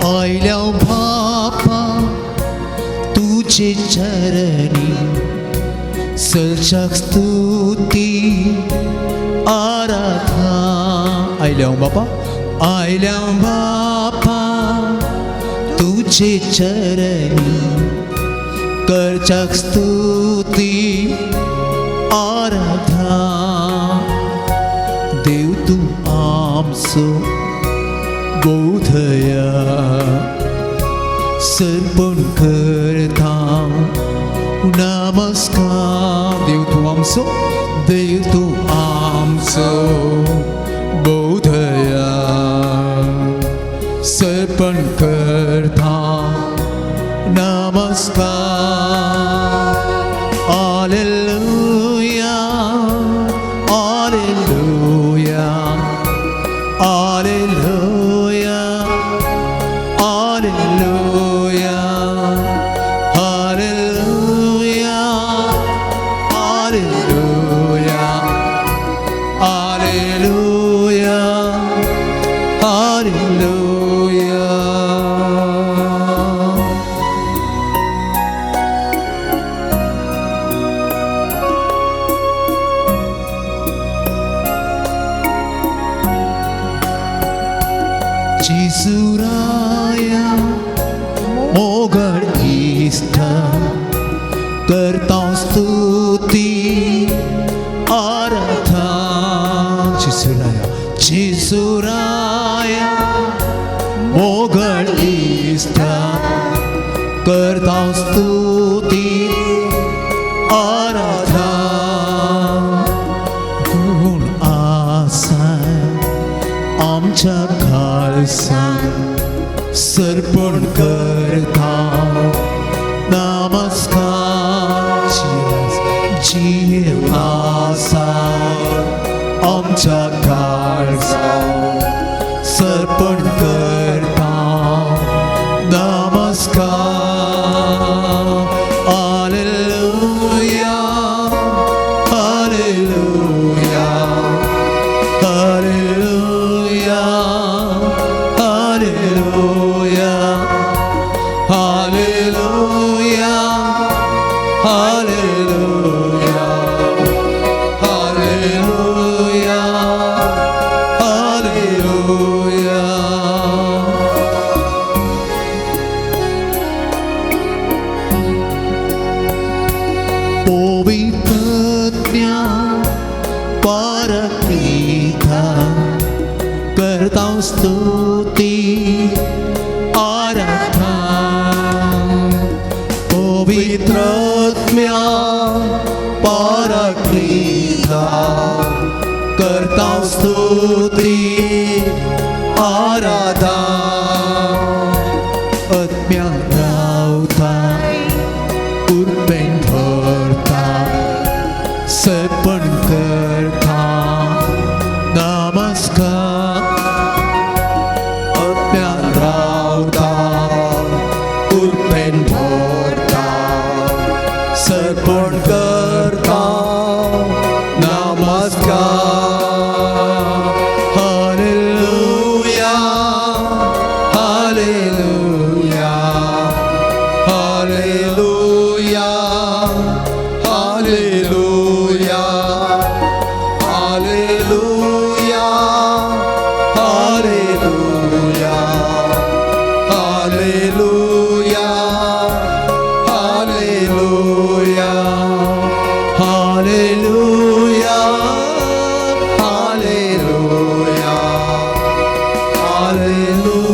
आयल्या बापा तुजे चरणी सलच्याक स्तुती आराधना. आयल्या बापा, आयल्या बापा तुजे चरणी करच्याक स्तुती आराधना. देव तूं आमचो बोधया सर्पण करता नमस्कार. देव तूं आमचो, देव तूं आमचो बोधया सर्पण करता नमस्कार. Hallelujah, hallelujah, hallelujah, hallelujah, hallelujah, hallelujah, hallelujah, hallelujah. जेजूराया मोगळ इश्ट करता स्तुती आराधना. जेजूराया, जेजूराया मोगळ इश्ट करता स्तुती आराधना. गुण आसा आमच्या काळसान सर्पण करता नमस्कार. जीव आसा आमच्या काळसान सर्पण करता नमस्कार. Hallelujah, hallelujah, hallelujah, hallelujah, hallelujah, hallelujah, hallelujah, hallelujah. पवित्रत्या पारक्लीता करता स्तुती आराधना. पवित्रात्म्या पारक्लीता करता स्तुती आराधना. आत्म्या रावता उर्बेन भरता सर्पण करता नमस्कार. आत्म्या रावता उर्बेन भरता सर्पण करता नमस्कार. Hallelujah, hallelujah, hallelujah, hallelujah, hallelujah, hallelujah, hallelujah, hallelujah, hallelujah, hallelujah, hallelujah, hallelujah,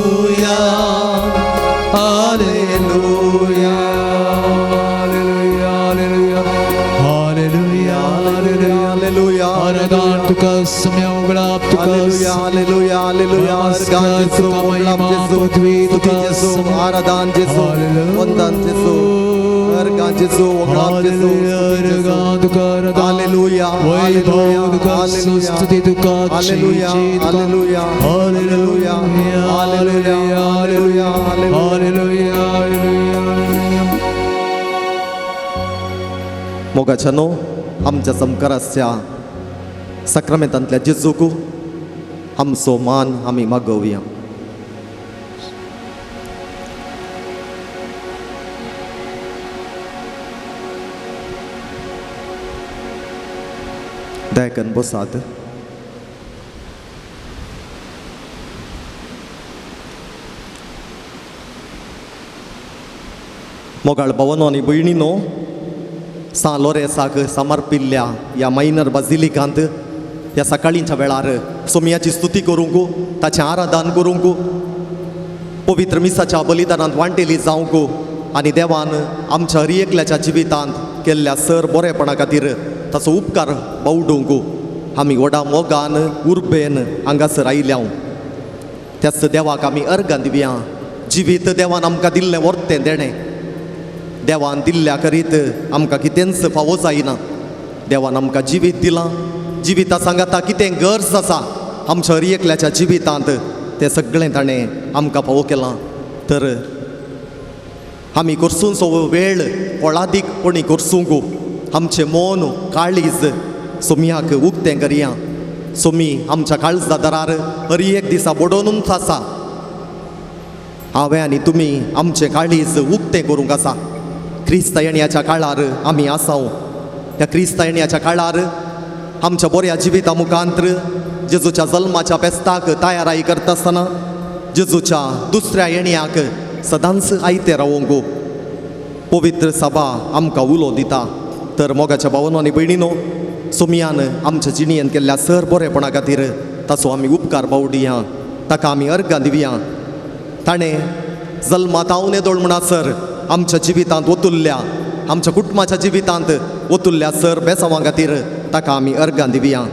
hallelujah, hallelujah, hallelujah. आराधन तुका सम्या उगडाप तुका. Hallelujah, hallelujah, hallelujah. नमस्कार अर्गान जेसू, तुका ओगळाप महिमा जेसू, पृथ्वी स्तुती तुका जेसू, आराधन जेसू, वंदन जेसू, अर्गान जेसू, ओगळाप जेसू, स्तुती जेसू. आराधन तुका आराधन. हालेलुया, वैभव हालेलुया, तुका, हालेलुया. स्तुती तुका, हालेलुया, जय तुका. Hallelujah, hallelujah, hallelujah, hallelujah, hallelujah. Hallelujah, hallelujah. मोगाच्यानो, आमच्या समकाराच्या साक्रामेंतांतल्या जेजूक आमचो मान आमी मागोवया. दयाकन बसात. मोगाळ भावानो आनी भयणीनो, सां लोरेसाक समर्पिल्ल्या ह्या मायनर बाजिलिकांत ह्या सकाळींच्या वेळार सोमयाची स्तुती करूंक, ताचें आराधन करूंक, पवित्र मिसाच्या बलिदानांत वांटेली जावंक आनी देवान आमच्या हर एकल्याच्या जिवितांत केल्ल्या सर बरेपणा खातीर ताचो उपकार बावडूंक आमी व्हडा मोगान उर्बेन हांगासर आयल्या. त्याच देवाक आमी अर्गां दिवया. जिवीत देवान आमकां दिल्लें वर्तें देणें, देवान दिल्ल्या करीत आमकां कितेंच फावो जायना. देवान आमकां जिवीत दिलां, जिविता सांगाता कितें गरज आसा आमच्या हर एकल्याच्या जिवितांत तें सगळें ताणें आमकां फावो केलां. तर आमी करसूंचो वेळ फळादीकपणी करसूंक आमचें मन काळीज सोमयाक उक्तें करया. सोमी आमच्या काळजा दारार हर एक दिसा बडोवनूच आसा. हांवें आनी तुमी आमचें काळीज उक्तें करूंक आसा. क्रिस्त येण्याच्या काळार आमी आसाव. ह्या क्रिस्त येण्याच्या काळार आमच्या बऱ्या जिविता मुखांत्र जेजूच्या जल्माच्या फेस्ताक तयाराई करता आसतना जेजूच्या दुसऱ्या येण्याक सदांच आयते रावोंक पवित्र सभा आमकां उलो दिता. तर मोगाच्या भावानो आनी भयणीनो, सोमयान आमच्या जिणेन केल्ल्या सर बरेपणा खातीर ताचो आमी उपकार बावडिया, ताका आमी अर्गां दिवया. ताणें जल्मात हांव नेदोळ म्हणसर आमच्या जिवितांत ओतुल्ल्या, आमच्या कुटुंबाच्या जिवितांत ओतुल्ल्या सर बेसांवां खातीर ताका आमी अर्गां दिवया.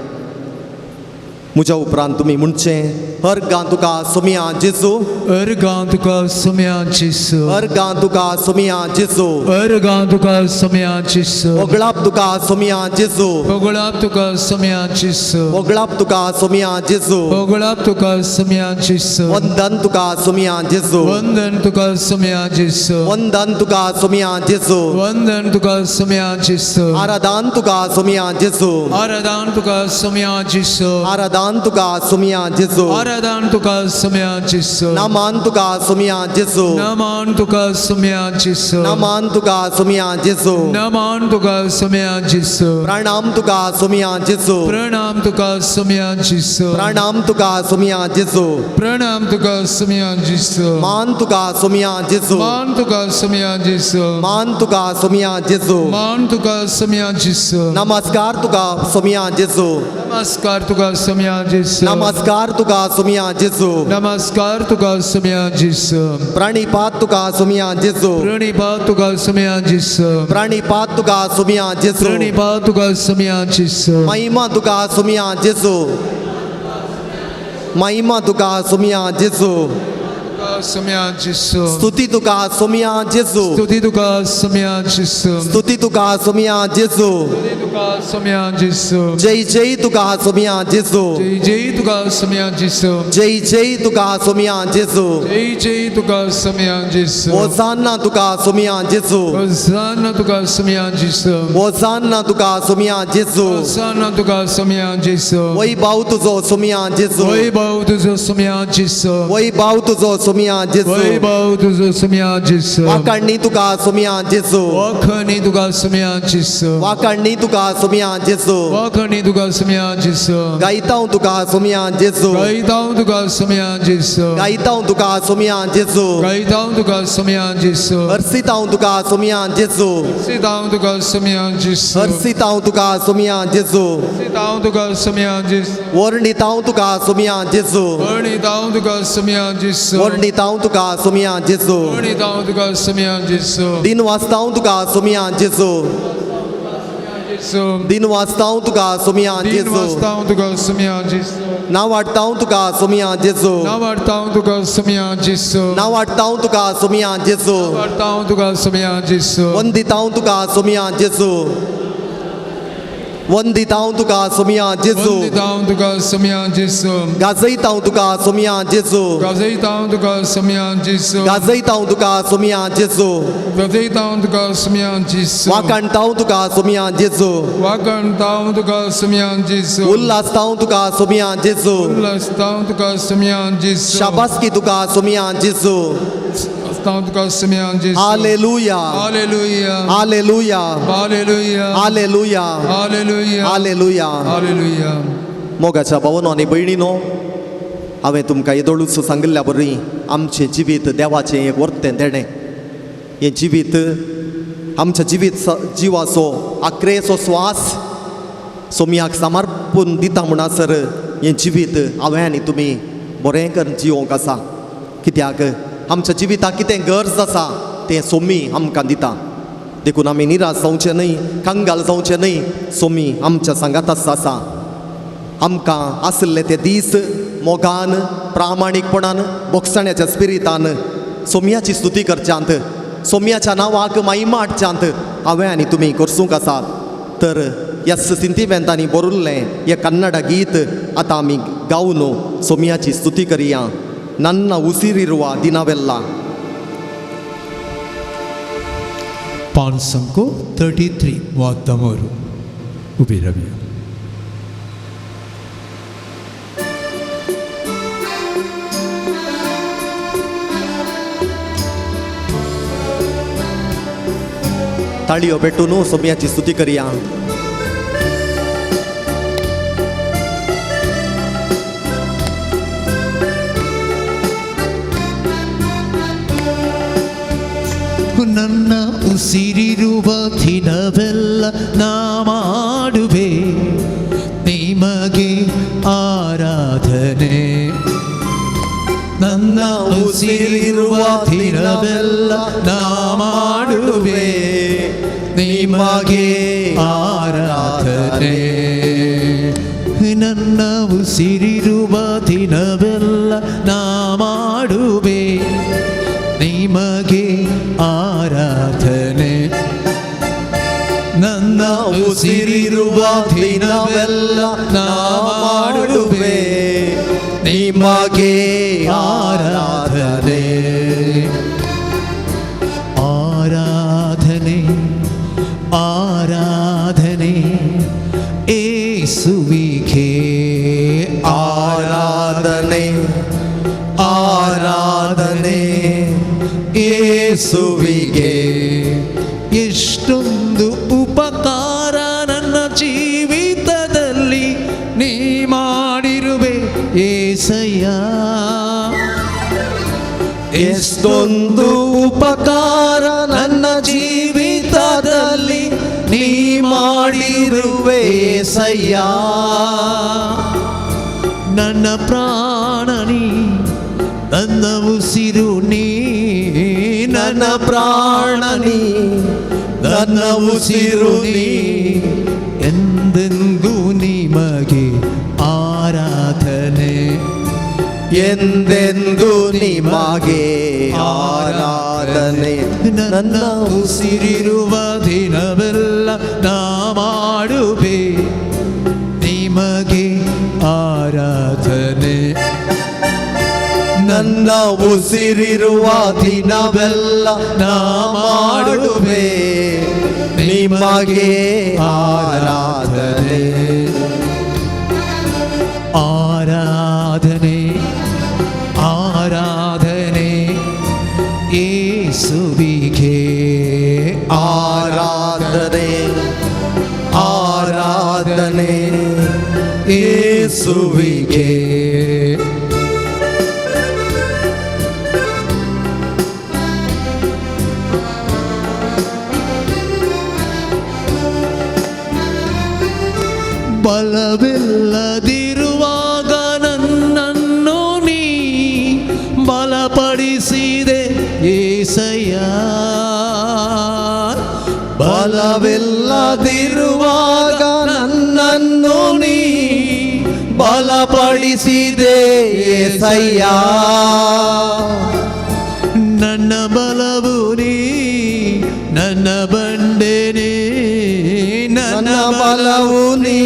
म्हज्या उपरांत तुमी म्हणचें, अर्गां तुका सोमया जेजू, अर्गां तुका सोमया जेजू, अर्गां तुका सोमया जेजू, अर्गां तुका सोमया जेजू, ओगळाप तुका सोमया जेजू, ओगळाप तुका सोमया जेजू, ओगळाप तुका सोमया जेजू, ओगळाप तुका सोमया जेजू, वंदन तुका सोमया जेजू, वंदन तुका सोमया जेजू, वंदन तुका सोमया जेजू, वंदन तुका सोमया जेजू, आराधन तुका सोमया जेजू, आराधन तुका सोमया जेजू, आराधन तुका सोमया जेजू, आराधन तुका सोमया जेजू, नामान तुका सोमया जेजू, नामान तुका सोमया जेजू, नामान तुका सोमया जेजू, नामान तुका सोमया जेजू, प्रणाम तुका सोमया जेजू, प्रणाम तुका सोमया जेजू, प्रणाम तुका सोमया जेजू, प्रणाम तुका सोमया जेजू, मान तुका सोमया जेजू, मान तुका सोमया जेजू, मान तुका सोमया जेजू, मान तुका सोमया जेजू, नमस्कार तुका सोमया जेजू, नमस्कार तुका सोमया जेजू, नमस्कार तुका सोमया जेजू, नमस्कार तुका सोमया जेजू, प्रणिपात तुका सोमया जेजू, प्रणिपात तुका सोमया जेजू, प्रणिपात तुका सोमया जेजू, प्रणिपात तुका सोमया जेजू, महिमा तुका सोमया जेजू, महिमा तुका सोमया जेजू, सोमया जेजू, स्तुती तुका सोमया जेजू, स्तुती तुका सोमया जेजू, स्तुती तुका सोमया जेजू, स्तुती तुका सोमया जेजू, जय जय तुका सोमया जेजू, जय जय तुका सोमया जेजू, जय जय तुका सोमया जेजू, जय जय तुका सोमया जेजू, होसान्ना तुका सोमया जेजू, होसान्ना तुका सोमया जेजू, होसान्ना तुका सोमया जेजू, होसान्ना तुका सोमया जेजू, वैभव तुजो सोमया जेजू, वैभव तुजो सोमया जेजू, वैभव तुजो सोमया जेजू, वैभव तुजो सोमया जेजू, वाकाणी तुका सोमया जेजू, वाखणी तुका सोमया जेजू, वाकाणी तुका सोमया जेजू, वाखणी तुका सोमया जेजू, गायतांव तुका सोमया जेजू, गायतांव तुका सोमया जेजू, गायतांव तुका सोमया जेजू, गायतांव तुका सोमया जेजू, हर्षितांव तुका सोमया जेजू, हर्षितांव तुका सोमया जेजू, हर्षितांव तुका सोमया जेजू, हर्षितांव तुका सोमया जेजू, वर्णितांव तुका सोमया जेजू, वर्णितांव तुका सोमया जेजू, वर्णितांव तुका सोमया जेजू, वर्णितांव तुका सोमया जेजू, दिन वाचतांव तुका सोमया जेजू, दिन वाचतांव तुका सोमया दिन जेजू, वाचतांव तुका सोमया जेजू, नांव वाडटांव तुका सोमया जेजू, नांव वाडटांव तुका सोमया जेजू, नांव वाडटांव तुका सोमया जेजू, वाडटांव तुका सोमया जेजू, वंदितांव तुका सोमया जेजू, वंदितांव तुका सोमया जेजू, वंदितांव तुका सोमया जेजू, गाजयतांव तुका सोमया जेजू, गाजयतांव तुका सोमया जेजू, गाजयतांव तुका सोमया जेजू, गाजयतांव तुका सोमया जेजू, वाकाणतांव तुका सोमया जेजू, वाकाणतांव तुका सोमया जेजू, उल्हासतांव तुका सोमया जेजू, उल्हासतांव तुका सोमया जेजू, शाबासकी तुका सोमया जेजू, क्रिस्तांव तुका सुम्यान जेजू. Hallelujah, hallelujah, hallelujah, hallelujah, hallelujah, hallelujah, hallelujah. Hallelujah. मोगाच्या भावनो आनी भयणीनो, हांवें तुमकां येदोळूच सांगिल्ल्या बरी आमचें जिवीत देवाचें एक वर्तें देणें. हें जिवीत आमच्या जिवीत जिवाचो आक्रेचो स्वास सोमयाक समर्पून दिता म्हणसर हें जिवीत हांवें आनी तुमी बरें करून जिवोंक आसा. कित्याक आमच्या जिविताक कितें गरज आसा तें सोमी आमकां दिता. देखून आमी निराश जावचें न्हय, कंगाल जावचें न्हय. सोमी आमच्या सांगात आसा. आमकां आशिल्ले ते दीस मोगान, प्रामाणीकपणान, बोगसण्याच्या स्पिरितान सोमयाची स्तुती करच्यांत, सोमयाच्या नांवाक महिमा हाडच्यांत हांवें आनी तुमी करसूंक आसात. तर ह्या सिंतिमेंतांनी बरयल्लें हें कन्नड गीत आतां आमी गावन सोमयाची स्तुती करया. नन्न उसिरिरुवा दिनावेल्ला. पांच 33 33 उबी रावया. ताळयो पेटून सोमयाची स्तुती करया. ನನ್ನ ಉಸಿರಿರುವ ದಿನವೆಲ್ಲ ನಾ ಮಾಡುವೆ ನಿಮಗೆ ಆರಾಧನೆ. ನನ್ನ ಉಸಿರಿರುವ ದಿನವೆಲ್ಲ ನಾ ಮಾಡುವೆ ನಿಮಗೆ ಆರಾಧನೆ. ನನ್ನ ಉಸಿರಿರುವ ದಿನವೆಲ್ಲ ನಾ ಮಾಡುವೆ ನಿಮಗೆ ಆರಾಧನೆ. ನನ್ನ ಉಸಿರಿರುವ ದಿನವೆಲ್ಲ ನಾ ಮಾಡುವೆ ನಿಮಗೆ ಆರಾಧನೆ. ಆರಾಧನೆ, ಆರಾಧನೆ ಏಸುವಿಗೆ. ಆರಾಧನೆ, ಆರಾಧನೆ ಏಸುವಿಗೆ. ಎಷ್ಟೊಂದು ಉಪಕಾರ ನನ್ನ ಜೀವಿತದಲ್ಲಿ ನೀ ಮಾಡಿರುವೆ ಏಸಯ್ಯ. ಎಷ್ಟೊಂದು ಉಪಕಾರ ನನ್ನ ಜೀವಿತದಲ್ಲಿ ನೀ ಮಾಡಿರುವೆ ಏಸಯ್ಯ. ನನ್ನ ಪ್ರಾಣ ನೀ, ನನ್ನ ಉಸಿರು ನೀ, ನನ್ನ ಪ್ರಾಣ ನೀ, ನನ್ನ ಉಸಿರು ನೀ, ಎಂದೆಂದೂ ನಿಮಗೆ ಆರಾಧನೆ. ಎಂದೆಂದು ನಿಮಗೆ ಆರಾಧನೆ. ನನ್ನ ಉಸಿರಿರುವ ದಿನವೆಲ್ಲ ನಾ ಮಾಡುವೆ ನಿಮಗೆ ಆರಾಧನೆ. ನನ್ನ ಉಸಿರಿರುವ ದಿನವೆಲ್ಲ ನಾ ಮಾಡುವೆ ನಿಮಗೆ ಆರಾಧನೆ. ಆರಾಧನೆ, ಆರಾಧನೆ ಏಸುವಿಗೆ. ಆರಾಧನೆ, ಆರಾಧನೆ ಏಸುವಿಗೆ. ಬಲವಿಲ್ಲದಿರುವಾಗ ನನ್ನನ್ನು ನೀ ಬಲಪಡಿಸಿದೆ ಏಸಯ್ಯ. ಬಲವಿಲ್ಲದಿರುವಾಗ ನನ್ನನ್ನು ನೀ ಬಲಪಡಿಸಿದೆ ಏಸಯ್ಯ. ನನ್ನ ಬಲವು ನೀ, ನನ್ನ ಬಂಡೆ ನೀ, ನನ್ನ ಬಲವು ನೀ,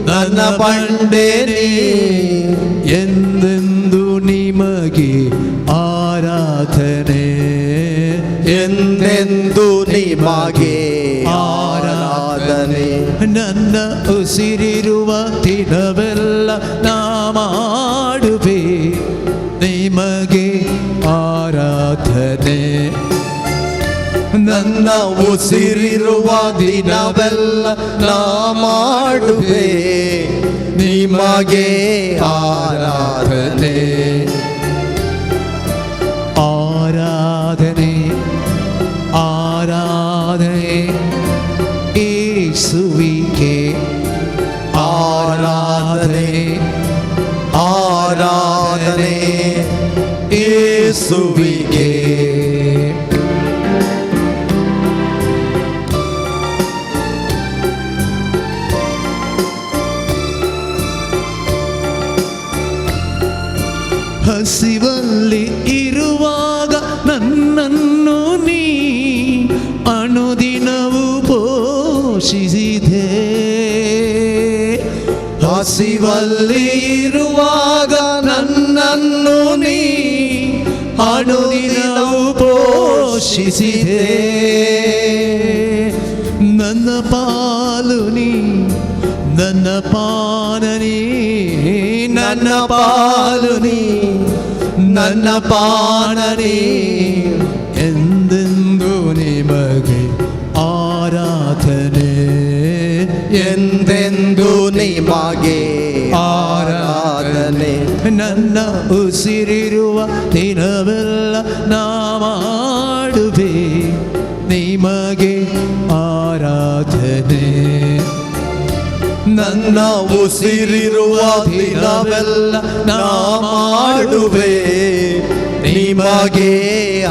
ನನ್ನ ಬಂಡೆ ನೀ, ಎಂದೆಂದು ನಿಮಗೆ ಆರಾಧನೆ. ಎಂದೆಂದು ನಿಮಗೆ ಆರಾಧನೆ. ನನ್ನ ಉಸಿರಿರುವ ದಿನವೆಲ್ಲ ನಾ ಮಾಡುವೆ ನಿಮಗೆ ಆರಾಧನೆ. ಆರಾಧನೆ. ನನ್ನ ಉಸಿರಿರುವ ದಿನವೆಲ್ಲ ನಾ ಮಾಡುವೆ ನಿಮಗೆ ಆರಾಧನೆ. ಆರಾಧನೆ ಆರಾಧನೆ ಏಸುವಿಗೆ, ಆರಾಧನೆ ಆರಾಧನೆ ಏಸುವಿಗೆ. ಹಸಿವಲ್ಲಿ ಇರುವಾಗ ನನ್ನನ್ನು ನೀ ಅನುದಿನವೂ ಪೋಷಿಸಿದೆ. ಹಸಿವಲ್ಲಿ ಇರುವಾಗ ನನ್ನನ್ನು ನೀ ಅನುದಿನವೂ ಪೋಷಿಸಿದೆ. ನನ್ನ ಪಾಲು ನೀ, ನನ್ನ ಪಾನನಿ, ನನ್ನ ಪಾಲು ನೀ, ನನ್ನ ಪಾನನಿ, ಎಂದೆಂದು ನಿಮಗೆ ಆರಾಧನೆ, ಎಂದೆಂದು ನಿಮಗೆ ಆರಾಧನೆ. ನನ್ನ ಉಸಿರಿರುವ ದಿನವೆಲ್ಲ ನಾ ಮಾಡುವೆ ನಿಮಗೆ ಆರಾಧನೆ. ನನ್ನ ಉಸಿರಿರುವ ದಿನವೆಲ್ಲ ನಾ ಮಾಡುವೆ ನಿಮಗೆ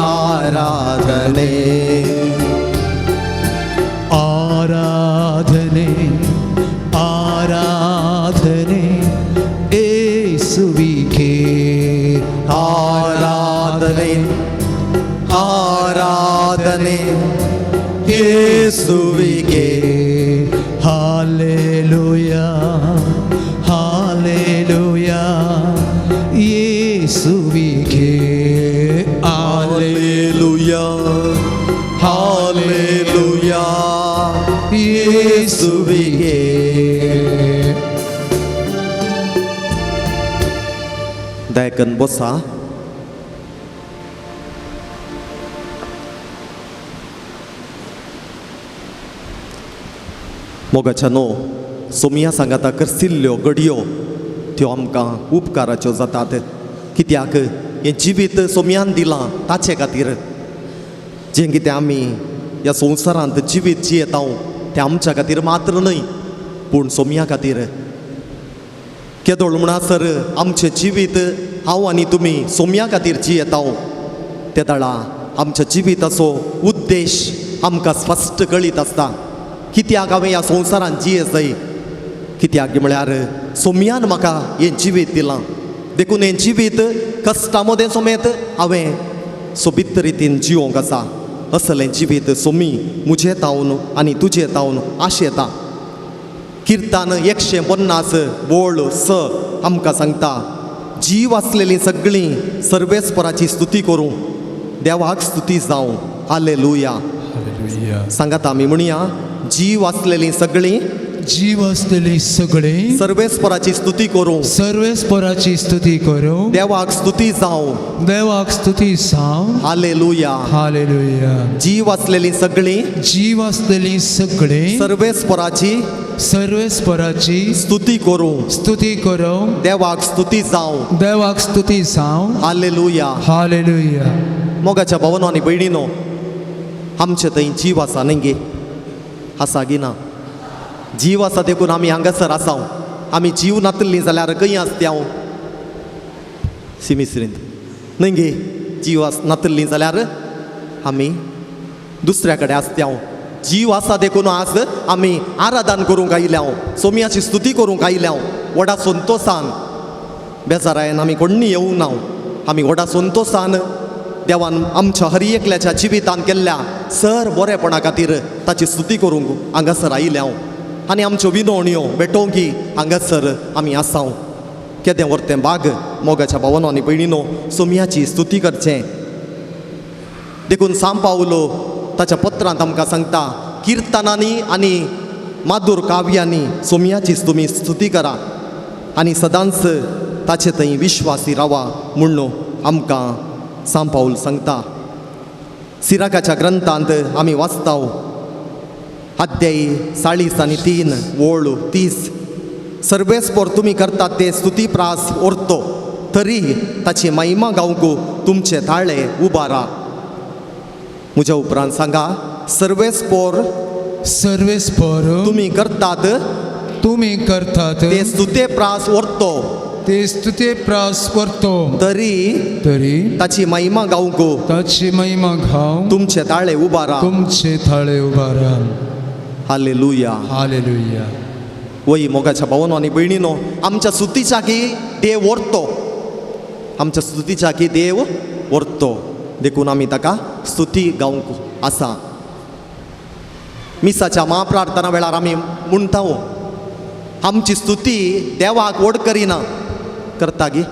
ಆರಾಧನೆ. ಆರಾಧನೆ ಆರಾಧನೆ ಏಸುವಿಗೆ, ಆರಾಧನೆ ಆರಾಧನೆ ಯೇಸುವಿಗೆ. ಹಾಲೆಲೂಯಾ ಹಾಲೆಲೂಯಾ ಯೇಸುವಿಗೆ, ಹಾಲೆಲೂಯಾ ಹಾಲೆಲೂಯಾ ಯೇಸುವಿಗೆ. दयाकन बसा. मोगाच्या न्हू सोमया सांगाता करसिल्ल्यो घडयो त्यो आमकां उपकाराच्यो जातात, कित्याक हें जिवीत सोमयान दिलां ताचे खातीर. जें कितें आमी ह्या संवसारांत जिवीत जियेता तें आमच्या खातीर मात्र न्हय, पूण सोमया खातीर. केदोळ म्हणसर आमचें जिवीत हांव आनी तुमी सोमया खातीर जियेता, ते दळा आमच्या जिविताचो उद्देश आमकां स्पश्ट कळीत आसता. कित्याक हांवें ह्या संवसारांत जिये जाय, कित्याक म्हळ्यार सोमयान म्हाका हें जिवीत दिलां, देखून हें जिवीत कश्टा मदें समेत हांवें सोबीत रितीन जिवोंक आसा. असलें जिवीत सोमी म्हजें तावन आनी तुजें तावन आशेता. किर्तान 150 वळ 6 आमकां सांगता, जीव आसलेलीं सगळीं सर्वेस्पराची स्तुती करूं, देवाक स्तुती जावं. हालेलुया. सांगात आमी म्हणया, जीव आसलेलीं सगळीं, जीव आसलेली सगळी सर्वेस्पराची स्तुती करूं, सर्वेस्पराची स्तुती करूं, देवाक स्तुती जावं. देवाक स्तुती जावं. हालेलुया. हालेलुया. जीव आसलेलीं सगळीं, जीव आसलेली सगळी सर्वेस्पराची सर्वेस्पराची स्तुती करूं, स्तुती करूं, देवाक स्तुती जावं. देवाक स्तुती जावं. हालेलुया. हालेलुया. मोगाच्या भावनो आनी भयणीनो, आमचे थंय जीव आसा न्ही गे? आसा गी ना? जीव आसा देखून आमी हांगासर आसा. आमी जीव नातल्लीं जाल्यार खंय आसती हांव? सिमिसरींत न्ही गे? जीव आस नातल्लीं जाल्यार आमी दुसऱ्या कडेन आसती हांव. जीव आसा देखून आज आमी आराधन करूंक आयल्या हांव, सोमयाची स्तुती करूंक आयल्या हांव व्हडा संतोसान. बेजारायन आमी कोण्णी येवंक ना, आमी व्हडा संतोसान देवान आमच्या हर एकल्याच्या जिवितान केल्ल्या सर बरेपणा खातीर ताची स्तुती करूंक हांगासर आयल्या हांव. आनी आमच्यो विनवण्यो भेटोवंकी हांगासर आमी आसाव. केदें व्हरतें बाग मोगाच्या भावनो आनी भयणीनो सोमयाची स्तुती करचें. देखून सांव पावलो ताच्या पत्रांत आमकां सांगता, किर्तनांनी आनी माधूर काव्यांनी सोमयाची तुमी स्तुती करा आनी सदांच ताचे थंय विश्वासी रावा म्हूण आमकां सांत पावल सांगता. सिराकाच्या ग्रंथांत आमी वाचता अध्याय 43 ओळ 30, सर्वेस्पोर तुमी करतात ते स्तुती प्रास ओरतो तरी ताची महिमा गावंक तुमचे ताळे उबारा. म्हज्या उपरांत सांगा, सर्वेस्पोर सर्वेस्पोर तुमी करतात तुमी करतात ते स्तुते प्रास ओरतो ते स्तुते प्रास करतो तरी तरी ताची महिमा गावंक ताची महिमा गावंक तुमचे ताळे उबारा. तुमचे थाळे उबारा. हालेलुया. हालेलुया. वय मोगाच्या भावानो आनी भयणीनो, आमच्या स्तुतीच्या की देव व्हरतो, आमच्या स्तुतीच्या की देव व्हरतो, देखून आमी ताका स्तुती गावंक आसा. मिसाच्या महाप्रार्थना वेळार आमी म्हणटा आमची स्तुती देवाक व्हड करिना, करता गी?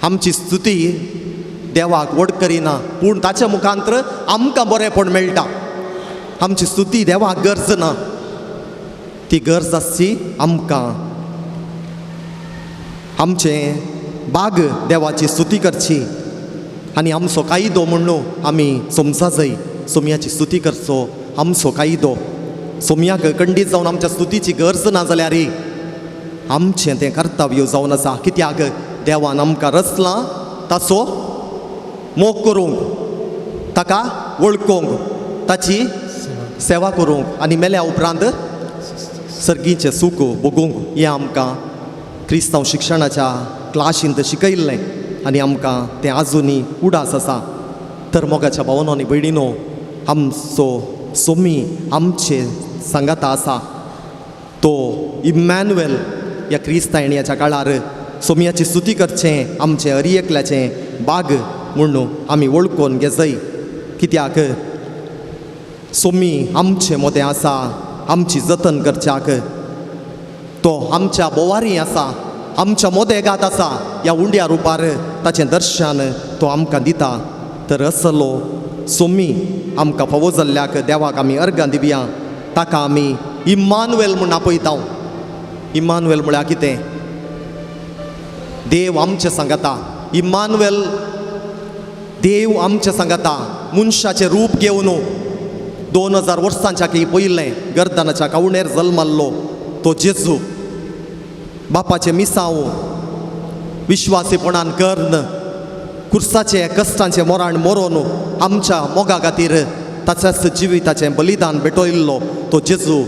आमची स्तुती देवाक व्हड करिना, पूण ताच्या मुखांतर आमकां बरेंपण मेळटा. आमची स्तुती देवाक गरज ना, ती गरज आसची आमकां. आमचें बाग देवाची स्तुती करची आनी आमचो कायदो म्हणून आमी समजा जाय सोमयाची स्तुती करचो. आमचो कायदो सोमयाक खंडीत जावन आमच्या स्तुतीची गरज ना जाल्यार आमचें तें कर्तव्य जावन आसा. कित्याक देवान आमकां रचलां ताचो मोग करूंक, ताका वळखूंक, ताची सेवा करूंक आनी मेल्या उपरांत सर्गीचें सूख भोगूंक. हें आमकां क्रिस्तांव शिक्षणाच्या क्लाशींत शिकयल्लें आनी आमकां तें आजुनूय उडास आसा. तर मोगाच्या भावानो आनी भयणीनो, आमचो सोमी आमचे सांगाता आसा, तो इम्मॅन्युएल. ह्या क्रिस्तायण्याच्या काळार सोमयाची स्तुती करचें आमचें हरी एकल्याचें बाग म्हणून आमी वळखून घेजय. कित्याक सोमी आमचे मोदें आसा, आमची जतन करच्याक तो आमच्या बोवारी आसा, आमच्या मोदेगात आसा. ह्या उंड्या रुपार ताचें दर्शन तो आमकां दिता. तर असलो सोमी आमकां फावो जाल्ल्याक देवाक आमी अर्गां दिवया. ताका आमी इम्मानुएल म्हूण आपयता. इम्मानुएल म्हळ्यार कितें? देव आमचे सांगाता. इम्मानुएल देव आमचे सांगाता. मनशाचें रूप घेवन 2000 वर्सांच्या की पयलें गर्दनाच्या कावणेर जल्मल्लो तो जेजू बापाचें मिसांव विश्वासीपणान कर्ण कुर्साचें कश्टांचें मोराण मोरोन आमच्या मोगा खातीर ताच्याच जिविताचें बलिदान भेटयल्लो तो जेजू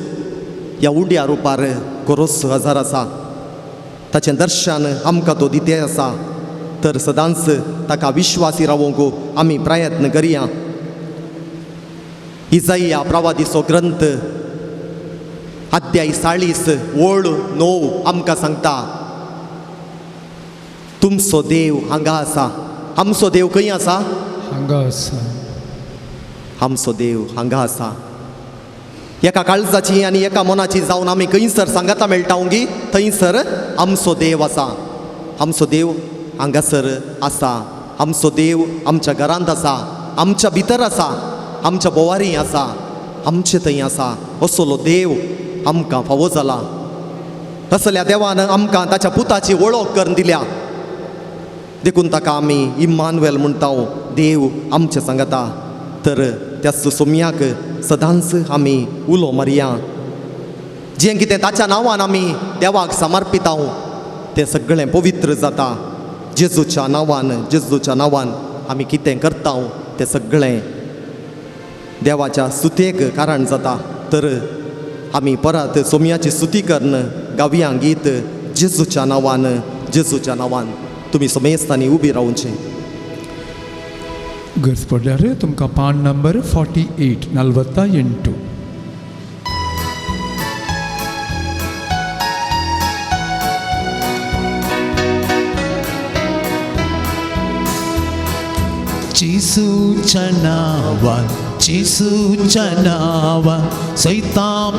ह्या उंड्या रुपार गोरोस हजार आसा. ताचें दर्शन आमकां तो दिते आसा. तर सदांच ताका विश्वासी रावोंक आमी प्रयत्न करया. इजाइया प्रवादीचो ग्रंथ अध्याय 40 ओळ 9 आमकां सांगता, तुमचो देव हांगा आसा. आमचो देव खंय आसा? हांगा आसा. आमचो देव हांगा आसा. एका काळजाची आनी एका मनाची जावन आमी खंयसर सांगाता मेळटा गी थंयसर आमचो देव आसा. आमचो देव हांगासर आसा. आमचो देव आमच्या घरांत आसा, आमच्या भितर आसा, आमच्या बोवारी आसा, आमचे थंय आसा. असलो देव आमकां फावो जाला. असल्या देवान आमकां ताच्या पुताची वळख करून दिल्या. देखून ताका आमी इम्मानुएल म्हणटा, देव आमचे सांगाता. तर त्या सोमयाक सदांच आमी उलो मारया. जें कितें ताच्या नांवान आमी देवाक समर्पिता तें सगळें पवित्र जाता. जेजूच्या नांवान, जेजूच्या नांवान आमी कितें करता तें सगळें देवाच्या स्तुतेक कारण जाता. तर आमी परत सोमयाची स्तुती करून गावया गीत जेजूच्या नांवान, जेजूच्या नांवान. तुमी समेस्तांनी उबी रावचें. गरज पडल्यार तुमकां पान नंबर 48 48. जेजूच्या नांवान, जेजूच्या नांवान सैतान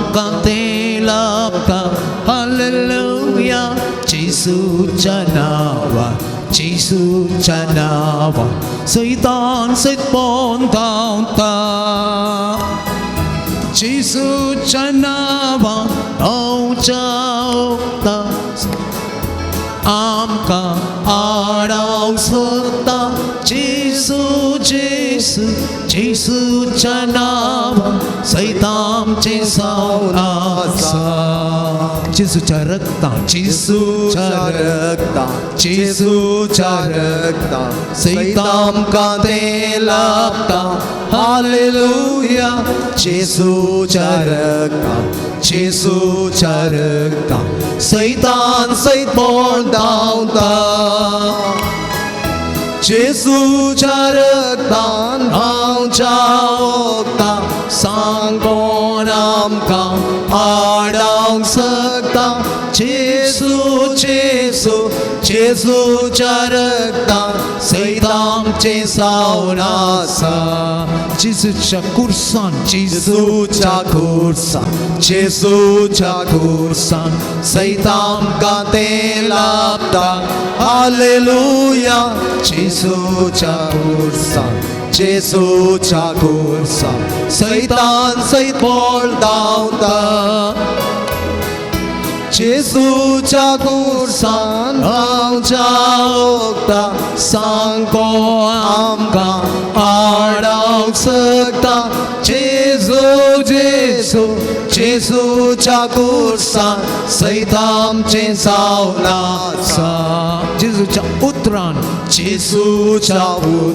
ते लाभता. हालेलुया. जेजूच्या नांवान, जेजूच्या नांवान सैतान सैत पोन धांवता. जेजूच्या नांवान धांवच्या आमकां आडावंक सोदता. जेजू जेजू जेजूच्या नांवान सैत आमचें सावन आसा. जेजूच्या रक्तान, जेजूच्या रक्ता, जेजूच्या रक्ता सैत आमकां तें लाभता. हालेलुया. जेजूच्या रक्ता, जेजूच्या रक्ता सैतान सैत पळ धांवता. जेजूच्या रक्तान आमच्या वखदां सांग कोण आमकां आडावंक शकता. जेजू जेजू जेजूच्या रक्तान सैत आमचें सावन आसा. जेजूच्या कुर्सान, जेजूच्या कुर्सान, जेजूच्या कुर्सान सैत आमकां तें लाभता. हालेलुया. जेजूच्या कुर्सान, जेजूच्या कुर्सान सैतान सैत पळ धांवता. जेजूच्या कुर्सान आमच्या वखदां सांग कोण आमकां आडावंक शकता. जेजू जेजू जेजूच्या कुर्सान सैत आमचें सावन आसा. जेजूच्या उतरान, जेजूच्या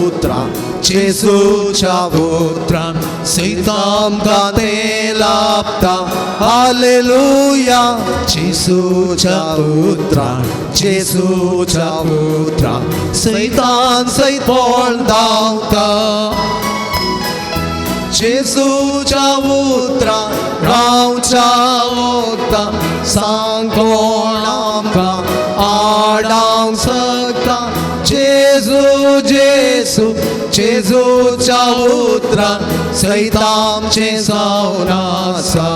उतरान, जेजूच्या उतरान सैत आमकां तें लाभता. हालेलुया. जेजूच्या उतरान, जेजूच्या उतरान सैतान सैत पळ धांवता. जेजूच्या उतरान रावच्या वखदां सांग कोण आमकां आडावंक शकता. जेजू जेजू जेजूच्या उतरान सैत आमचें सावन आसा.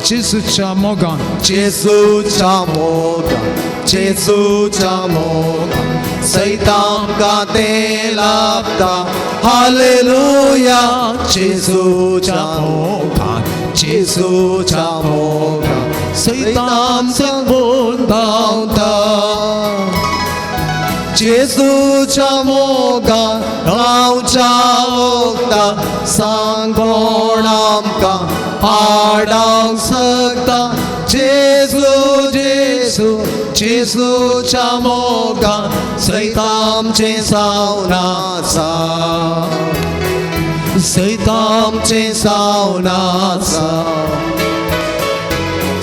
जेजूच्या मोगान, जेजूच्या मोगान, जेजूच्या मोगान सैत आमकां तें लाभता. हालेलुया. जेजूच्या मोगान, जेजूच्या मोगान सैत आमचें पळ धांवता. जेजूच्या मोगान रावच्या वखदां सांग कोण आमकां आडावंक शकता. जेजू जेजू जेजूच्या मोगान सैत आमचें सावन आसा. सैत आमचें सावन आसा.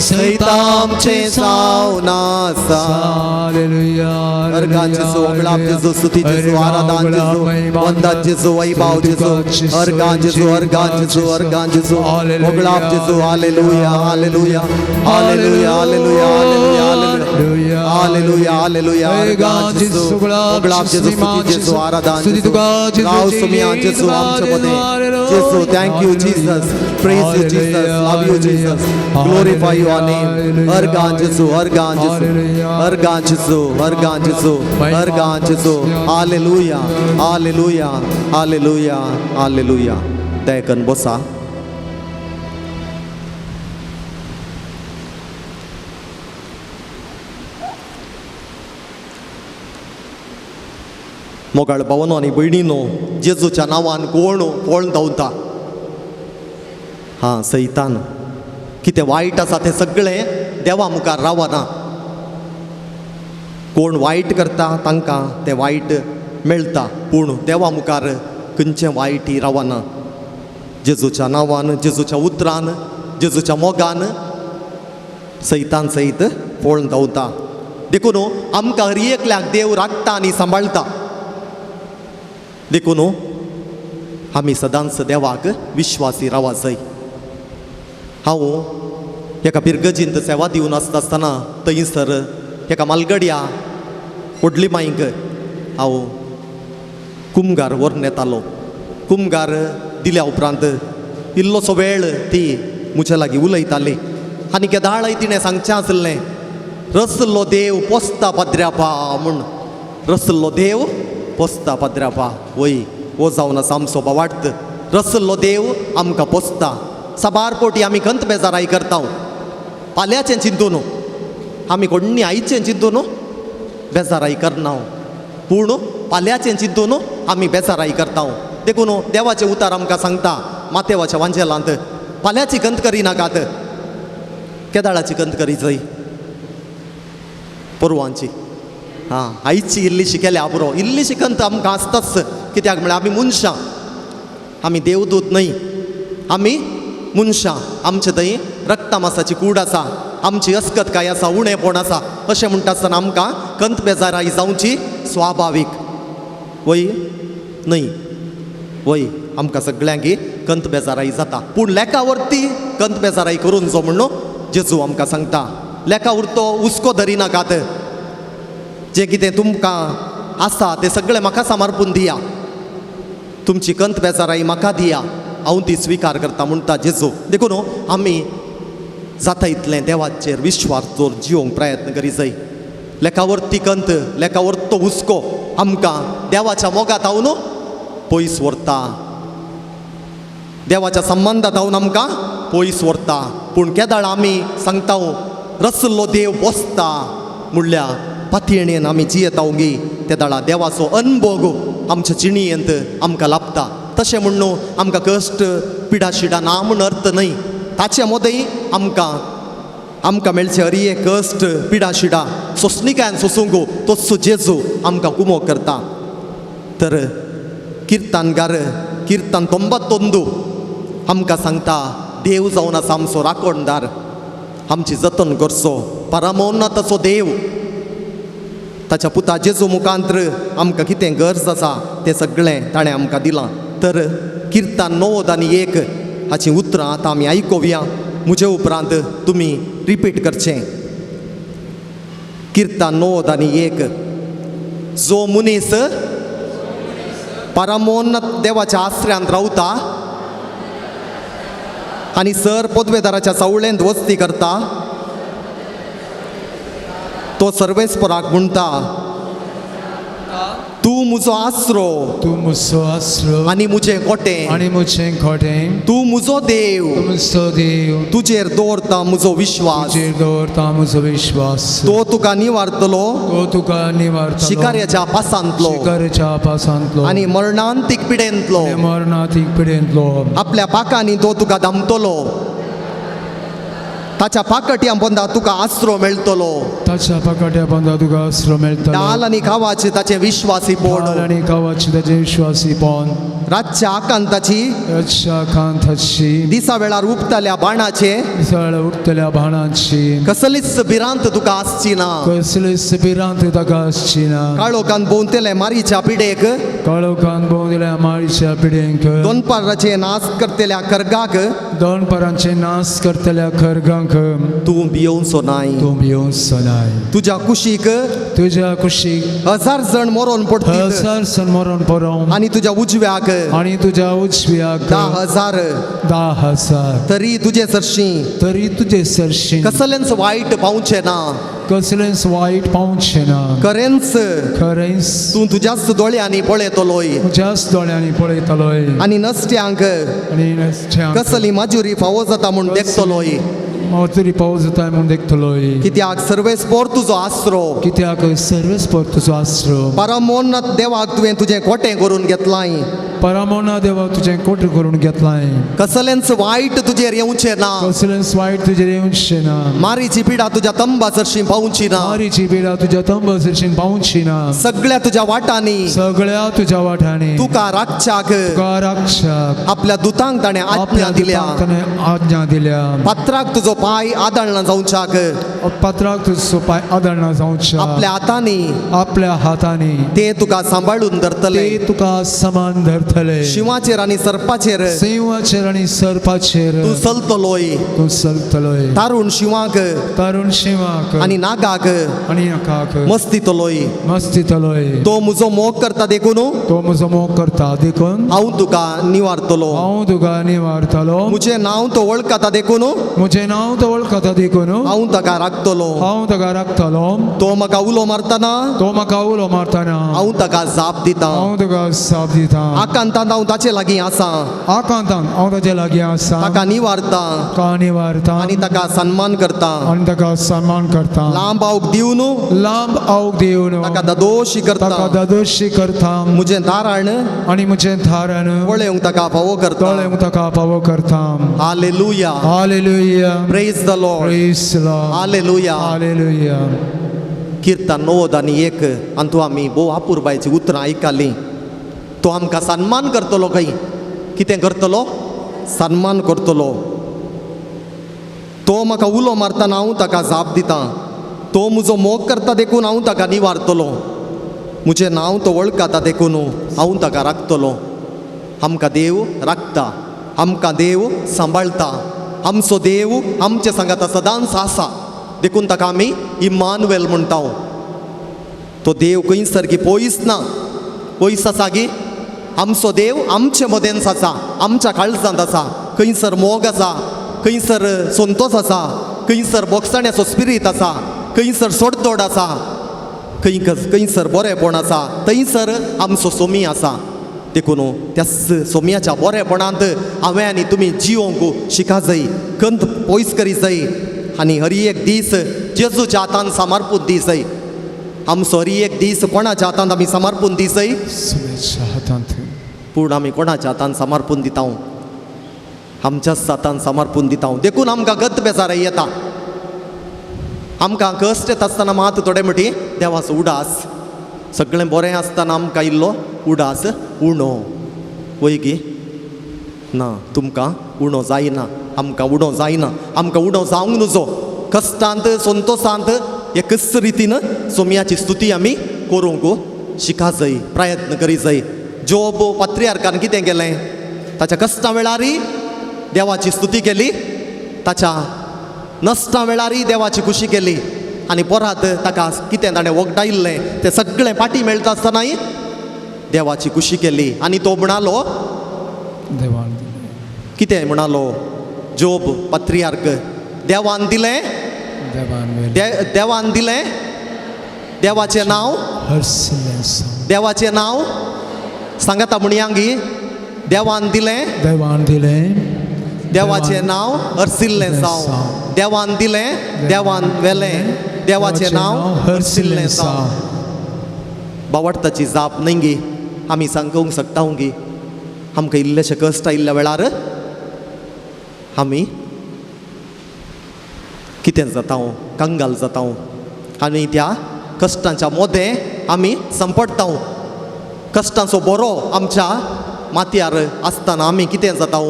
सैत आमचें सावन आसा. अर्गान जेजू, होगळाप जेजू, स्तुती जेजू, आराधन जेजू, वंदन जेजू, वैभव जेजू. अर्गान जेजू, अर्गान जेजू, अर्गान जेजू, होगळाप जेजू. Hallelujah, hallelujah, hallelujah, hallelujah, hallelujah, hallelujah, hallelujah. Organ जेजू, होगळाप जेजू, स्तुती जेजू, आराधन जेजू. राव सुमिया जेजू आमच्या मध्ये जेजू. Thank you Jesus, praise you Jesus, love you Jesus, glorify your name. अर्गान जेजू, अर्गान जेजू, अर्गान जेजू, अर्गान जेजू, अर्गान जेजू. हालेलुया, हालेलुया, हालेलुया, हालेलुया. दयाकन बसा. मोगाळ भावनो आनी भयणीनो, जेजूच्या नांवान कोण कोण धांवता? हां, सैतान कितें वायट आसा तें सगळें देवा मुखार रावना. कोण वायट करता तांकां तें वायट मेळटा, पूण देवा मुखार खंयचें वायट रावना. जेजूच्या नांवान, जेजूच्या उतरान, जेजूच्या मोगान सैतान सैत पळोवन धांवता. देखून आमकां हर एकल्याक देव राखता आनी सांबाळटा. देखून आमी सदांच देवाक विश्वासी रावा जाय. हांव एका पिरगजींत सेवा दिवन आसता आसतना थंयसर एका मालगड्या व्हडली माईक हांव कुमगार व्हरून येतालो. कुमगार दिल्या उपरांत इल्लोसो वेळ ती म्हज्या लागीं उलयताली आनी केदाळय तिणें सांगचें आसलें, रसलो देव पोसता पाद्र्यापा म्हूण. रसलो देव पोसता पाद्र्यापा. वय हो जावन आसा आमचो वाटत. रसलो देव आमकां पोसता. साबार पोटी आमी खंत बेजाराय करता. पाल्याचें चिंतून आमी कोण्णी आयचें चिंतून बेजाराय करना, पूण पाल्याचें चिंतून आमी बेजाराय करता. देखून देवाचें उतार आमकां सांगता मातेवाच्या वांजेलांत, फाल्यांची गंत करिनाकात. केदाळाची गंत करी जय? पोरवांची. हां, आयची इल्लीशी केल्या पुरो. इल्लीशी गंत आमकां आसताच. कित्याक म्हळ्यार आमी मनशां, आमी देवदूत न्हय, आमी मनशां. आमचे थंय रक्तमासाची कूड आसा, आमची अस्कत काय आसा, उणेपण आसा. अशें म्हणटा आसतना आमकां कंत बेजाराय जावची स्वाभावीक. वय न्हय? वय, आमकां सगळ्यांकी कंत बेजाराय जाता. पूण लेखावरती कंत बेजाराय करून जो म्हणून जेजू आमकां सांगता, लेखा उरतो हुस्को धरिनाकात. जें कितें तुमकां आसा तें सगळें म्हाका समर्पून दिया, तुमची कंत बेजाराय म्हाका दिया, हांव ती स्विकार करता म्हणटा जेजू. देखून आमी जाता इतलें देवाचेर विश्वास दवर जिवंक प्रयत्न करी जाय. लेखावरती कंत, लेखावरतो हुस्को आमकां देवाच्या मोगात हांव पयस व्हरता, देवाच्या संबंदात हांव आमकां पयस व्हरता. पूण केदाळ आमी सांगता रसलो देव बसता म्हणल्या पातयेणेन आमी जियेता गी, तेदाळा देवाचो अनभोग आमच्या जिणयेंत आमकां लाभता. तशें म्हणून आमकां कश्ट पिडा शिडा ना म्हूण अर्थ न्हय. ताचे मदीं आमकां आमकां मेळचे हरये कश्ट पिडा शिडा सोंसणिकायन सोसूंक तोच जेजू आमकां कुमोक करता. तर किर्तनगार किर्तन 92 आमकां सांगता, देव जावन आसा आमचो राखणदार, आमची जतन करचो परमोन्नताचो देव. ताच्या पुता जेजू मुखांत्र आमकां कितें गरज आसा तें सगळें ताणें आमकां दिलां. तर किर्तन 91 हाचीं उतरां आतां आमी आयकुया. म्हजे उपरांत तुमी रिपीट करचें. किर्तन 91. जो मनीस परमोन्नत देवाच्या आसऱ्यांत रावता आनी सर पदवेदाराच्या सावळेंत वस्ती करता, तो सर्वेस्पराक म्हणटा, तूं म्हजो आसरो, तूं म्हजो आसरो आनी म्हजें कोटें, आनी म्हजें खोटें, तूं म्हजो देव, तूं म्हजो देव, तुजेर दवरता म्हजो विश्वास, तुजेर दवरता म्हजो विश्वास, तो तुका निवारतलो, तो तुका निवारतलो, शिकाऱ्याच्या पासांतलो, शिकाऱ्याच्या पासांतलो, आनी मरणांतीक पिडेंतलो, मरणांतीक पिडेंतलो, आपल्या पाकांनी तो तुका दामतलो, ताच्या पाकट्यां पोंदा तुका आसरो मेळटलो, ताच्या पाकट्या पोंदा तुका आसरो मेळटलो, डाल आनी खावाचे ताचे विश्वासी डाल पोड, आनी खावाचे ताचे विश्वासी पोन, रातच्या आकांताची, रातच्या आकांताची, दिसा वेळार उपतल्या बाणाचे, दिसा वेळार उठतल्या बाणाची, कसलीच भिरांत तुका आसची ना, कसलीच भिरांत ताका आसची ना, काळोखान भोंवतले मारीच्या पिडेक, काळोखान भोंवतल्या मारीच्या पिडेक, दोनपाराचे नाश करतल्या खर्गाक, दोनपारांचे नाश करतल्या खर्गांक, तूं भियोवचो नाय, तूं भियोवचो नाय, तुज्या कुशीक, तुज्या कुशीक 1000 जण मरोन पडटीत, 1000 जण मरोन पडों, आनी तुज्या उजव्याक, आनी तुज्या उजव्याक 10,000, 10,000, तरी तुजे सरशीं, तरी तुजे सरशीं कसलेंच वायट पावचें ना, कसलेंच वायट पावचें ना, खरेंच खरेंच तूं तुज्याच दोळ्यांनी पळयतलोय, तुज्याच दोळ्यांनी पळयतलोय, आनी नसट्यांक आनी नसट्यांक कसली माजुरी फावो जाता म्हूण देखतलोय, माजुरी फावो जाता म्हूण देखतलोय, कित्याक सर्वेस्पोर तुजो आसरो, कित्याक सर्वेस्पोर तुजो आसरो, परमोन्नत देवाक तुवें तुजें कोटें करून घेतलां, परमोन्नत देवाक तुजें कोटें करून घेतलां, कसलेंच वायट तुजेर येवचें ना, कसलेंच वायट तुजेर येवचें ना, मारीची पिडा तुज्या तंबा सरशीं पावची ना, मारीची पिडा तुज्या तंबा सरशीं पावची ना, सगळ्या तुज्या वाटांनी, सगळ्या तुज्या वाटांनी, तुका राखच्याक, तुका राखच्याक, आपल्या दुतांक ताणें आज्ञा आपल्या दिल्या, दुतांक ताणें आज्ञा दिल्या, पात्राक तुजो पांय आदळना जावच्याक, पात्राक तुजो पांय आदळना जावच्याक, आपल्या हातांनी, आपल्या हातांनी, ते तुका सांबाळून धरतले, ते तुका समान धरतले, शिंवाचेर आनी सर्पाचेर, शिंवाचेर आनी सर्पाचेर, तूं चलतलोय, तूं चलतलोय, तारुण शिंवाक, तारुण शिंवाक, आनी नागाक, आनी नागाक, मस्तितलोय, मस्तितलोय, तो म्हजो मोग करता देखून, तो म्हजो मोग करता देखून, हांव तुका निवारतलो, हांव तुका निवारतलो, म्हजें नांव तो वळखता देखून, म्हजें नांव नांव तो वळखता देखून हांव ताका राखतलो. हांव ताका राखतलो. तो म्हाका उलो मारतना तो म्हाका उलो मारतना हांव ताका जाप दिता. हांव ताका जाप दिता. आकांतांत हांव ताचे लागीं आसा. आकांतान हांव ताचे लागीं आसा. ताका निवारता ताका निवारता आनी ताका सन्मान करता. आनी ताका सन्मान करता. लांब आवक दिवन लांब आवक दिवन ताका दादोशी करता. ताका दादोशी करता. म्हजें दाराण आनी म्हजें धारण पळोवंक ताका फावो करता. पळोवंक ताका फावो करता. Hallelujah. Hallelujah. Praise the Lord. Praise the Lord. Hallelujah. Hallelujah. किर्तन 91 अंतू आमी भोव अपुरबायची उतरां आयकलीं. तो आमकां सन्मान करतलो. खंय कितें करतलो? सन्मान करतलो. तो म्हाका उलो मारतना हांव ताका जाप दितां. तो म्हजो मोग करता देखून हांव ताका निवारतलो. म्हजें नांव तो वळखता देखून हांव ताका राखतलो. आमकां देव राखता, आमकां देव सांबाळटा. आमचो देव आमचे सांगाता सदांच आसा देखून ताका आमी इमानुएल म्हणटा. तो देव खंय सारकी पयस ना. पयस आसा गी? आमचो देव आमचे मदेंच आसा, आमच्या काळजांत आसा. खंयसर मोग आसा, खंयसर संतोश आसा, खंयसर बोगसाण्याचो स्पिरीत आसा, खंयसर सोडतोड आसा, खंय खंयसर बरेपण आसा, थंयसर आमचो सोमी आसा. देखून त्याच सोम्याच्या बरेपणांत हांवें आनी तुमी जिवोंक शिका जाय, कंत पयस करी जाय आनी हर एक दीस जेजूच्या हातान समर्पून दी जाय. आमचो हर एक दीस कोणाच्या हातांत आमी समर्पून दी जाय? हातांत. पूण आमी कोणाच्या हातान समर्पून दिता? आमच्याच हातान समर्पून दिता. देखून आमकां गत बेजाराय येता. आमकां कश्ट येता आसतना मात थोडे मटी देवाचो उडास. सगळें बरें आसतना आमकां इल्लो उडास उणो वय गी ना? तुमकां उणो जायना, आमकां उणो जायना. आमकां उणो जावंक नुजो. कश्टांत संतोशांत एकच रितीन सोम्याची स्तुती आमी करूंक शिका जाय, प्रयत्न करी जाय. जोब पात्रियार्कान कितें केलें? ताच्या कश्टां वेळारय देवाची स्तुती केली, ताच्या नश्टां वेळारय देवाची खुशी केली आनी परत ताका कितें ताणें वगडायिल्लें तें सगळें फाटीं मेळटा आसतनाय देवाची खुशी केली. आनी तो म्हणालो, देवान कितें म्हणालो जोब पात्रियार्क? देवान दिलें, देवान दिलें. देवाचें नांव, देवाचें नांव सांगाता म्हणयांगी. देवान दिलें, देवान दिलें. देवाचें नांव हरसिल्लें जावं. देवान दिलें, देवान वेलें. देवाचें नांव हरसिल्लें जावं. बावडताची जाप न्हय गी आमी सांगूंक शकता गी? आमकां इल्लेशे कश्ट आयिल्ल्या वेळार आमी कितें जाता? कंगाल जाता आनी त्या कश्टांच्या मोदें आमी संपडटा. कश्टांचो बरो आमच्या माथ्यार आसतना आमी कितें जाता?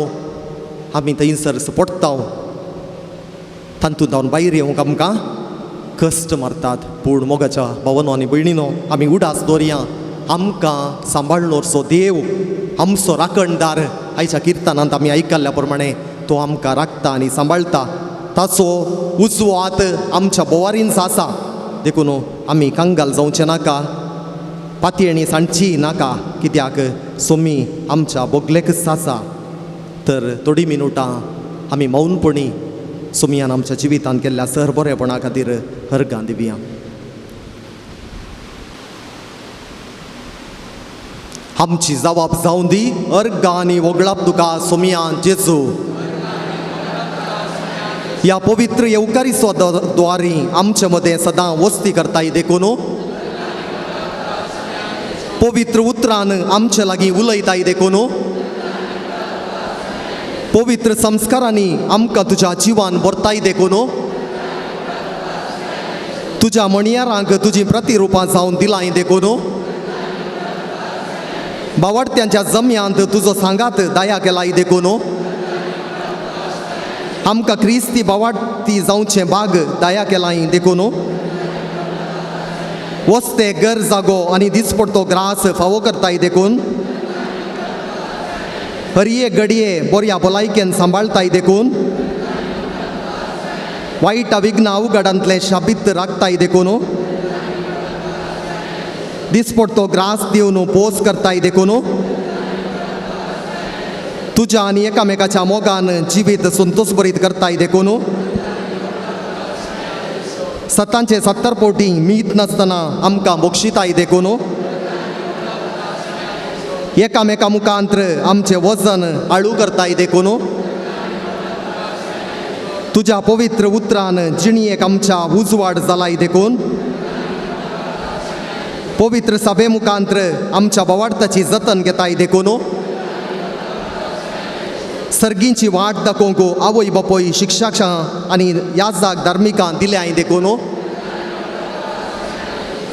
आमी थंयसर पडटा. तातूंत जावन भायर येवंक आमकां कश्ट मारतात. पूण मोगाच्या भावनो आनी भयणीनो, आमी उडास दवरया. आमकां सांबाळणोरचो देव, आमचो राखणदार, आयच्या किर्तनांत आमी आयकल्ल्या प्रमाणे तो आमकां राखता आनी सांबाळटा. ताचो उजवो हात आमच्या बोवारींच आसा. देखून आमी कंगाल जावचें नाका, पातयेणी सांडची नाका, कित्याक सोमी आमच्या बोगलेकच आसा. तर थोडीं मिनुटां आमी मौनपणी सोमियान आमच्या जिवितांत केल्ल्या सर बरेपणा खातीर हरगां दिवया. आमची जबाब जावं दी अर्गां आनी वगळाप तुका सोमियान जेजू. ह्या पवित्र येवकारीचो द्वारी आमचे मदें सदां वस्ती करताय देखून पवित्र उतरान आमचे लागीं उलयताय देखून पवित्र संस्कारांनी आमकां तुज्या जिवान भरताय देखून तुज्या मणयारांक तुजीं प्रतिरुपां जावन दिलाय देखून बावडत्यांच्या जम्यांत तुजो सांगात दया केलाय देखून आमकां क्रिस्ती बावाडती जावचें बाग दया केलाय देखून वस्ते घर जागो आनी दिसपडतो ग्रास फावो करताय देखून हरये घडये बऱ्या भलायकेन सांबाळताय देखून वायट विघ्न अवघडांतलें शाबीत राखताय देखून दिसपडतो ग्रास दिवन पोस करताय देखून तुज्या आनी एकामेकाच्या मोगान जिवीत संतोष भरीत करताय देखून सतांचे 70 पोटी मीत नासतना आमकां बक्षिताय देखून एकामेका मुखांत्र आमचें वजन आळू करताय देखून तुज्या पवित्र उतरान जिणयेक आमच्या उजवाड जालाय देखून पवित्र सभे मुखांत्र आमच्या बवार्थाची जतन घेताय देखून सर्गींची वाट दाखोवंक आवय बापूय शिक्षकां आनी याजाक धार्मिकां दिल्याय देखून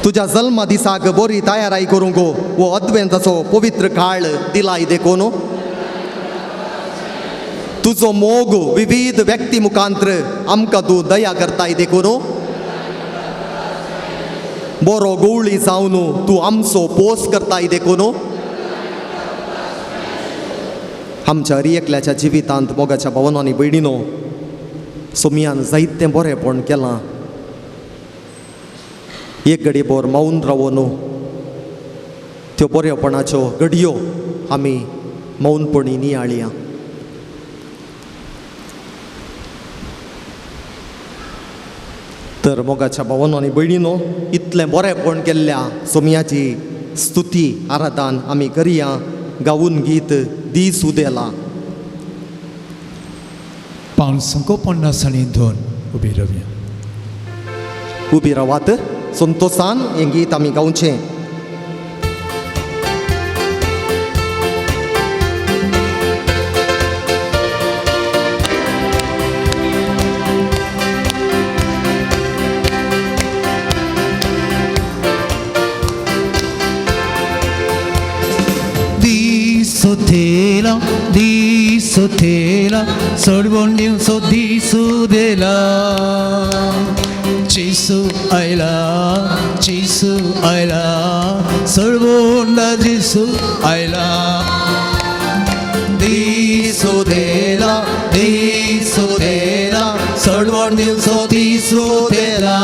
तुज्या जल्मा दिसाक बरी तयाराय करूंक वो अद्वेंताचो पवित्र काळ दिलाय देखून तुजो मोग विविध व्यक्ती मुखांत्र आमकां तूं दया करताय देखून बरो गवळी जावन तूं आमचो पोस करताय देखून आमच्या हरी एकल्याच्या जिवितांत मोगाच्या भावनो आनी भयणीनो सोमयान जायतें बरेंपण केलां. एक घडी बोर मौन रावोन त्यो बरेपणाच्यो घडयो आमी मौनपणी नियाळया. तर मोगाच्या भावनो आनी भयणीनो इतलें बरेंपण केल्ल्या सोमयाची स्तुती आराधन आमी करया. गावून गीत दीस उदेला. 552 उबी रावया. उबी रावात संतोसान हें गीत आमी गावचें. दिसोथेला दिसोथेला सोडवून दिवसो दिसू देला. जेसू आयला जेसू आयला सोडवून जेसू आयला. दिसू देला दिसू देला सोडवून दिवसो दिसू देला.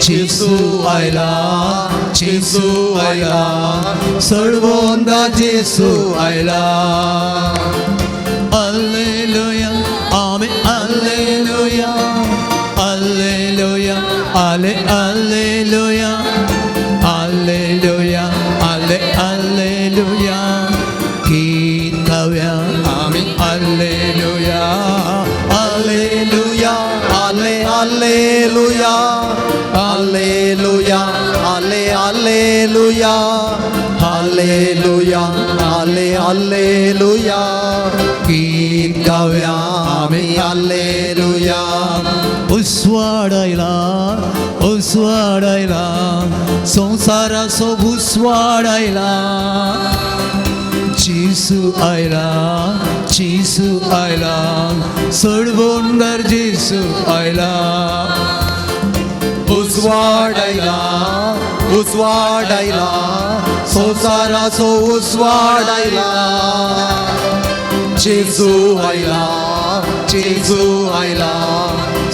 जेसू आयला जेसू आयला सोडवून जेसू आयला. Alleluia amen alleluia alleluia alle alleluia alleluia alle alleluia गीत गाऊया आमेन alleluia alleluia alle alleluia alleluia alle alleluia alleluia alle alleluia गीत गाऊया आमी आलेलुया. उजवाड आयला उजवाड आयला संवसाराचो उजवाड आयला. जेसू आयला जेसू आयला सोडवून जेसू आयला. उजवाड आयला उजवाड आयला संवसाराचो उजवाड आयला. जेजू आयला जेजू आयला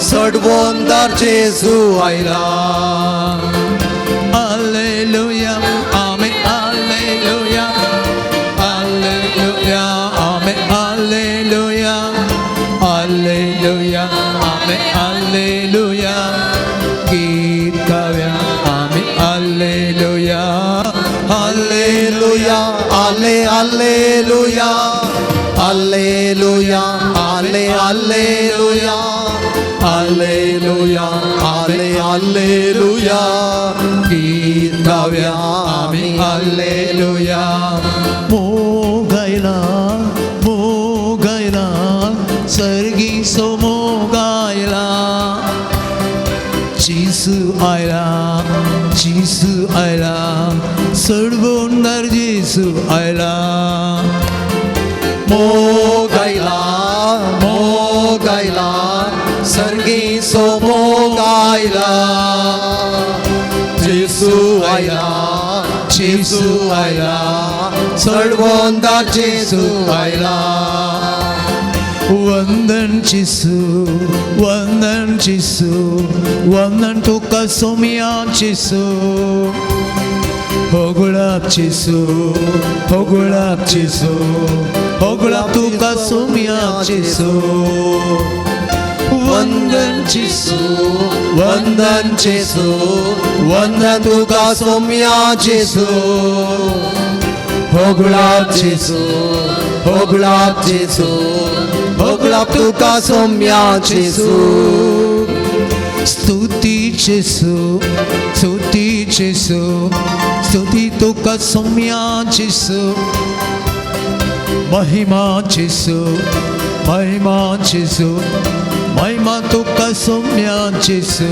सडवंदार जेजू आयला. Alleluia amen alleluia alleluia amen alleluia alleluia amen alleluia गीत गाऊया आमेन alleluia alleluia alle alleluia alleluia alle alleluia alleluia alle alleluia गीत गाऊया आमेन आलेलुया. मोग आयला मोग आयला सर्गीचो मोग आयला. जेसू आयला जेसू आयला सोडवून जेसू आयला. मोग आयला मोग आयला सर्गीचो मोग आयला. जेसू आयला जेसू आयला सडवंदार जेसू आयला. वंदन जेसू वंदन जेसू वंदन तुका सोमया जेसू. होगुळाप जेसू होगुळाप जेसू होगुळाप तुका सोमया जेसू. वंदन जेसू, वंदन जेसू, वंदन तुका सोम्या जेसू. होगळाप जेसू, होगळाप जेसू, होगळाप तुका सोम्या जेसू. स्तुती जेसू, स्तुती जेसू, स्तुती तुका सोम्या जेसू. महिमा जेसू, महिमा जेसू, महिमा तुका सोम्या जेसू.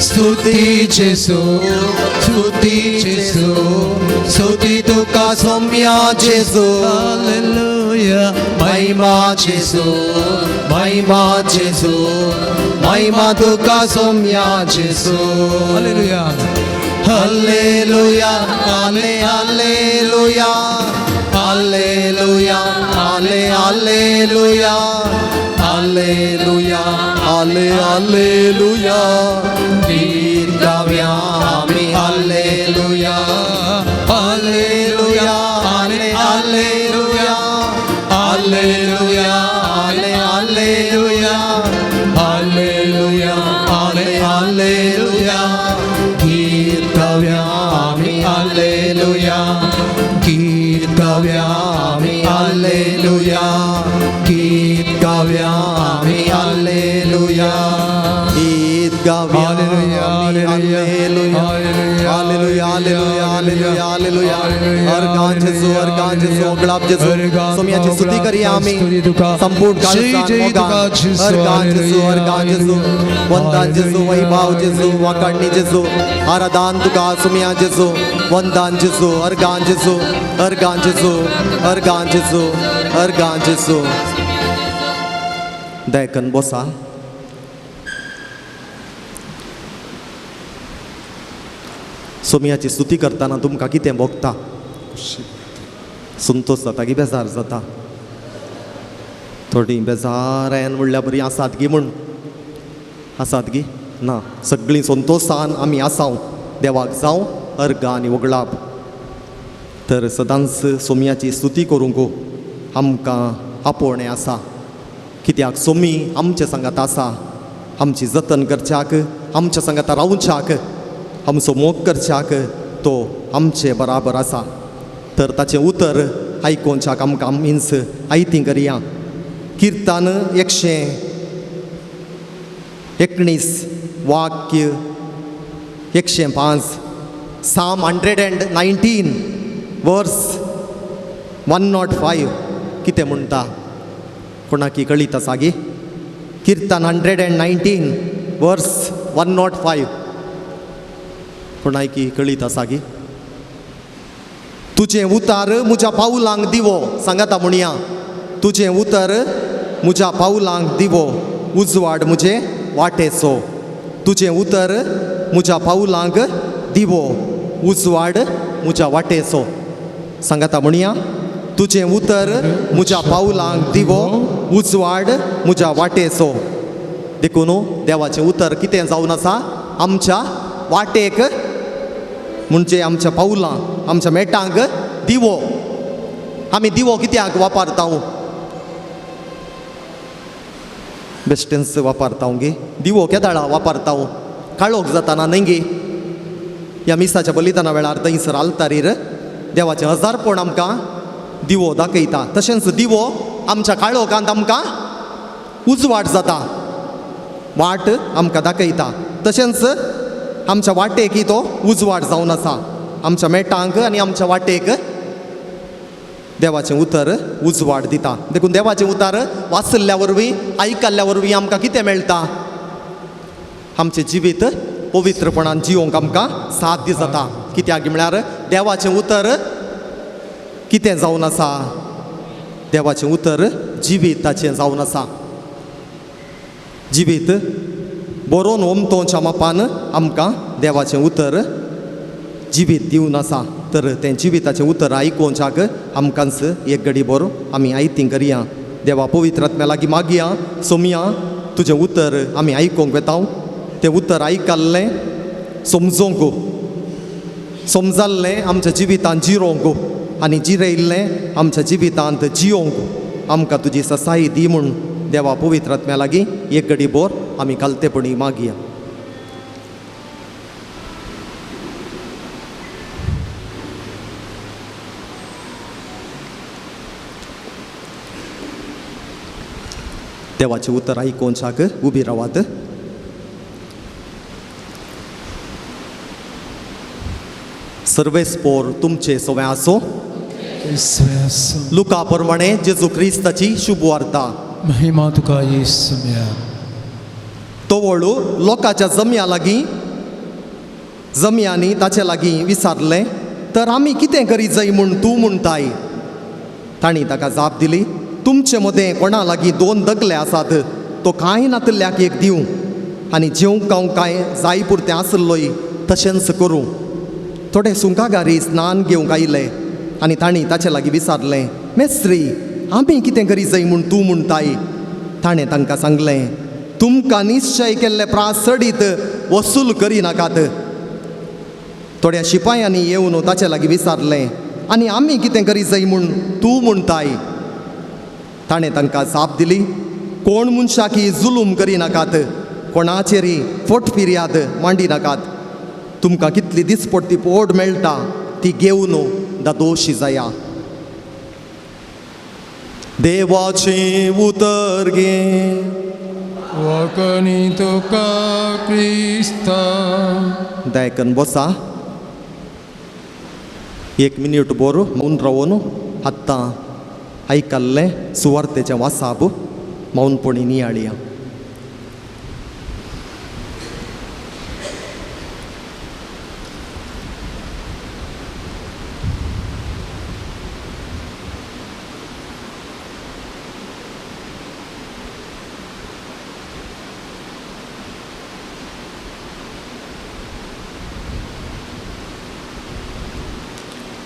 स्तुती जेसू, स्तुती जेसू, स्तुती तुका सोम्या जेसू. हालेलुया. महिमा जेसू, महिमा जेसू, महिमा तुका सोम्या जेसू. हालेलुया, हालेलुया, हाले हालेलुया, हालेलुया, हाले हालेलुया, हालेलुया, हाले हालेलुया. गीत गाव्या आम्ही हालेलुया, हालेलुया, हाले हालेलुया, हालेलुया, हाले हालेलुया, हालेलुया, हाले हालेलुया. गीत गाव्या आम्ही हालेलुया, गीत गाव्या आम्ही हालेलुया, गीत गाव्या आम्ही हालेलुया. गीत गाव्या. हालेलुया, hallelujah, hallelujah, hallelujah, hallelujah, hallelujah. अर्गां जेजू, अर्गां जेजू, होगळाप जेजू. सोम्याची स्तुती करूया आमी संपूर्ण काळजान मोगान. अर्गां जेजू, अर्गां जेजू, वंदन जेजू, वैभाव जेजू, वाकाडणी जेजू, आराधन तुका सोम्या जेजू. वंदन जेजू, अर्गां जेजू, अर्गां जेजू, अर्गां जेजू, अर्गां जेजू. दयकन बोसा. सोम्याची स्तुती करतना तुमकां कितें भोगता? संतोश जाता की बेजार जाता? थोडीं बेजारायन म्हणल्यार बरीं आसात गी म्हूण आसात गी ना, सगळीं संतोशान आमी आसाव. देवाक जावं अर्गां आनी वगळाप. तर सदांच सोम्याची स्तुती करूंक आमकां आपोवणें आसा, कित्याक सोमी आमचे सांगात आसा, आमची जतन करच्याक, आमच्या सांगात रावच्याक, आमचो मोग करच्याक तो आमचे बराबर आसा. तर ताचें उतर आयकोवच्याक आमकां आमीच आयती करया. किर्तन 119 वाक्य 105, Psalm 119 verse 105 कितें म्हणटा कोणाकी कळीत आसा गी? किर्तन 119 वर्स 105 कोणाकी कळीत आसा गी? तुजें उतार म्हज्या पावलांक दिवो, सांगाता म्हणया. तुजें उतर म्हज्या पावलांक दिवो, उजवाड म्हजे वाटेचो. तुजें उतर म्हज्या पावलांक दिवो, उजवाड म्हज्या वाटेचो. सांगाता म्हणया. तुजें उतर म्हज्या पावलांक दिवो, उजवाड म्हज्या वाटेचो. देखून देवाचें उतर कितें जावन आसा आमच्या वाटेक, म्हणजे आमच्या पावलां, आमच्या मेटांक दिवो. आमी दिवो कित्याक वापरता? बेश्टेंच वापरता गे दिवो केदाळा वापरता? काळोख जाताना न्हय गे. ह्या मिसाच्या बलिदाना वेळार थंयसर आल्तारीर देवाचें हजारपण आमकां दिवो दाखयता. तशेंच दिवो आमच्या काळोखांत आमकां उजवाड जाता, वाट आमकां दाखयता. तशेंच आमच्या वाटेक तो उजवाड जावन आसा. आमच्या मेटांक आनी आमच्या वाटेक देवाचें उतर उजवाड दिता. देखून देवाचें उतर वाचल्ल्या वरवीं, आयकल्ल्या वरवीं आमकां कितें मेळटा? आमचें जिवीत पवित्रपणान जिवंक आमकां साध्य जाता. कित्याक म्हळ्यार देवाचें उतर कितें जावन आसा? देवाचें उतर जिविताचें जावन आसा. जिवीत बरोवन ओमतोच्या मापान आमकां देवाचें उतर जिवीत दिवन आसा. तर तें जिविताचें उतर आयकोवच्याक आमकांच एक घडी बरो आमी आयती करया. देवा पवित्र आत्म्या लागीं मागया, सोमया तुजें उतर आमी आयकोंक वेता. तें उतर आयकल्लें समजोंक, समजाल्लें आमच्या जिवितांत जिरोवंक आनी जिरयल्लें आमच्या जिवितांत जियोंक आमकां तुजी ससाई दी म्हूण देवा पवित्र आत्म्या लागीं एक घडी बोर आमी कालतेपणी मागया. देवाचें उतर आयकोवच्याक उबी रावात. सर्वेस्पोर तुमचे सवें आसो. लुका प्रमाणे जेजू क्रिस्ताची शुभवार्ता. महिमा तुका येसुम्या. तवळू लोकाच्या जमया लागीं जमयांनी ताचे लागीं विचारलें, तर आमी कितें करी जाय म्हूण तूं म्हणटाय? तांणी ताका जाप दिली, तुमचे मदें कोणा लागीं दोन दगले आसात, तो कांय नातिल्ल्याक एक दिवं आनी जेवंक हांव कांय जाय पुरतें आसलोय तशेंच करूं. थोडे सुंकागारी स्नान घेवंक आयले आनी तांणी ताचे लागीं विचारलें, मेस्त्री, आमी कितें करी जाय म्हूण तूं म्हणटाय? ताणें तांकां सांगलें, तुमकां निश्चय केल्ले प्रास चडीत वसूल करिनाकात. थोड्या शिपायांनी येवन ताचे लागीं विचारलें, आनी आमी कितें करी जाय म्हूण तूं म्हणटाय? ताणें तांकां जाप दिली, कोण मनशाकी जुलूम करिनाकात, कोणाचेरी फोट फिर्याद मांडिनाकात. तुमकां कितली दिसपडटी पोड मेळटा ती घेवन दादोशी जाया. देवाचें उतर गे. वकनी तुका क्रिस्ता. दायकन बसा. एक मिनीट बोर मौन रावन आत्तां आयकल्लें सुवार्तेचें वासाब मौनपणी नियाळया.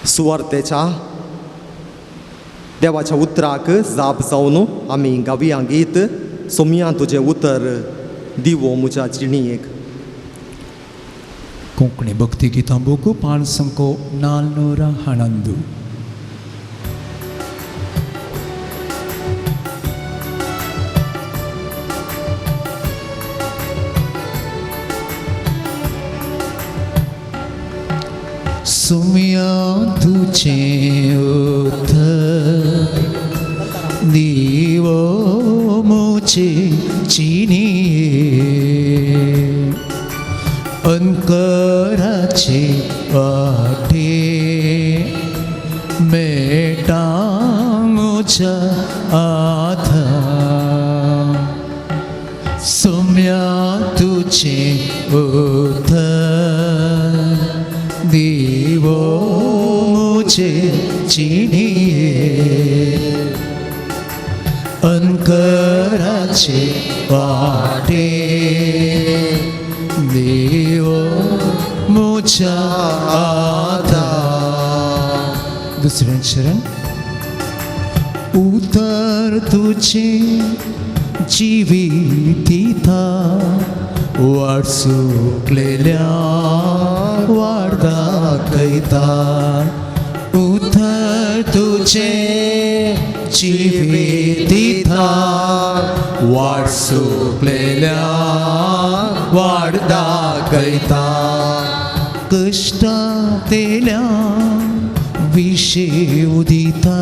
सुवार्तेच्या देवाच्या उतराक जाप जावन आमी गावया गीत सोमया तुजें उतर दिवो म्हज्या जिणेक. कोंकणी भक्ती गितां बुकू पान संको नालनोरा हाणंदू. सुमिया तुझे उतर दिवो मुझे चिनिये अंकराचे वाटे मेटा मुझा आधा. सुम्या तुझे उतर दिवो मुझे चिनिये अंकराचे वाटे दिवो मुझा आधा. दुसरें चरण. उतर तुझे जिवितिता वाट सुकलेल्या वाट दाखयता. उतर तुझे जिवितिता वाट सुकलेल्या वाट दाखयता. कश्टांतल्या विशे उदिता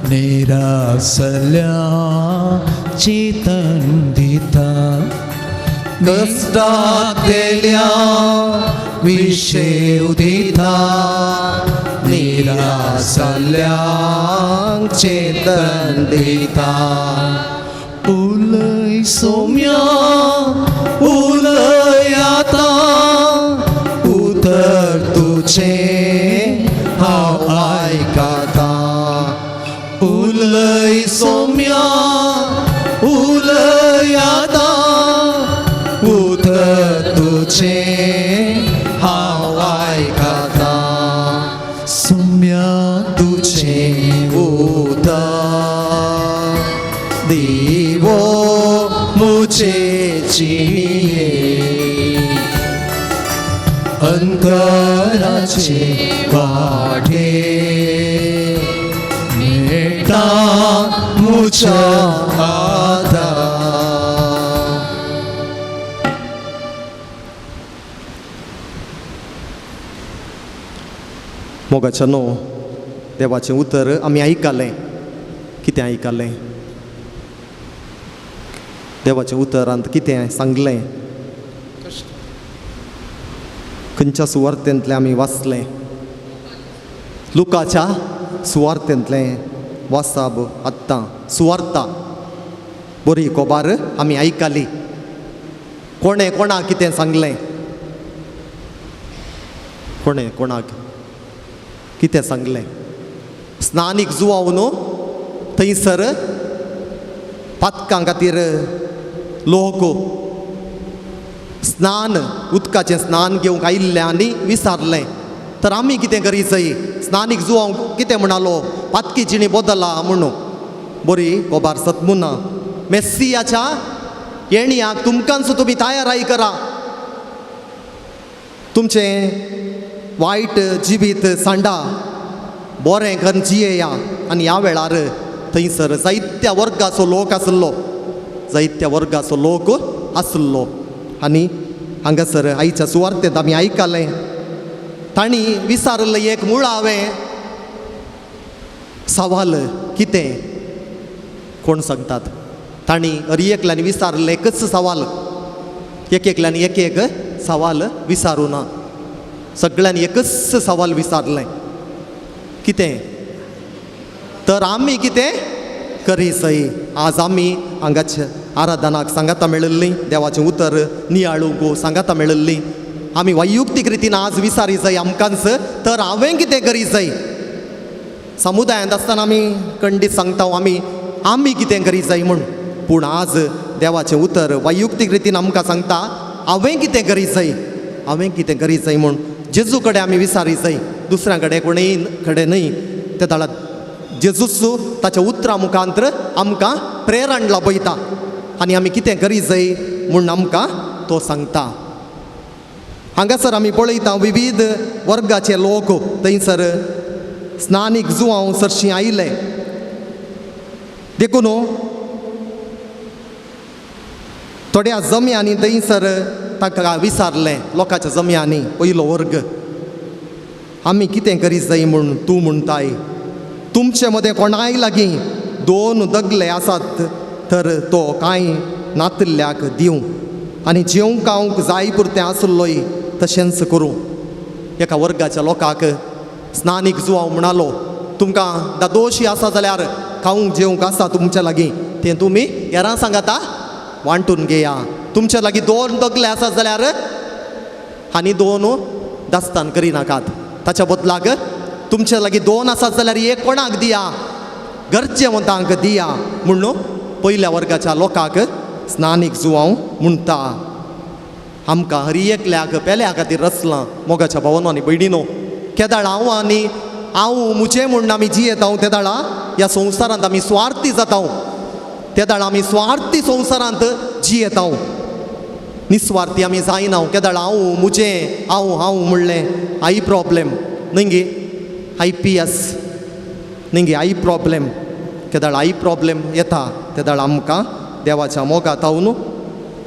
निरासल्या चेतन दिता. कश्टांतल्या विशे उदिता निरासल्या चेतन दिता. उलय सोम्या उलय आतां उतर तुझे हांव आयकता. उलय सोम्या उलय आतां उतर तुझे हांव आयकता. सोम्या तुझे उतर दिवो मुझे जिये अंतराचे वाटे मेटा प्रभूच्या आदार. मोगाच्या न्हू देवाचें उतर आमी आयकलें. कितें आयकलें? देवाचें उतरांत कितें सांगलें? खंयच्या सुवार्तेंतलें आमी वाचलें? लुकाच्या सुवार्तेंतलें वासाब आत्तां सुवार्ता बरी कोबार आमी आयकली. कोणें कोणाक कितें सांगलें? कोणें कोणाक कितें सांगलें? स्नानीक जुवाव न्हू थंयसर पातकां खातीर लोक स्नान उदकाचें स्नान घेवंक आयिल्लें आनी विसारलें. तर आमी कितें करी जाय? स्नानीक जुवाव कितें म्हणालो? पातकी जिणी बदला म्हणून. बरी कोबार सतमुना मेस्सियाच्या येणयाक तुमकांच तुमी तयाराय करा. तुमचें वायट जिवीत सांडा, बरें करून जियेया. आनी ह्या वेळार थंयसर जायत्या वर्गाचो लोक आसलो, जायत्या वर्गाचो लोक आसलो. आनी हांगासर आयच्या सुवार्तेंत आमी आयकलें तांणी विचारिल्लें एक मुळावें सवाल. कितें? कोण सांगतात? तांणी हर एकल्यान विचारिल्लें एकच सवाल. एक एकल्यान एक एक सवाल विचारूं ना, सगळ्यांनी एकच सवाल विचारलें. कितें? तर आमी कितें करी सई? आज आमी हांगाचे आराधनाक सांगाता मेळिल्लीं, देवाचें उतर नियाळूंक सांगाता मेळिल्लीं. आमी वैयुक्तीक रितीन आज विचारी जाय आमकांच, तर हांवें कितें करी जाय? समुदायांत आसतना आमी खंडीत सांगता आमी आमी कितें करी जाय म्हूण. पूण आज देवाचें उतर वैयुक्तीक रितीन आमकां सांगता हांवें कितें करी जाय, हांवें कितें करी जाय म्हूण. जेजू कडेन आमी विचारी जाय, दुसऱ्या कडेन कोणूय कडेन न्हय. ते दाळा जेजूच ताच्या उतरां मुखांतर आमकां प्रेरण लाबयता आनी आमी कितें करी जाय म्हूण आमकां तो सांगता. हांगासर आमी पळयता विविध वर्गाचे लोक थंयसर स्नानीक जुवांव सरशीं आयले. देखून थोड्या जम्यांनी थंयसर ताका विचारलें, लोकांच्या जम्यांनी पयलो वर्ग, आमी कितें करी जाय म्हूण तूं म्हणटाय? तुमचे मदें कोणाय लागीं दोन दगले आसात तर तो कांय नातिल्ल्याक दिवं आनी जेवंक खावंक जाय पुरतें आसलोय तशेंच करूं. एका वर्गाच्या लोकांक स्नानीक जुवांव म्हणालो, तुमकां दादोशी आसा जाल्यार खावंक जेवंक आसा तुमच्या लागीं तें तुमी हेरां सांगाता वांटून घेया. तुमच्या लागीं दोन दगले आसा जाल्यार आनी दोन दास्तान करिनाकात. ताच्या बदलाक तुमच्या लागीं दोन आसात जाल्यार एक कोणाक दिया, गरजेवंतांक दिया म्हणून पयल्या वर्गाच्या लोकांक स्नानीक जुवांव म्हणटा. आमकां हर एकल्याक पेल्या खातीर रचलां. मोगाच्या भावानो आनी भयणीनो, केदाळ हांव आनी हांव म्हजें म्हूण आमी जियेता तेदाळा ह्या संवसारांत आमी स्वार्थी जाता. तेदाळ आमी स्वार्थी संवसारांत जियेता, निस्वार्थी आमी जायना. केदाळ हांव म्हजें हांव हांव म्हणलें I problem न्हय गे, I P S न्हय गे, I problem. केदाळ I problem येता तेदाळ आमकां देवाच्या मोगात हांव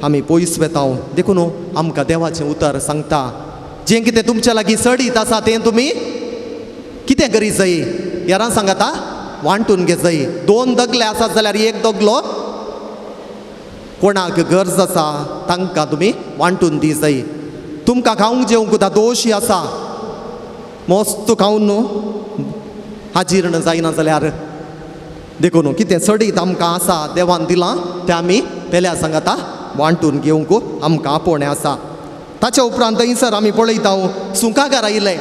आमी पयस वेता. देखून आमकां देवाचें उतर सांगता जें कितें तुमच्या लागीं चडीत आसा तें तुमी कितें करी जाय? हेरां सांगाता वांटून घे जाय. दोन दगले आसात जाल्यार एक दगलो कोणाक गरज आसा तांकां तुमी वांटून दी जाय. तुमकां खावंक जेवंक दादोशी आसा, मस्त खावन न्हू आजीर्ण जायना जाल्यार देखून कितें चडीत आमकां आसा देवान दिलां तें आमी पेल्या सांगाता वांटून घेवंक आमकां आपोवणें आसा. ताच्या उपरांत थंयसर आमी पळयता सुंकागार आयिल्ले.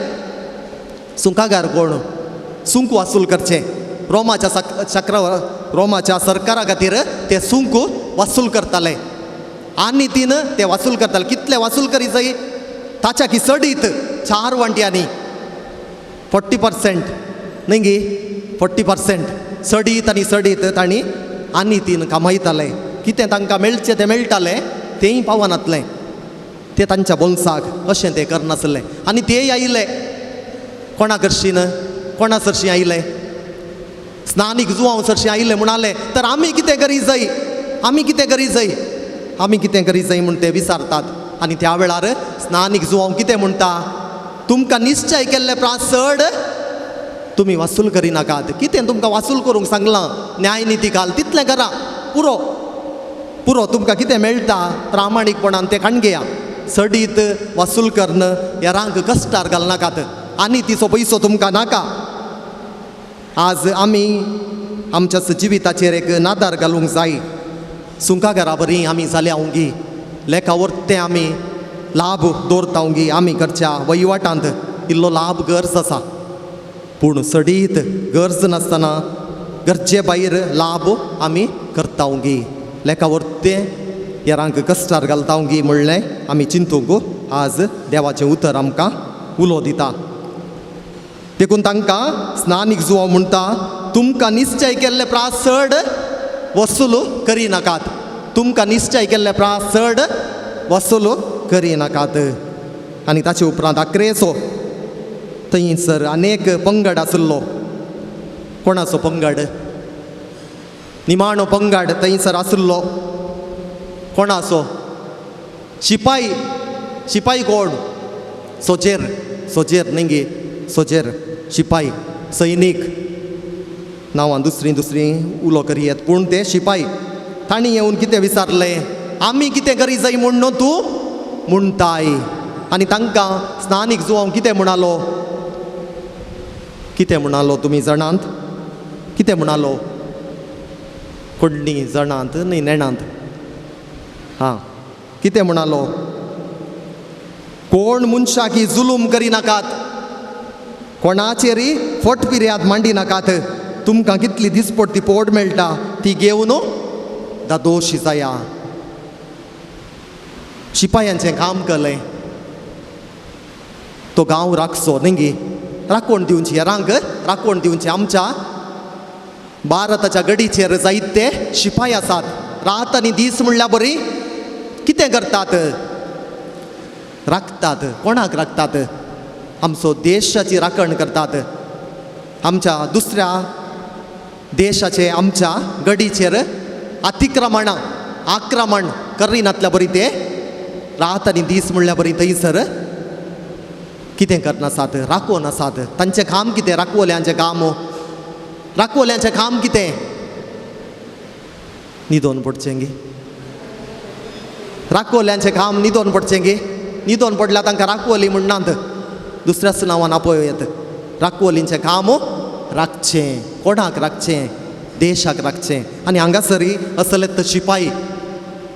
सुंकागार कोण? सुंक वासूल करचें. रोमाच्या चक्र रोमाच्या सरकारा खातीर ते सुंक वासूल करताले आनी तीन ते वासूल करताले. कितले वासूल करी जाय? ताच्या की चडीत 4 वांट्यांनी 40% न्हय गे, 40% चडीत आनी चडीत तांणी आनी तीन कमायताले. कितें तांकां मेळचें तें मेळटालें, तेंय पावनातलें तें तांच्या बोल्साक, अशें तें करनासलें. आनी तेय आयले कोणा करशीन, कोणा सरशीं आयले? स्नानीक जुवांव सरशी आयिल्ले म्हणाले तर आमी कितें करी जाय, आमी कितें करी जाय, आमी कितें करी जाय म्हूण ते विचारतात. आनी त्या वेळार स्नानीक जुवांव कितें म्हणटा, तुमकां निश्चय केल्ले प्रास चड तुमी वसूल करिनाकात. कितें तुमकां वसूल करूंक सांगलां न्यायनिती घाल तितलें करा, पुरो पुरो तुमकां कितें मेळटा प्रामाणीकपणान तें काणगेया. सडीत वसूल करून हेरांक कश्टार घालनाकात आनी तिचो पयसो तुमकां नाका. आज आमी आमच्या जिविताचेर एक नादार घालूंक जाय. सुंकाघरा बरी आमी जाल्या उंगी लेखा वरते आमी लाभ दवरता उंगी. आमी करच्या वहिवाटांत इल्लो लाभ गरज आसा, पूण सडीत गरज नासतना गरजे भायर लाभ आमी करता उंगी. लेखा वरते हेरांक कश्टार घालता उंगी म्हणलें आमी चिंतूंक आज देवाचें उतर आमकां उलो दिता. देखून तांकां स्नानीक जुवांव म्हणटा, तुमकां निश्चय केल्ले प्रास चड वसूल करिनाकात, तुमकां निश्चय केल्ले प्रास चड वसूल करिनाकात. आनी ताचे उपरांत आक्रेचो थंयसर अनेक पंगड आशिल्लो. कोणाचो पंगड? निमाणो पंगड थंयसर आशिल्लो. कोणाचो? शिपाय. शिपाय कोण? सोजेर. सोजेर न्ही गे, सोजेर शिपाय, सैनीक नांवां दुसरीं दुसरीं उलो करयेत, पूण ते शिपाय. तांणी येवन कितें विचारलें, आमी कितें करी जाय म्हूण न्हू तूं म्हणटाय. आनी तांकां स्नानीक जुवांव कितें म्हणालो, कितें म्हणालो तुमी जाणांत? कितें म्हणालो? कोडणी जाणांत न्ही नेणांत. हां, कितें म्हणालो? कोण मनशाक जुलूम करिनाकात, कोणाचेरय फट पिर्याद मांडी नाकात. तुमकां कितली दिसपट्टी पोट मेळटा ती घेवन दादोशी जाया. शिपायांचें काम केलें, तो गांव राखचो न्ही गे, राखण दिवची हेरांक, राखण दिवची. आमच्या भारताच्या गडीचेर जायते शिपाय आसात, रात आनी दीस म्हणल्यार बरी कितें करतात, राखतात. कोणाक राखतात? आमचो देशाची राखण करतात. आमच्या दुसऱ्या देशाचे आमच्या गडीचेर अतिक्रमणां आक्रमण करिनातल्या बरी ते रात आनी दीस म्हणल्यार बरी थंयसर कितें करनासात, राखोन आसात. तांचें काम कितें? राखवल्यांचें काम, राखवल्यांचें काम कितें? न्हिदोन पडचें गे. राखवल्यांचें काम न्हिदोन पडचें गे. न्हिदोन पडल्यार तांकां राखवली म्हणनात, दुसऱ्याच नांवान आपय येत. राखवलींचें काम राखचें. कोणाक राखचें? देशाक राखचें. आनी हांगासरय असले शिपाय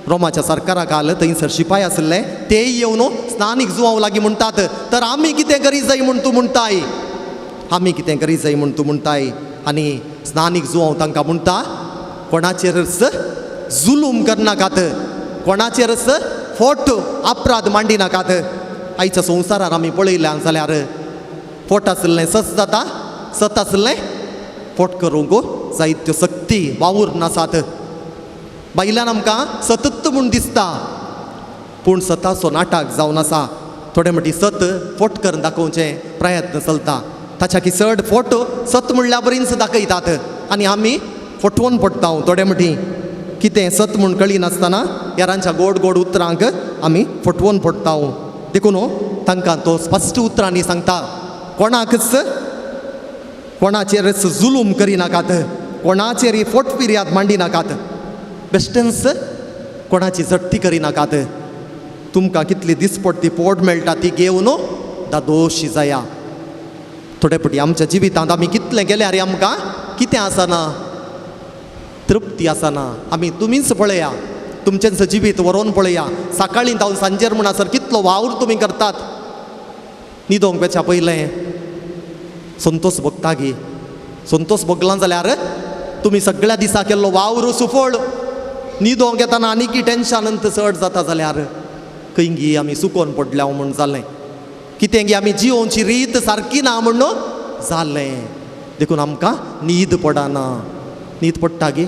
रोमाच्या सरकाराक आल थंयसर शिपाय आशिल्ले, तेय येवन स्नानीक जुवांव लागीं म्हणटात, तर आमी कितें करी जाय म्हूण तूं म्हणटाय, आमी कितें करी जाय म्हूण तूं म्हणटाय. आनी स्नानीक जुवांव तांकां म्हणटा, कोणाचेरच जुलूम करनाकात, कोणाचेरच फोट अपराध मांडी नाकात. आयच्या संवसारार आमी पळयल्या जाल्यार फोट आशिल्लें सत जाता, सत आशिल्लें फोट करूंक जायत्यो सक्ती वावूर नासात. बायल्यान आमकां सतत म्हूण दिसता, पूण सताचो नाटक जावन आसा. थोडे म्हणटी सत फोट करून दाखोवचें प्रयत्न चलता, ताच्या की चड फोट सत म्हणल्यार बरींच दाखयतात आनी आमी फटोवन पडटा. थोडे म्हणटी कितें सत म्हूण कळी नासतना हेरांच्या गोड गोड उतरांक आमी फटोवन पडटा. देखून तांकां तो स्पश्ट उतरांनी सांगता, कोणाकच कोणाचेरच जुलूम करिनाकात, कोणाचेरय फोट फिर्याद मांडी नाकात, बेश्टेंच कोणाची झडटी करिनाकात. तुमकां कितली दिसपट्टी पोट मेळटा ती घेवन दादोशी जाया. थोडे फावटी आमच्या जिवितांत आमी कितलें गेल्यार आमकां कितें आसना, तृप्ती आसना. आमी तुमीच पळया, तुमचेंच जिवीत व्हरोन पळया, सकाळीं जावन सांजेर म्हणसर कितलो वावर तुमी करतात. न्हिदोंक वेच्या पयलें संतोष भोगता गी, संतोष भोगला जाल्यार तुमी सगळ्या दिसा केल्लो वावर सुफळ. न्हिदोंक येतना आनीकी टेन्शन चड जाता जाल्यार खंय गी आमी सुकोन पडल्या म्हूण जालें, कितें गी आमी जियोवची रीत सारकी ना म्हूण जालें. देखून आमकां न्हीद पडना. न्हीद पडटा गी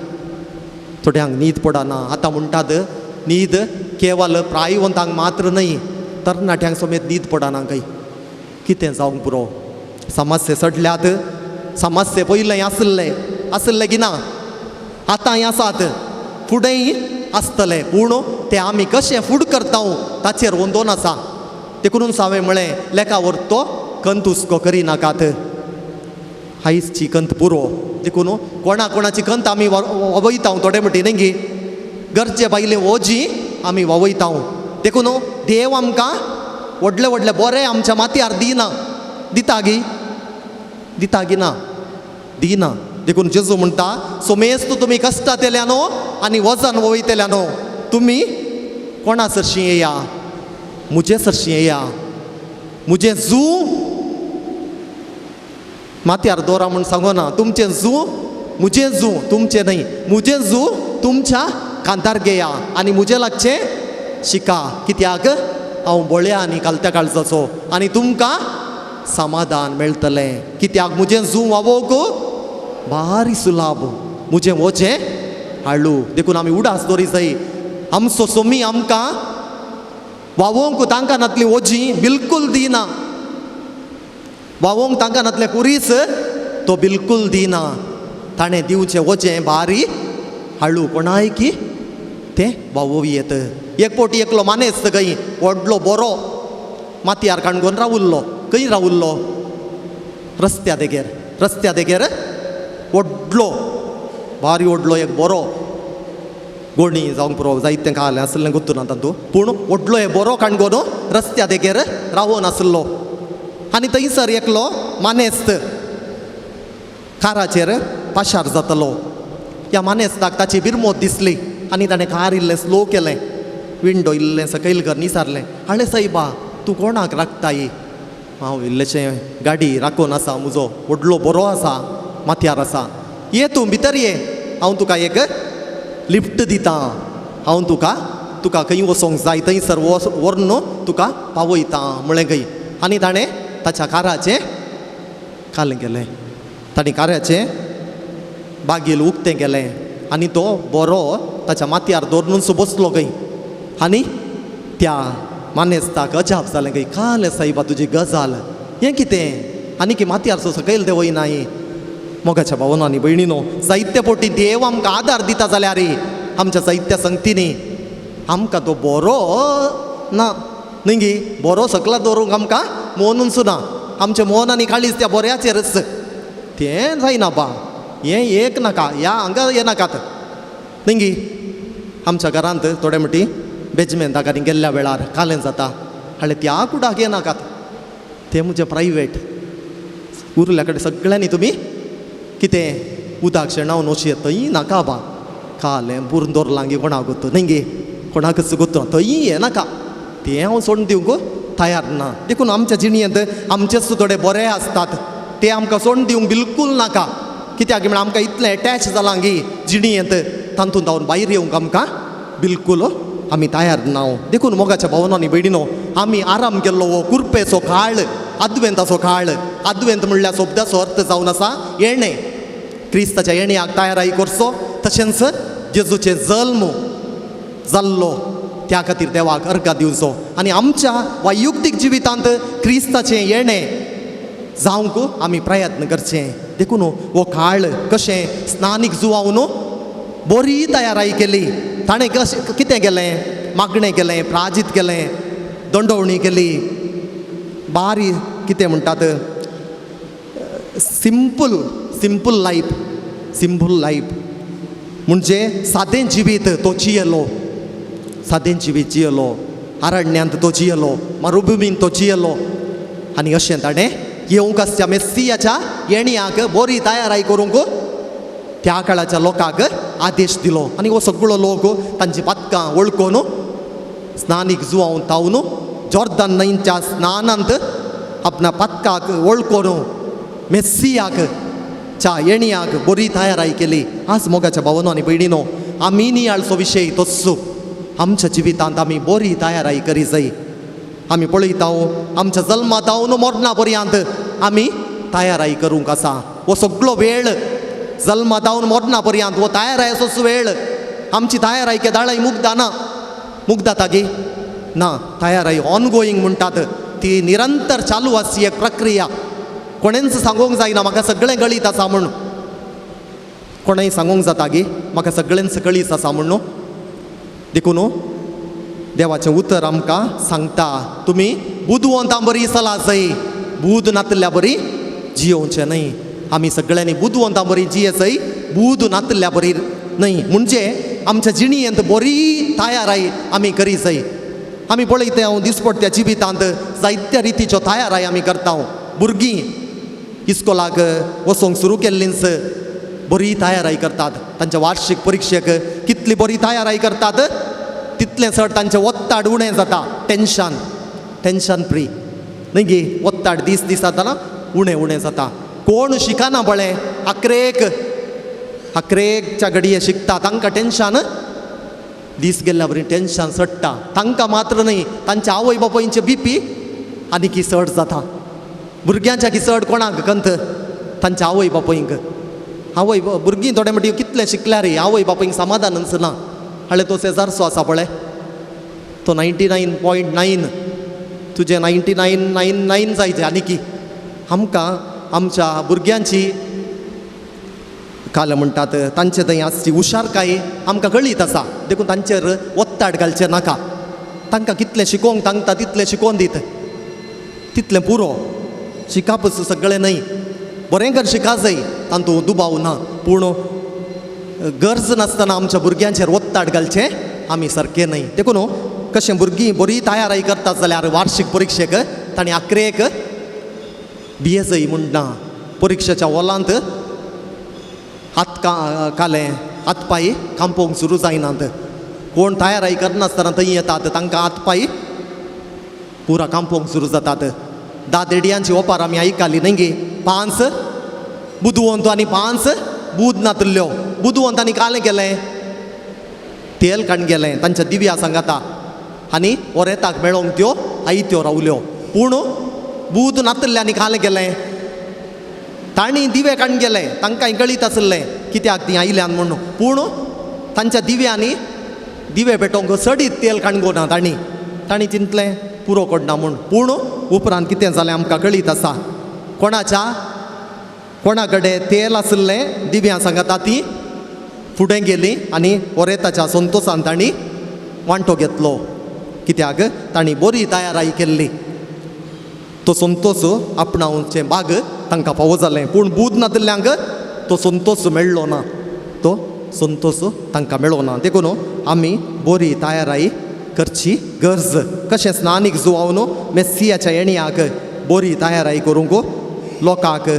थोड्यांक न्हीद पडना. आतां म्हणटात न्हीद केवल प्रायवंतांक मात्र न्हय, तरणाट्यांक समेत न्हीद पडना. खंय कितें जावंक पुरो, समस्ये सडल्यात. समस्ये पयलें आसले, आसले की ना? आतांय आसात, फुडेंय आसतले, पूण ते आमी कशें फूड करता ताचेर वंदोन आसा. देखून हांवें म्हळें लेखा व्हरतो कंत हुस्को करिनाकात, आयजची कंत पुरो. देखून कोणा कोणाची कंत आमी वावयता थोडे म्हणटी न्ही गी, गरजे भायले ओजी आमी वावयता. देखून देव आमकां व्हडले व्हडले बरें आमच्या माथ्यार दिना, दिता गी? दिता गी ना? दिना. देखून जेजू म्हणटा सोमेस्त तुमी कश्टांतल्यानो आनी वजन वयतल्यानो, तुमी कोणा सरशीं येया? म्हजे सरशीं येया, म्हजें जू माथ्यार दवरा म्हूण सांगना, तुमचें जू म्हजें जू, तुमचें न्हय, म्हजें जू तुमच्या कांतार घेया आनी म्हजें लागचें शिका, कित्याक हांव बळ्या आनी कालत्या काळजाचो आनी तुमकां समाधान मेळटलें. कित्याक म्हजें जू वावोवंक भारी सुलाभ, म्हजें वजें हाडू. देखून आमी उडास दवरी जाय, आमचो सोमी आमकां वावोवंक तांकां नातली वजी बिलकूल दिना, वावोवंक तांकां नातलें कुरीस तो बिलकूल दिना. ताणें दिवचें वजें भारी हाडू, कोणाय की तें वावोवं येत. एक फावटी एकलो मानेस्त खंय व्हडलो बरो माथ्यार काणकोण रावुल्लो. खंय रावुल्लो? रस्त्या देगेर. रस्त्या देगेर व्हडलो भारी व्हडलो एक बरो गोणी जावंक पुरो जायतें खालें आसलें गोत्तू ना तातूंत, पूण व्हडलो एक बरो काणकोण रस्त्या देगेर रावोन आसलो. आनी थंयसर एकलो मानेस्त काराचेर पाशार जातलो. ह्या मानेस्ताक ताची बिरमोत दिसली आनी ताणें कार इल्लें स्लो केलें, विंडो इल्लें सकयल कर निसारलें. हाणें सायबा तूं कोणाक राखताय? हांव इल्लेशें गाडी राखून आसा, म्हजो व्हडलो बरो आसा, माथ्यार आसा, ये तूं भितर ये, हांव तुका एक लिफ्ट दितां, हांव तुका तुका खंय वचोंक जाय थंयसर व्हरून तुका पावयतां म्हळें खंय. आनी ताणें ताच्या काराचें खालें केलें, ताणें काराचें बागील उक्तें केलें आनी तो बरो ताच्या माथ्यार दवरूनसो बसलो खंय. आनी त्या मानेस्ताक अजाप जालें खंय, कालें सायबा तुजी गजाल हें कितें, आनी की माथ्यार सो सकयल देंवयनाय. मोगाच्या भावनो आनी भयणीनो, जायते फावटी देव आमकां आदार दिता जाल्यार आमच्या जायत्या संगतींनी आमकां तो बरो ना न्ही गी, बरो सकला दवरूंक आमकां मोनूच ना, आमचें मोन आनी काळीज त्या बऱ्याचेरच, तें जायना बा, हें एक नाका, ह्या हांगा हें नाकात न्ही गी. आमच्या घरांत थोडे म्हणटी बेजमेंताक आनी गेल्ल्या वेळार कालें जाता, हाडलें त्या कुडाक हें नाकात, तें म्हजें प्रायवेट, उरल्या कडेन सगळ्यांनी तुमी कितें उदक शेणावन वचये थंय नाका बा, कालें बुरून दवरलां गी कोणाक गोत्तो न्ही गे, कोणाकच गोत्तो थंय हें नाका, तें हांव सोडून दिवंक तयार ना. देखून आमच्या जिणेंत आमचेच थोडे बरे आसतात ते आमकां सोडून दिवंक बिलकूल नाका, कित्याक म्हळ्यार आमकां इतलें एटॅच जालां गी जिणेंत, तातूंत जावन भायर येवंक आमकां बिलकूल आमी तयार ना. देखून मोगाच्या भावनो आनी भयणीनो, आमी आराम केल्लो हो कुरपेचो काळ, आदवेंताचो काळ. आदवेंत म्हणल्यार शब्दाचो अर्थ जावन आसा येणें, क्रिस्ताच्या येण्याक तयाराय करचो, तशेंच जेजूचें जल्म जाल्लो त्या खातीर देवाक अर्घा दिवचो आनी आमच्या वैयक्तीक जिवितांत क्रिस्ताचें येणें जावंक आमी प्रयत्न करचें. देखून हो काळ कशें स्नानीक जुवावन बरी तयाराय केली, ताणें कशें कितें केलें, मागणें केलें, प्राजीत केलें, दंडवणी केली, बारी कितें म्हणटात simple simple life, simple life म्हणजे सादें जिवीत तो जियेलो, सादें जिवीत जियेलो, अरण्यांत तो जियेलो, मरुभुमीन तो जियेलो. आनी अशें ताणें येवंक आसच्या मेस्सियाच्या येण्याक बरी तयाराय करूंक त्या काळाच्या लोकांक आदेश दिलो. आनी हो सगळो लोक तांची पातकां वळखून स्नानीक जुवावन तावन जॉर्दन न्हंयच्या स्नानांत आपणा पातकाक वळखून मेस्सियाक च्या येण्याक बरी तयाराय केली. आज मोगाच्या भावनो आनी भयणीनो, आमी नियाळचो विशय तोच, आमच्या जिवितांत आमी बरी तयाराय करी जाय. आमी पळयता आमच्या जल्मा जावन मरणा पर्यंत आमी तयाराय करूंक आसा. हो सगळो वेळ जल्मा जावन मरणा पर्यंत हो तयारायचोच वेळ. आमची तयाराय केदाळाय मुग्दा ना, मुग्दाता गी ना, तयाराय ऑनगोईंग म्हणटात ती निरंतर चालू आसची एक प्रक्रिया. कोणेंच सांगूंक जायना म्हाका सगळें गळीत आसा म्हूण. कोणाय सांगूंक जाता गी म्हाका सगळ्यांच कळीस आसा म्हणून. देखून देवाचें उतर आमकां सांगता तुमी बुदवंतां बरी चला जाय, बूद नातल्या बरी जियोवचें न्हय. आमी सगळ्यांनी बुदवंतां बरी जिये जाय, बूद नातल्या बरी न्हय. म्हणजे आमच्या जिणयेंत बरी तयाराय आमी करी जाय. आमी पळयता हांव दिसपट्ट्या जिवितांत जायत्या रितीच्यो तयाराय आमी करता. भुरगीं इस्कोलाक वचोंक सुरू केल्लींच बरी तयाराय करतात. तांच्या वार्षिक परिक्षेक कितली बरी तयाराय करतात तितलें चड तांचें ओत्ताड उणें जाता. टेंशन, टेंशन फ्री न्हय गी, ओत्ताड दीस दीस जाताना उणें उणें जाता. कोण शिकना पळय अकरेक अकरेकच्या घडये शिकता तांकां टेंशन दीस गेल्ल्या बरी टेंशन चडटा. तांकां मात्र न्हय तांच्या आवय बापायंचे बीपी आनीकी चड जाता. भुरग्यांच्या की चड कोणाक कंत तांच्या आवय बापायंक. आवय भुरगीं थोडे म्हणटी कितलें शिकल्यार रे आवय बापायंक समाधानच ना. हाळे तो शेजारचो आसा पळय तो 99.9 तुजें 99.99 जायचे. आनीकी आमकां आमच्या भुरग्यांची काल म्हणटात तांचे थंय आसची हुशारकाय आमकां कळीत आसा. देखून तांचेर ओत्ताड घालचें नाका. तांकां कितलें शिकोवंक तांकां तितलें शिकोवन दीत तितलें पुरो. शिकपच सगळें न्हय, बरें कर शिका जाय तातूंत दुबाव ना, पूण गरज नासतना आमच्या भुरग्यांचेर ओत्ताड घालचें आमी सारकें न्हय. देखून कशें भुरगीं बरी तयाराय करतात जाल्यार वार्षिक परिक्षेक तांणी अकरेक बी एस म्हूण ना परिक्षेच्या वोलांत हात काले हात पांय कांपोवंक सुरू जायनात. कोण तयाराय करनासतना थंय येतात तांकां हात पांय पुरा कांपोवंक सुरू जातात. 10 देडयांची ओपार आमी आयकली न्हय गी, 5 बुदवंत आनी 5 बूद नातल्ल्यो. बुदवंतांनी कालें केलें तेल काण गेलें तांच्या दिव्या सांगाता आनी ओरेताक मेळोंक त्यो आयत्यो रावल्यो. पूण बूद नातल्ल्यांनी कालें केलें तांणी दिवे काण गेले. तांकां कळीत आसलें कित्याक तीं आयल्यान म्हणून, पूण तांच्या दिव्यांनी दिवे पेटोवंक चडीत तेल काणगो ना. तांणी तांणी चिंतलें पुरो कोडना म्हूण. पूण उपरांत कितें जालें आमकां कळीत आसा. कोणाच्या कोणा कडेन तेल आसलें दिव्यां सांगाता ती फुडें गेली आनी ओरेताच्या संतोसान तांणी वांटो घेतलो. कित्याक तांणी बरी तयाराय केल्ली. तो संतोस आपणावचें बाग तांकां फावो जालें. पूण बूद नातिल्ल्यांक तो संतोस मेळ्ळो ना, तो संतोस तांकां मेळ्ळो ना. देखून आमी बरी तयाराय करची गरज. कशें स्नानीक जुवावन मेस्सियाच्या येणयाक बरी तयाराय करूंक लोकांक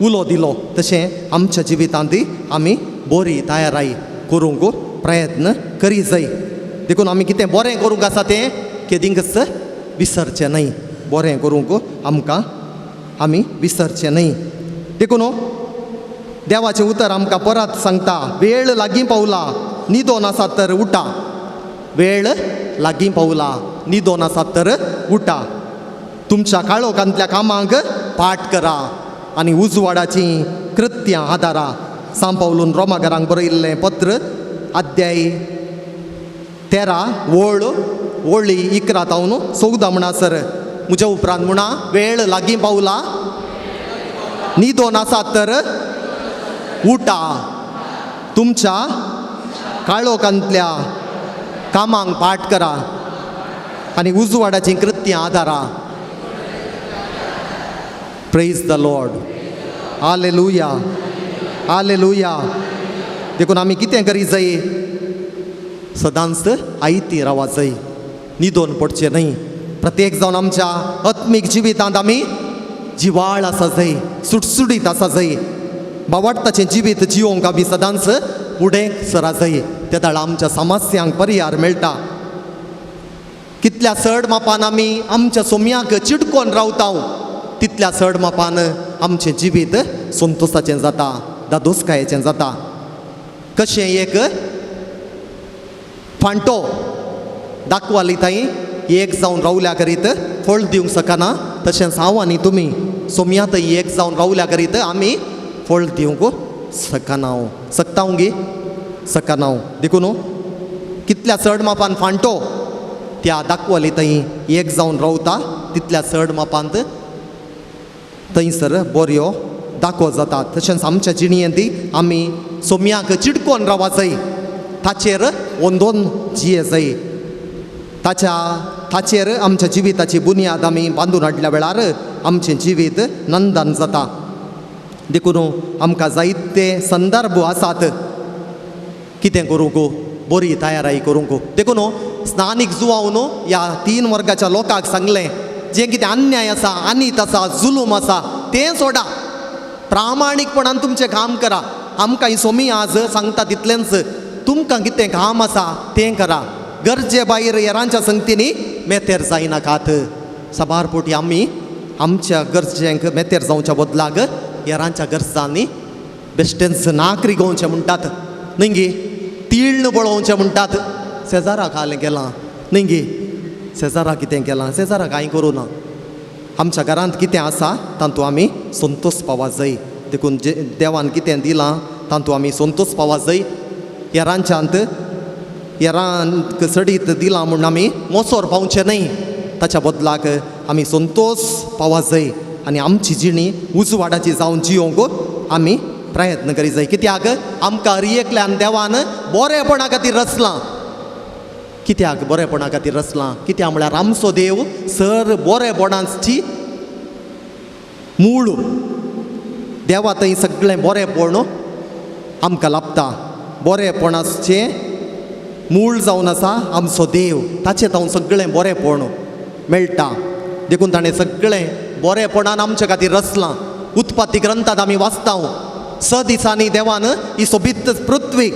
उलो दिलो तशें आमच्या जिवितांत आमी बरी तयाराय करूंक प्रयत्न करी जाय. देखून आमी कितें बरें करूंक आसा तें केदींकच विसरचें न्हय. बरें करूंक आमकां आमी विसरचें न्हय. देखून देवाचें उतर आमकां परत सांगता वेळ लागीं पावला न्हिदोन आसा तर उठा. वेळ लागीं पावला न्हिदोन आसा तर उठा. तुमच्या काळोखांतल्या कामांक पाठ करा आनी उजवाडाचीं कृत्यां आदारा. सांव पावलून रोमाघरांक बरयिल्लें पत्र अध्याय 13 वळ वळी 11 तावन 14 म्हणसर म्हज्या उपरांत म्हणा वेळ लागीं पावला न्हिदोन आसा तर उठा. तुमच्या काळोखांतल्या कामांक पाठ करा आनी उजवाडाचीं कृत्यां आदारा. Praise the Lord. Hallelujah, hallelujah. देखून आमी कितें करी जाय सदांच आयती रावा जाय, न्हिदोन पडचें न्हय. प्रत्येक जावन आमच्या आत्मीक जिवितांत आमी जिवाळ आसा जाय, सुटसुटीत आसा जाय. बावाडताचें जिवीत जियोंक आमी सदांच फुडें सरा जाय. ते दाळ आमच्या समस्यांक पर्यार मेळटा. कितल्या चड मापान आमी आमच्या सोम्याक चिटकोन रावता तितल्या चड मापान आमचें जिवीत संतोसाचें जाता, दादोसकायेचें जाता. कशें एक फांटो दाखवाली थंय एक जावन रावल्या करीत फळ दिवंक शकना, तशेंच हांव आनी तुमी सोम्या थंय एक जावन रावल्या करीत आमी फळ दिवंक शकना. शकता गी शकना. देखून कितल्या चड मापान फांटो त्या दाखवाली थंय एक जावन रावता तितल्या चड मापांत थंयसर बऱ्यो दाखो जाता. तशेंच आमच्या जिणयेंत आमी सोम्याक चिडकोन रावा जाय, ताचेर ओंदोन जिये जाय. ताचेर आमच्या जिविताची बुन्याद आमी बांदून हाडल्या वेळार आमचें जिवीत नंदन जाता. देखून आमकां जायते संदर्भ आसात कितें करूंक, बरी तयाराई करूंक. देखून स्नानीक जुवावन ह्या 3 वर्गाच्या लोकांक सांगलें, जें कितें अन्याय आसा, अनीत आसा, जुलूम आसा तें सोडा, प्रामाणीकपणान तुमचें काम करा. आमकां ही सोमी आज सांगता तितलेंच, तुमकां कितें काम आसा तें करा, गरजे भायर हेरांच्या संगतींनी मेतेर जायनाकात. साबार पोटी आमी आमच्या गरजेंक मेतेर जावच्या बदलाक हेरांच्या गरजांनी बेश्टेंच नाकरी गोवचें म्हणटात न्ही गे, तीळ्ण पळोवचें म्हणटात. शेजाराक हालें केलां न्ही गे, शेजाराक कितें केलां, शेजाराक कांय करूं ना. आमच्या घरांत कितें आसा तातूंत आमी संतोश पावा जाय. देखून जे देवान कितें दिलां तातूंत आमी संतोश पावा जाय. हेरांच्यांत हेरांक सडीत दिलां म्हूण आमी मोसोर पावचें न्हय, ताच्या बदलाक आमी संतोश पावा जाय आनी आमची जिणी उजवाडाची जावन जियोंक आमी प्रयत्न करी जाय. कित्याक आमकां हर एकल्यान देवान बरेपणा खातीर रचलां. कित्याक बरेपणा खातीर रचलां? कित्याक म्हळ्यार आमचो देव सर बरेपणाची मूळ. देवा थंय सगळें बरेपण आमकां लाभता. बरेपणाचें मूळ जावन आसा आमचो देव, ताचें जावन सगळें बरेपण मेळटा. देखून ताणें सगळें बरेपणान आमचे खातीर रचलां. उत्पत्ती ग्रंथांत आमी वाचता, 6 दिसांनी देवान ही सोबीत पृथ्वी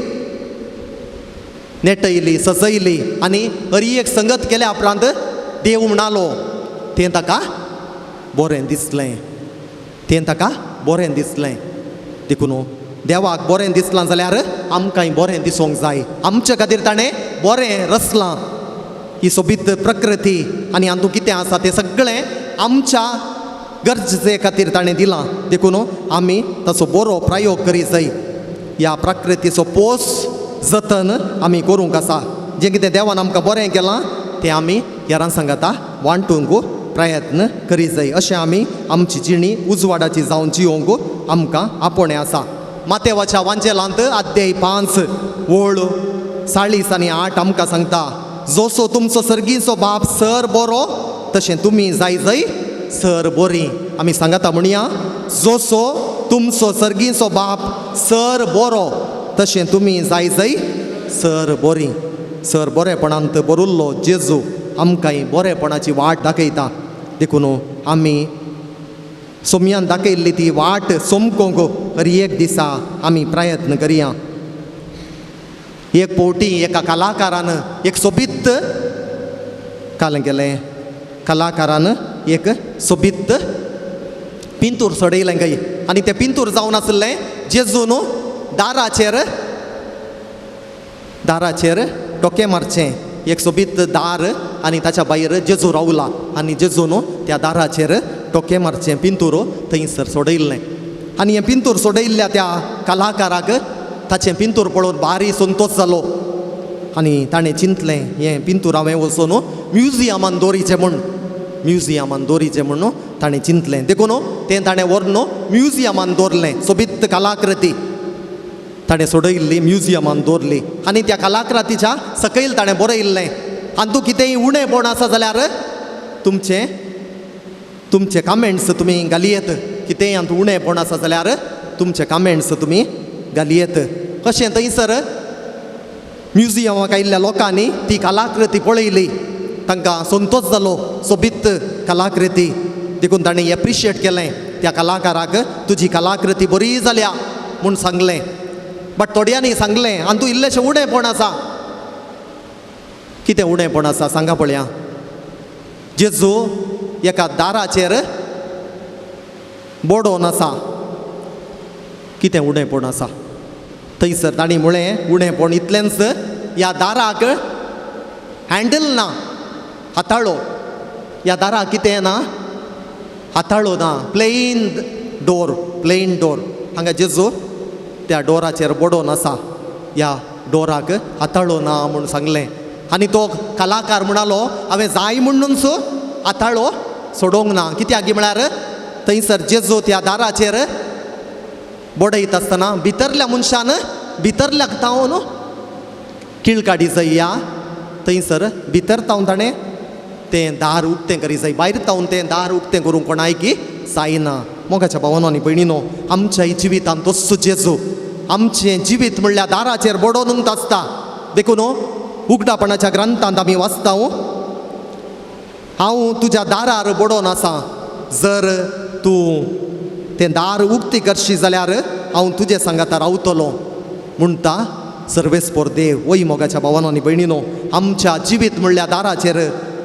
नेटयली, सजयली आनी हर एक संगत केल्या उपरांत देव म्हणालो तें ताका बरें दिसलें, तें ताका बरें दिसलें. देखून देवाक बरें दिसलां जाल्यार आमकांय बरें दिसूंक जाय. आमचे खातीर ताणें बरें रचलां ही सोबीत प्रकृती आनी हातूंत कितें आसा तें सगळें आमच्या गरजे खातीर ताणें दिलां. देखून आमी ताचो बरो प्रयोग करी जाय. ह्या प्रकृतीचो पोस जतन आमी करूंक आसा. जें कितें देवान आमकां बरें केलां तें आमी हेरां सांगाता वांटूंक प्रयत्न करी जाय. अशें आमी आमची जिणी उजवाडाची जावन जियोंक आमकां आपोवणें आसा. मातेवाच्या वांजेलांत अध्याय 5 ओळ 40 आनी 8 आमकां सांगता, जसो तुमचो सर्गीचो बाप सर बरो तशें तुमी जाय जाय सर बोरी. आमी सांगता म्हणया, जसो तुमचो सर्गीचो बाप सर बरो तशें तुमी जाय जाय सर बोरी. सर बरेपणांत बरुल्लो जेजू आमकांय बरेपणाची वाट दाखयता. देखून आमी सोमयान दाखयल्ली ती वाट सोमकोंक हर एक दिसा आमी प्रयत्न करया. एक पवटी एका कलाकारान एक सोबीत काल केलें, कलाकारान एक सोबीत पिंतूर सोडयलें काय आनी तें पिंतूर जावन आसलें जेजून दाराचेर दाराचेर टोके मारचें. एक सोबीत दार आनी ताच्या भायर जेजू रावला आनी जेजून त्या दाराचेर टोके मारचें पिंतूर थंयसर सोडयल्लें. आनी हें पिंतूर सोडयल्ल्या त्या कलाकाराक ताचें पिंतूर पळोवन भारी संतोश जालो आनी ताणें चिंतलें हें पिंतूर हांवें वचून म्युजियमान दवरिचें म्हूण, म्युजियमान दवरिचें म्हूण ताणें चिंतलें. देखून तें ताणें व्हरून म्युजियमान दवरलें. सोबीत कलाकृती ताणें सोडयल्ली म्युजियमान दवरली आनी त्या कलाकृतीच्या सकयल ताणें बरयल्लें, हातूंत कितेंय उणेपण आसा जाल्यार तुमचें तुमचे कमेंट्स तुमी घालयेत, कितेंय हातूंत उणेपण आसा जाल्यार तुमचे कमेंट्स तुमी घालयेत. कशें थंयसर म्युजियमाक आयिल्ल्या लोकांनी ती कलाकृती पळयली, तांकां संतोश जालो, सोबीत कलाकृती. देखून तांणी एप्रिशिएट केलें त्या कलाकाराक, तुजी कलाकृती बरी जाल्या म्हूण सांगलें. बट थोड्यांनी सांगलें हातूंत इल्लेशें उणेपण आसा. कितें उणेपण आसा सांगा पळया. जेजू एका दाराचेर बडोवन आसा, कितें उणेपण आसा थंयसर तांणी म्हळें उणेपण इतलेंच, ह्या दाराक हँडल ना, हाताळो, ह्या दाराक कितें ना, हाताळो ना, प्लेन डोर, प्लेन डोर. हांगा जेजू त्या डोराचेर बडोवन आसा, ह्या डोराक हाताळो ना म्हूण सांगलें. आनी तो कलाकार म्हणालो हांवें जाय म्हणूनच हाताळो सोडोवंक ना, कित्याक म्हळ्यार थंयसर जेजू त्या दाराचेर बडयत आसतना भितरल्या मनशान भितरल्या तावन किळ काडी जाय, थंयसर भितर तावन ताणें तें दार उक्तें करी जाय, भायर तावन तें दार उक्तें करूंक कोणायकी जायना। मोगाच्या भावानो आनी भयणीनो, आमच्या जिवितांत तस्सो जेजू आमचें जिवीत म्हणल्यार दाराचेर बडोवन आसता। देखून उगडापणाच्या ग्रंथांत आमी वाचता, हांव तुज्या दारार बडोवन आसा, जर तूं तें दार उक्ती करशी जाल्यार हांव तुजे सांगाता रावतलो म्हणटा सर्वेस्पोर देव। वय मोगाच्या भावानो आनी भयणीनो, आमच्या जिवीत म्हणल्यार दाराचेर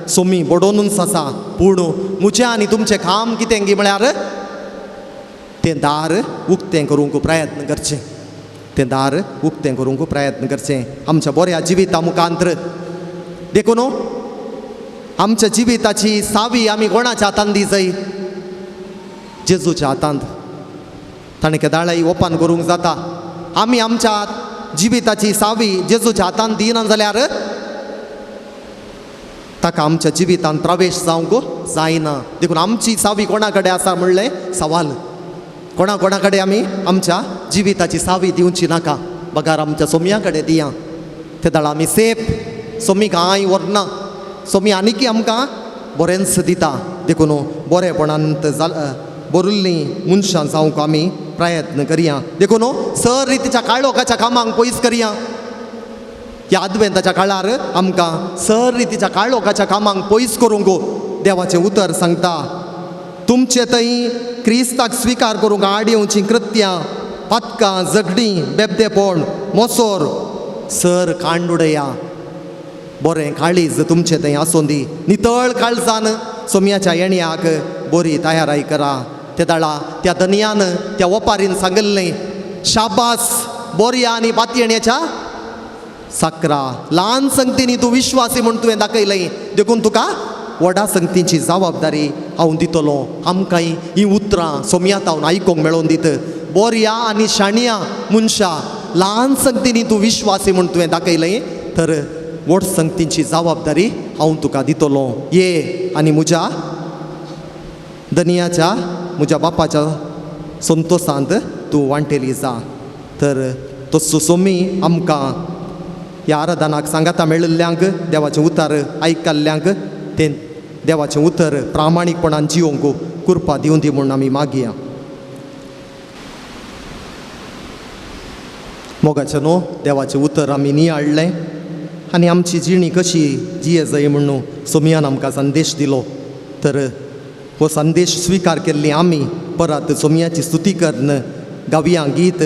सोमी बडोवनूच आसा, पूण म्हजें आनी तुमचें काम कितें गी म्हळ्यार तें दार उक्तें करूंक प्रयत्न करचें, तें दार उक्तें करूंक प्रयत्न करचें आमच्या बऱ्या जिविता मुखांतर। देखून आमच्या जिविताची सावी आमी कोणाच्या हातान दी जाय? जेजूच्या हातांत। ताणें केदाळाय ओपन करूंक जाता। आमी आमच्या जिविताची सावी जेजूच्या हातान दिना जाल्यार ताका आमच्या जिवितांत प्रवेश जावंक जायना। देखून आमची सावी कोणा कडेन आसा म्हणलें सवाल, कोणा कोणा कडेन आमी आमच्या जिविताची सावी दिवची नाका, बगार आमच्या सोम्या कडेन दिया। ते दाळ आमी सेफ, सोमी कांय व्हरना, सोमी आनीकी आमकां बरेंच दिता। देखून बरेपणांत बरुल्लीं मनशां जावंक आमी प्रयत्न करया। देखून सर रितीच्या काळोखाच्या कामांक पयस करया। ह्या आदवेंताच्या काळार आमकां सर रितीच्या काळोखाच्या कामांक पयस करूंक देवाचें उतर सांगता, तुमचे थंय क्रिस्ताक स्विकार करूंक आड येवचीं कृत्यां, पातकां, झगडीं, बेबदेपण, मोसोर सर कांडुडया। बरें काळीज तुमचें थंय आसूं दी, नितळ काळजान सोम्याच्या येण्याक बरी तयाराय करा। ते दाळा त्या धनयान त्या वपारीन सांगिल्लें, शाबास बोरया आनी पातयेण्याच्या साकरा, ल्हान संगतींनी तूं विश्वासी म्हूण तुवें दाखयलें, देखून तुका व्हडा संगतींची जबाबदारी हांव दितलो। आमकां हीं उतरां सोम्यात हांव आयकूंक मेळोवन दित, बोरया आनी शाणया मनशा, ल्हान संगतींनी तूं विश्वासी म्हूण तुवें दाखयलें, तर व्हड संगतींची जबाबदारी हांव तुका दितलो। ये आनी म्हज्या धनयाच्या म्हज्या बापाच्या संतोशांत तूं वांटेली जा। तर तसो सोमी आमकां ह्या आराधनाक सांगाता मेळिल्ल्यांक, देवाचें उतर आयकल्ल्यांक तें देवाचें उतर प्रामाणीकपणान जिवंक कृपा दिवं दी म्हूण आमी मागया। मोगाचें न्हू देवाचें उतर आमी नियाळ्ळें आनी आमची जिणी कशी जिये जाय म्हूण सोमियान आमकां संदेश दिलो। तर हो संदेश स्विकार केल्ली आमी परत सोमियाची स्तुती करून गावया गीत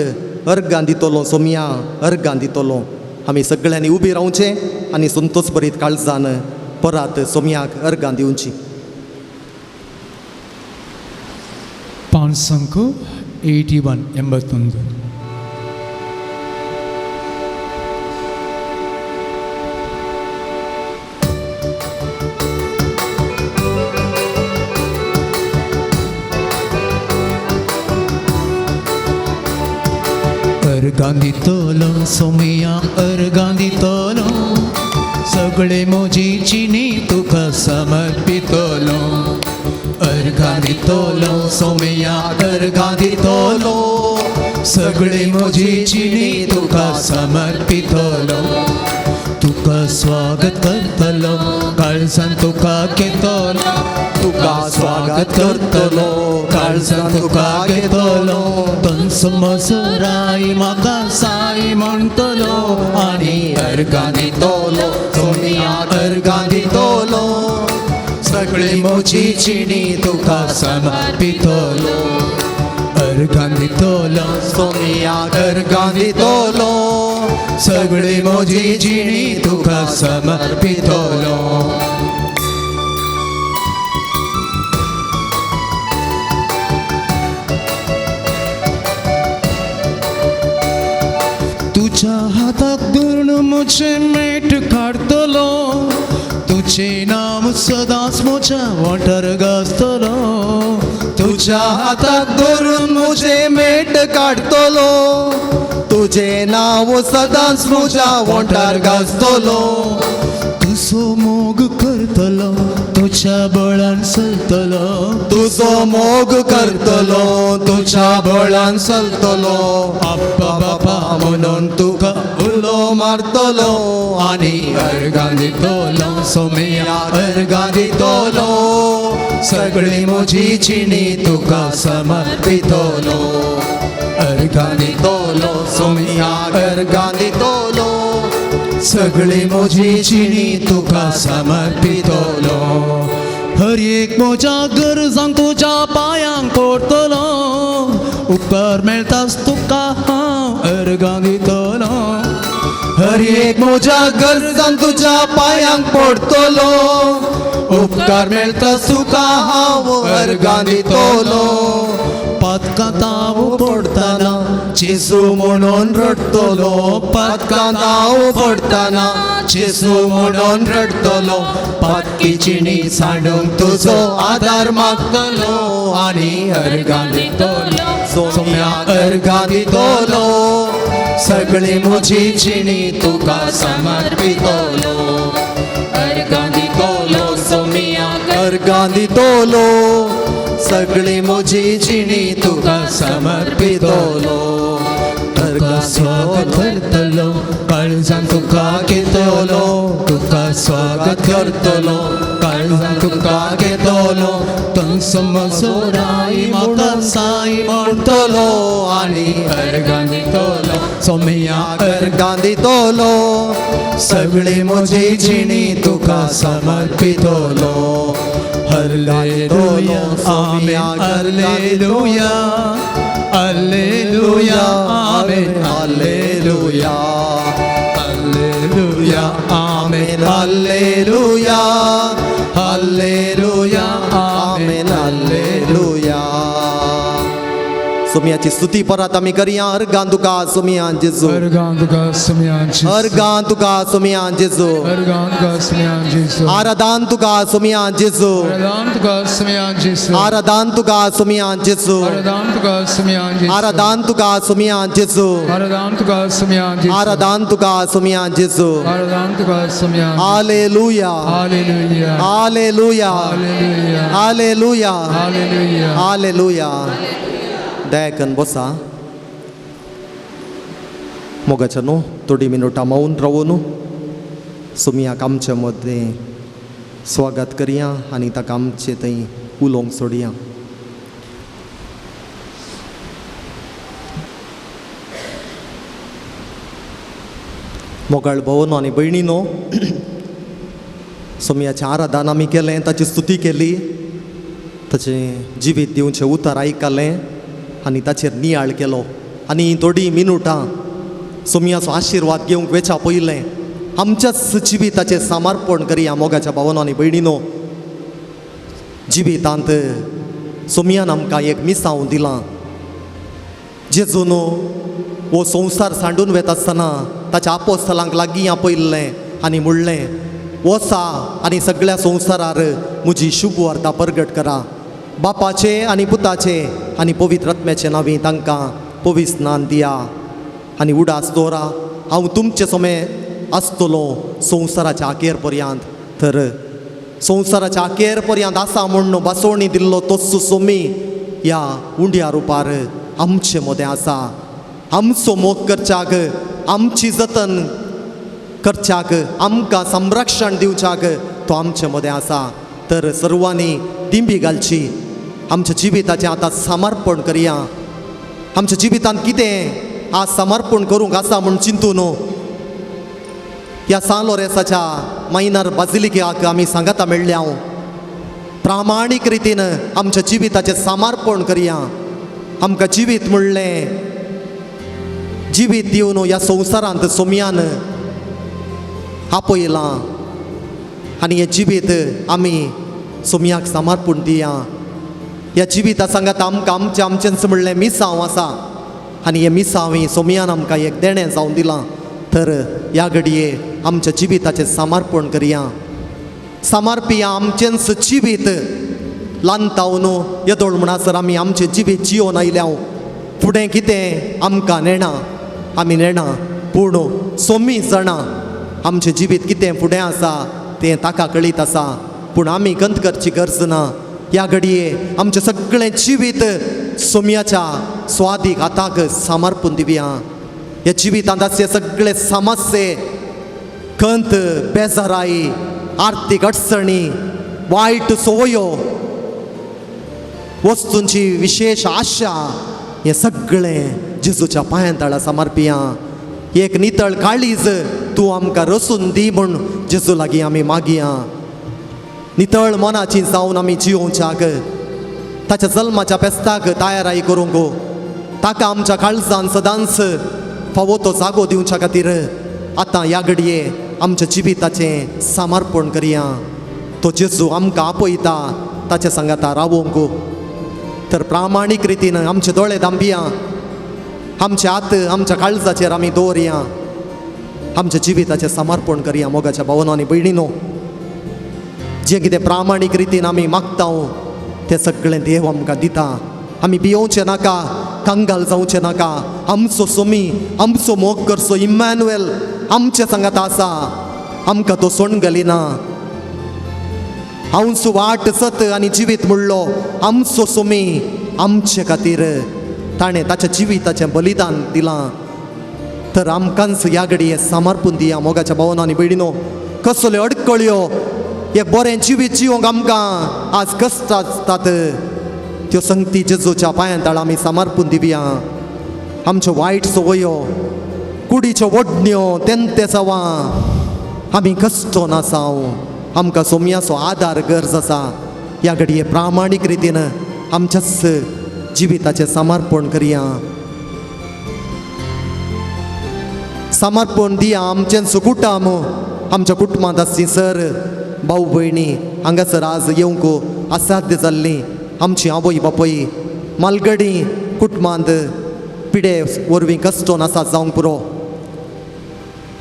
अर्गां दितलो, सोमिया अर्गां दितलो। आमी सगळ्यांनी उबी रावचें आनी संतोष भरीत काळजान परत सोम्याक अर्गां दिवची। 581 81. अर्गां दितलो सोमिया, अर्गां दितलो, सगळे म्हजी जिणी तुका समर्पितलो। अर्गां दितलो सोमिया, अर्गां दितलो, सगळे म्हजी जिणी तुका समर्पितलो। तुका स्वागत करतलो, काळजान तुका घेतलो, तुका स्वागत करतलो, काळजान तुका घेतलो। तंस मसराय म्हाका साय म्हणटलो आनी अर्गां दितलो सोमिया, अर्गां दितलो, सगळे म्हजी जिणी तुका समर्पितलो। अर्गां दितलो सोमिया, अर्गां दितलो, सगळे म्हजी जिणी तुका समर्पितलो। तुज्या हाताक धरून म्हजें मेट काडटलो, तुजें नांव सदांच म्हज्या वाठार गाजतलो। तुज्या हाताक धरून म्हजें मेट काडटलो, तुजें नांव सदांच म्हज्या वोंठार गाजतलो। तुजो मोग करतलो, तुज्या बळान चलतलो, तुजो मोग करतलो, तुज्या बळान चलतलो, अब्बा बापा म्हणून तुका उलो मारतलो आनी अर्गां दितलो, सोमया अर्गां दितलो, सगळी म्हजी जिणी तुका समर्पितलो, अर्गां दितलो, सोमया अर्गां दितलो, सगळी म्हजी जिणी तुका समर्पितलो. हर एक म्हज्या गरजांक तुज्या पांयांक पडटलो, उपकार मेळटाच तुका हांव अर्गां दितलो. हर एक म्हज्या गरजांक तुज्या पांयांक पडटलो, उपकार मेळटा तुका हांव अर्गां दितलो. पातकां ताव पडटना जेजू म्हणून रडटलो, पातकां ताव पडटना जेजू म्हणून रडटलो, पातकी जिणी सांडूंक तुजो आदार मागतलो आनी अर्गां दितलो, सोम्या अर्गां दितलो, सगळी म्हजी जिणी तुका समर्पितलो, अर्गां दितलो, सोमया अर्गां दितलो, सगळी म्हजी जिणी तुका समर्पितलो. तुका स्वागत करतलो, काळजान तुका घेतलो, तुका स्वागत करतलो, काळजान तुका घेतलो, तंस म्हजो राय म्हाका साय म्हणटलो आनी अर्गां दितलो, सोमया अर्गां दितलो, सगळी म्हजी जिणी तुका समर्पितलो. Hallelujah, amen, hallelujah, hallelujah, amen, hallelujah, hallelujah, amen, hallelujah, hallelujah, amen, hallelujah. सोमयाची स्तुती परत आमी करया. अर्गां तुका सोमया जेजू, अर्गां तुका सोमया जेजू, अर्गां तुका सोमया जेजू, अर्गां तुका सोमया जेजू, आराधान तुका सोमया जेजू, आराधान तुका सोमया जेजू, आराधान तुका सोमया जेजू, आराधान तुका सोमया जेजू, आराधान तुका सोमया जेजू, आराधान तुका सोमया जेजू, आराधान तुका सोमया जेजू, आराधान तुका Somaiya. Hallelujah, hallelujah, hallelujah, hallelujah, hallelujah, hallelujah, hallelujah. दयाकन बसा. मोगाच्या न्हू थोडी मिनुटां मौन रावून सोमयाक आमचे मदें स्वागत करया आनी ताका आमचे थंय उलोवंक सोडया. मोगाळ भोवन आनी भयणीनो, सोमयाचें आराधन आमी केलें, ताची स्तुती केली, ताचें जिवीत दिवचें उतर आयकलें आनी ताचेर नियाळ केलो. आनी थोडी मिनुटां सोमयाचो आशिर्वाद घेवंक वेच्या पयलें आमच्याच जिविताचें समर्पण करया. मोगाच्या भावनो आनी भयणीनो, जिवितांत सोमयान आमकां एक मिसांव दिलां. जेजून हो संवसार सांडून वेता आसतना ताच्या आपोस्तलांक लागीं आपयल्लें आनी म्हणलें, वचा आनी सगळ्या संवसारार म्हजी शुभ वार्ता परगट करा. बापाचे आनी पुताचे आनी पवित्र आत्म्याचे नांवी तांकां पवित्र स्नान दिया आनी उडास दवरा, हांव तुमचे सोमे आसतलो संवसाराच्या अखेर पर्यंत. तर संवसाराच्या अखेर पर्यंत आसा म्हूण बसवणी दिल्लो तोच सोमी ह्या उंड्या रुपार आमचे मदें आसा. आमचो मोग करच्याक, आमची जतन करच्याक, आमकां संरक्षण दिवच्याक तो आमचे मदें आसा. तर सर्वांनी दिंबी घालची, आमच्या जिविताचें आतां समर्पण करया. आमच्या जिवितांत कितें आज समर्पण करूंक आसा म्हूण चिंतून ह्या सान लोरेसाच्या मायनर बाजिलिकेक आमी सांगाता मेळ्ळ्या. हांव प्रामाणीक रितीन आमच्या जिविताचें समर्पण करया. आमकां जिवीत म्हणलें जिवीत दिवन ह्या संवसारांत सोमयान आपयलां आनी हें जिवीत आमी सोमयाक समर्पण दिया. ह्या जिविता सांगात आमकां आमचें आमचेंच म्हणलें मिसांव आसा आनी हें मिसांव ही सोमयान आमकां एक देणें जावन दिलां. तर ह्या घडये आमच्या जिविताचें समर्पण करया. समर्पिया आमचेंच जिवीत ल्हानतावन येदोळ म्हणसर आमी आमचें जिवीत जियोन आयल्या. फुडें कितें आमकां नेणा, आमी नेणा, पूण सोमी जाणा आमचें जिवीत कितें फुडें आसा तें ताका कळीत आसा. पूण आमी खंत करची गरज ना. ह्या घडये आमचें सगळें जिवीत सोम्याच्या स्वादीक हाताक समर्पून दिवया. ह्या जिवितांत आसचे सगळे समस्ये, खंत, बेजाराय, आर्थीक अडचणी, वायट संवयो, वस्तूंची विशेश आशा, हें सगळें जेजूच्या पांयां तळा समर्पिया. एक नितळ काळीज तूं आमकां रसून दी म्हूण जेजू लागीं आमी मागया. नितळ मनाची जावन आमी जियोवच्याक, ताच्या जल्माच्या फेस्ताक तयाराय करूंक, ताका आमच्या काळजान सदांच फावो तो जागो दिवच्या खातीर आतां ह्या घडये आमच्या जिविताचें समर्पण करया. तो जेजू आमकां आपयता ताच्या सांगाता रावोंक. तर प्रामाणीक रितीन आमचे दोळे दांबिया, आमचे हात आमच्या काळजाचेर आमी दवरया, आमच्या जिविताचें समर्पण करया. मोगाच्या भावनो आनी भयणीनो, जें कितें प्रामाणीक रितीन आमी मागता तें सगळें देव आमकां दिता. आमी भियोवचें नाका, कंगाल जावचें नाका. आमचो सोमी, आमचो मोग करचो इम्मॅन्युएल आमचे सांगात आसा. आमकां तो सोण घालिना. हांवचो वाट सत आनी जिवीत म्हणलो आमचो सोमी आमचे खातीर ताणें ताच्या जिविताचें बलिदान दिलां. तर आमकांच ह्या घडये समर्पून दिया. मोगाच्या भावनो आनी भयणीनो, कसल्यो अडकळ्यो एक बरें जिवीत जिवंक आमकां आज कश्ट आसतात, त्यो संगती जेजूच्या पांयां तळा आमी समर्पून दिवया. आमच्यो वायट संवयो, कुडीच्यो ओडण्यो, तेंतेसावां आमी कश्टो नासांव. आमकां सोम्याचो आदार गरज आसा. ह्या घडये प्रामाणीक रितीन आमच्याच जिविताचें समर्पण करया. समर्पण दिया आमचेंच कुटुंब, आमच्या कुटुंबांत आसची सर भाव भयणी हांगासर आज येवंक असाध्य जाल्लीं आमची आवय बापूय मालगडी कुटुंबांत पिडे वरवीं कश्टोन आसा जावंक पुरो.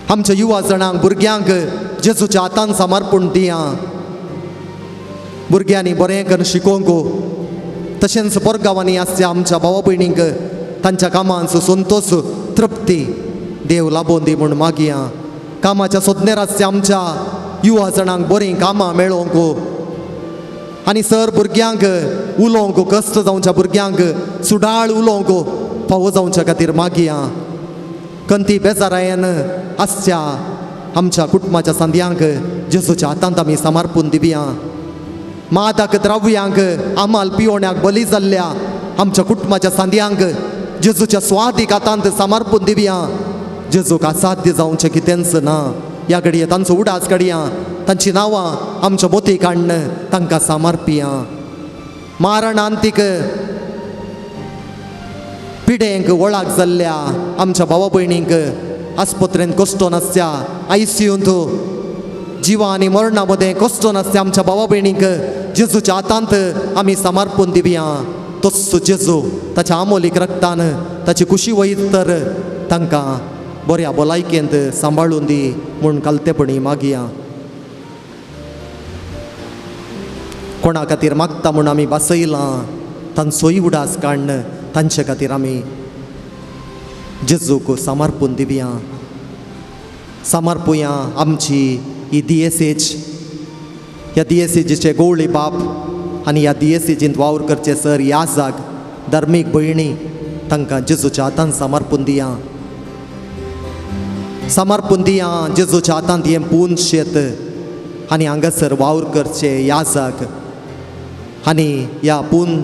आमच्या युवा जाणांक, भुरग्यांक जेजूच्या हातान समर्पण दिया. भुरग्यांनी बरें करून शिकोवंक, तशेंच बोरगांवांनी आसच्या आमच्या भावा भयणींक तांच्या कामांचो संतोश, तृप्ती देव लाबोवन दी म्हूण मागया. कामाच्या सोदनेर आसच्या आमच्या युवा जाणांक बरीं कामां मेळोवंक आनी सर भुरग्यांक उलोवंक, कश्ट जावच्या भुरग्यांक सुडाळ उलोवंक फावो जावच्या खातीर मागया. कंती बेजारायन आसच्या आमच्या कुटुंबाच्या सांद्यांक जेजूच्या हातांत आमी समर्पून दिवया. मादक द्रव्यांक, आमाल पिवण्याक बली जाल्ल्या आमच्या कुटुंबाच्या सांद्यांक जेजूच्या स्वादीक हातांत समर्पून दिवया. जेजूक असाध्य जावचें कितेंच ना. ह्या घडये तांचो उडास काडया, तांची नांवां आमच्या मोती काडून तांकां समर्पिया. मारणांतीक पिडेंक वळाक जाल्ल्या आमच्या भावा भयणींक आस्पत्रेंत कश्टो नासच्या, आयसीयूंत जिवा आनी मरणा मदें कश्टो नासच्या आमच्या भावा भयणींक जेजूच्या हातांत आमी समर्पून दिवया. तोच जेजू ताच्या आमोलीक रक्तान ताची कुशी वयत तर तांकां बऱ्या भलायकेंत सांबाळून दी म्हूण कालतेपणी मागया. कोणा खातीर मागता म्हूण आमी भासयलां तांचोय उडास काडून तांचे खातीर आमी जेजूक समर्पून दिवया. समर्पुया आमची ही दियेसेज, ह्या दियेसेजीचे गवळी बाप आनी ह्या दियेसेजींत वावर करचे सर याजाक, धार्मीक भयणी तांकां जेजूच्या हातान समर्पून दिया. समर्पून दिया जेजूच्या हातांत हें पून शेत आनी हांगासर वावर करचे याजाक आनी ह्या पून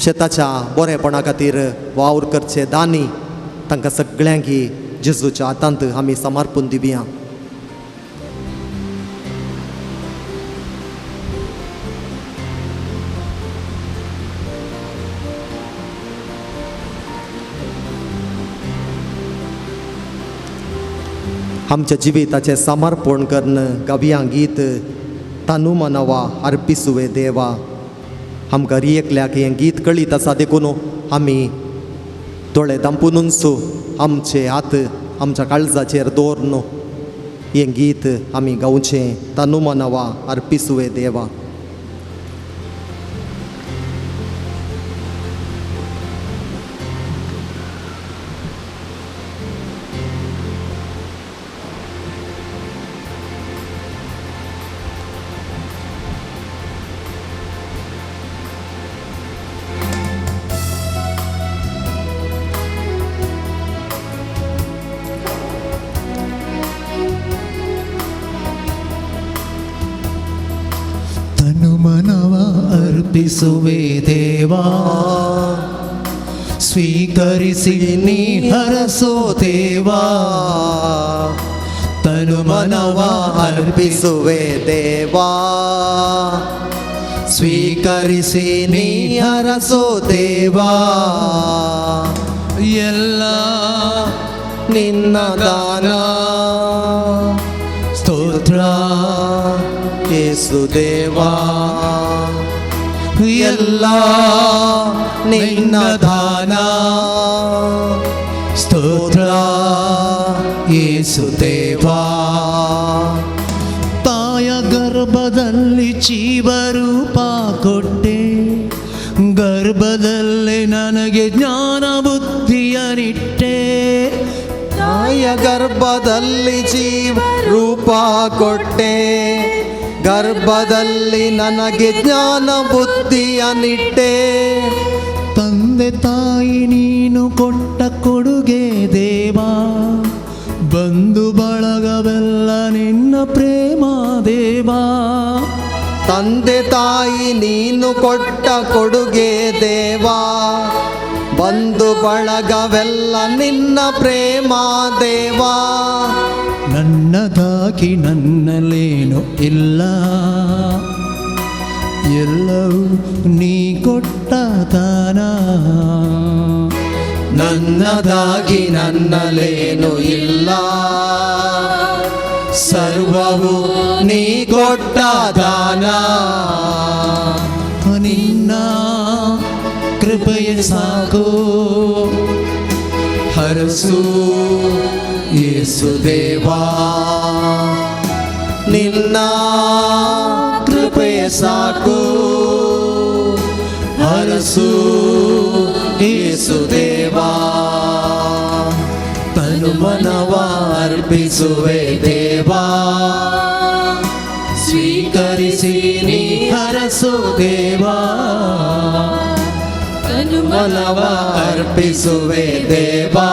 शेताच्या बरेपणा खातीर वावर करचे दानी तांकां सगळ्यांक जेजूच्या हातांत आमी समर्पून दिवया. आमच्या जिविताचें समर्पण करून गावया गीत तानू मनवा अर्पिसुवे देवा. आमकां एकल्याक हें गीत कळीत आसा देखून आमी दोळे दांपुनूच आमचे हात आमच्या काळजाचेर दवरून हें गीत आमी गावचें तानू मनवा अर्पिसुवे देवा. ಅರ್ಪಿಸುವೆ ದೇವಾ, ಸ್ವೀಕರಿಸಿ ನೀ ಹರಸೋ ದೇವಾ, ತನು ಮನವ ಅರ್ಪಿಸುವೆ ದೇವಾ, ಸ್ವೀಕರಿಸಿ ನೀ ಹರಸೋ ದೇವಾ, ಎಲ್ಲ ನಿನ್ನ ದಾನ ಸ್ತೋತ್ರ ಯೇಸು ದೇವಾ, ಎಲ್ಲ ನಿನ್ನ ದಾನ ಸ್ತೋತ್ರ ಯೇಸು ದೇವಾ. ತಾಯ ಗರ್ಭದಲ್ಲಿ ಜೀವರೂಪ ಕೊಟ್ಟೆ, ಗರ್ಭದಲ್ಲಿ ನನಗೆ ಜ್ಞಾನ ಬುದ್ಧಿಯ ನಿಟ್ಟೆ. ತಾಯ ಗರ್ಭದಲ್ಲಿ ಜೀವ ರೂಪ ಕೊಟ್ಟೆ, ಗರ್ಭದಲ್ಲಿ ನನಗೆ ಜ್ಞಾನ ಬುದ್ಧಿಯ ನಿಟ್ಟೆ. ತಂದೆ ತಾಯಿ ನೀನು ಕೊಟ್ಟ ಕೊಡುಗೆ ದೇವಾ, ಬಂಧು ಬಳಗವೆಲ್ಲ ನಿನ್ನ ಪ್ರೇಮ ದೇವಾ. ತಂದೆ ತಾಯಿ ನೀನು ಕೊಟ್ಟ ಕೊಡುಗೆ ದೇವಾ, ಬಂಧು ಬಳಗವೆಲ್ಲ ನಿನ್ನ ಪ್ರೇಮ ದೇವಾ. ನನ್ನದಾಗಿ ನನ್ನಲ್ಲೇನು ಇಲ್ಲ, ಎಲ್ಲವೂ ನೀ ಕೊಟ್ಟ ದಾನ. ನನ್ನದಾಗಿ ನನ್ನಲೇನು ಇಲ್ಲ, ಸರ್ವವು ನೀ ಕೊಟ್ಟ ದಾನ. ನಿನ್ನ ಕೃಪೆಯ ಸಾಕು ಹರಸು ಯೇಸು ದೇವಾ, ನಿನ್ನ ಕೃಪೆಯ ಸಾಕು ಹರಸು ಯೇಸು ದೇವಾ. ತನು ಮನವ ಅರ್ಪಿಸುವೆ ದೇವಾ, ಸ್ವೀಕರಿಸಿ ನೀ ಹರಸು ದೇವಾ, ತನು ಮನವ ಅರ್ಪಿಸುವೆ ದೇವಾ,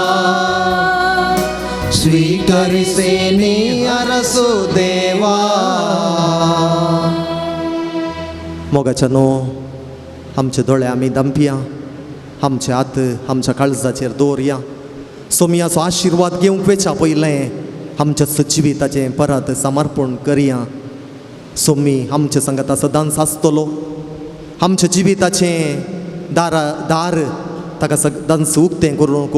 ಸ್ವೀಕರಿಸಿ ನೀ ಅರಸು ದೇವಾ. मोगाच्यानो, आमचे दोळे आमी दंपया, आमचे हात आमच्या काळजाचेर दवरया. सोमयाचो आशिर्वाद घेवंक वेच्या पयलें आमच्या जिविताचें परत समर्पण करया. सोमी आमच्या संगता सदांच आसतलो. आमच्या जिविताचें दारा दार ताका सदांच उक्तें करूंक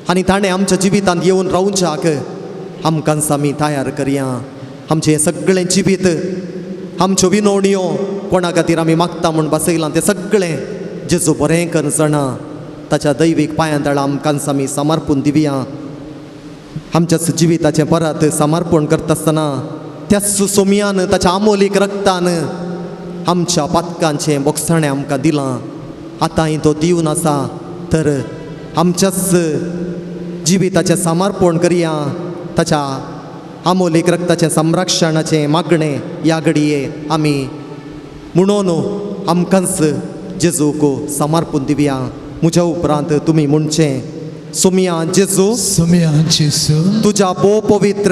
आनी ताणें आमच्या जिवितांत येवन रावच्याक आमकां आमी तयार करया. आमचें हें सगळें जिवीत, आमच्यो विनवण्यो कोणा खातीर आमी मागता म्हूण बसयलां तें सगळें जेजू बरें कर जाणा. ताच्या दैवीक पांयां तळा आमकां आमी समर्पून दिवया. आमच्या जिविताचें परत समर्पण करता आसतना त्याच सोमयान ताच्या आमोलीक रक्तान आमच्या पातकांचें बोगसाणें आमकां दिलां. आतांय तो दिवन आसा. तर आमच्याच जिविताचें समर्पण करया. ताच्या आमोलीक रक्ताचें संरक्षणाचें मागणें ह्या घडये आमी म्हणून आमकांच जेजूक समर्पून दिवया. म्हज्या उपरांत तुमी म्हणचें, सोमया जेजू, सुम्या जेसू, तुज्या भोव पवित्र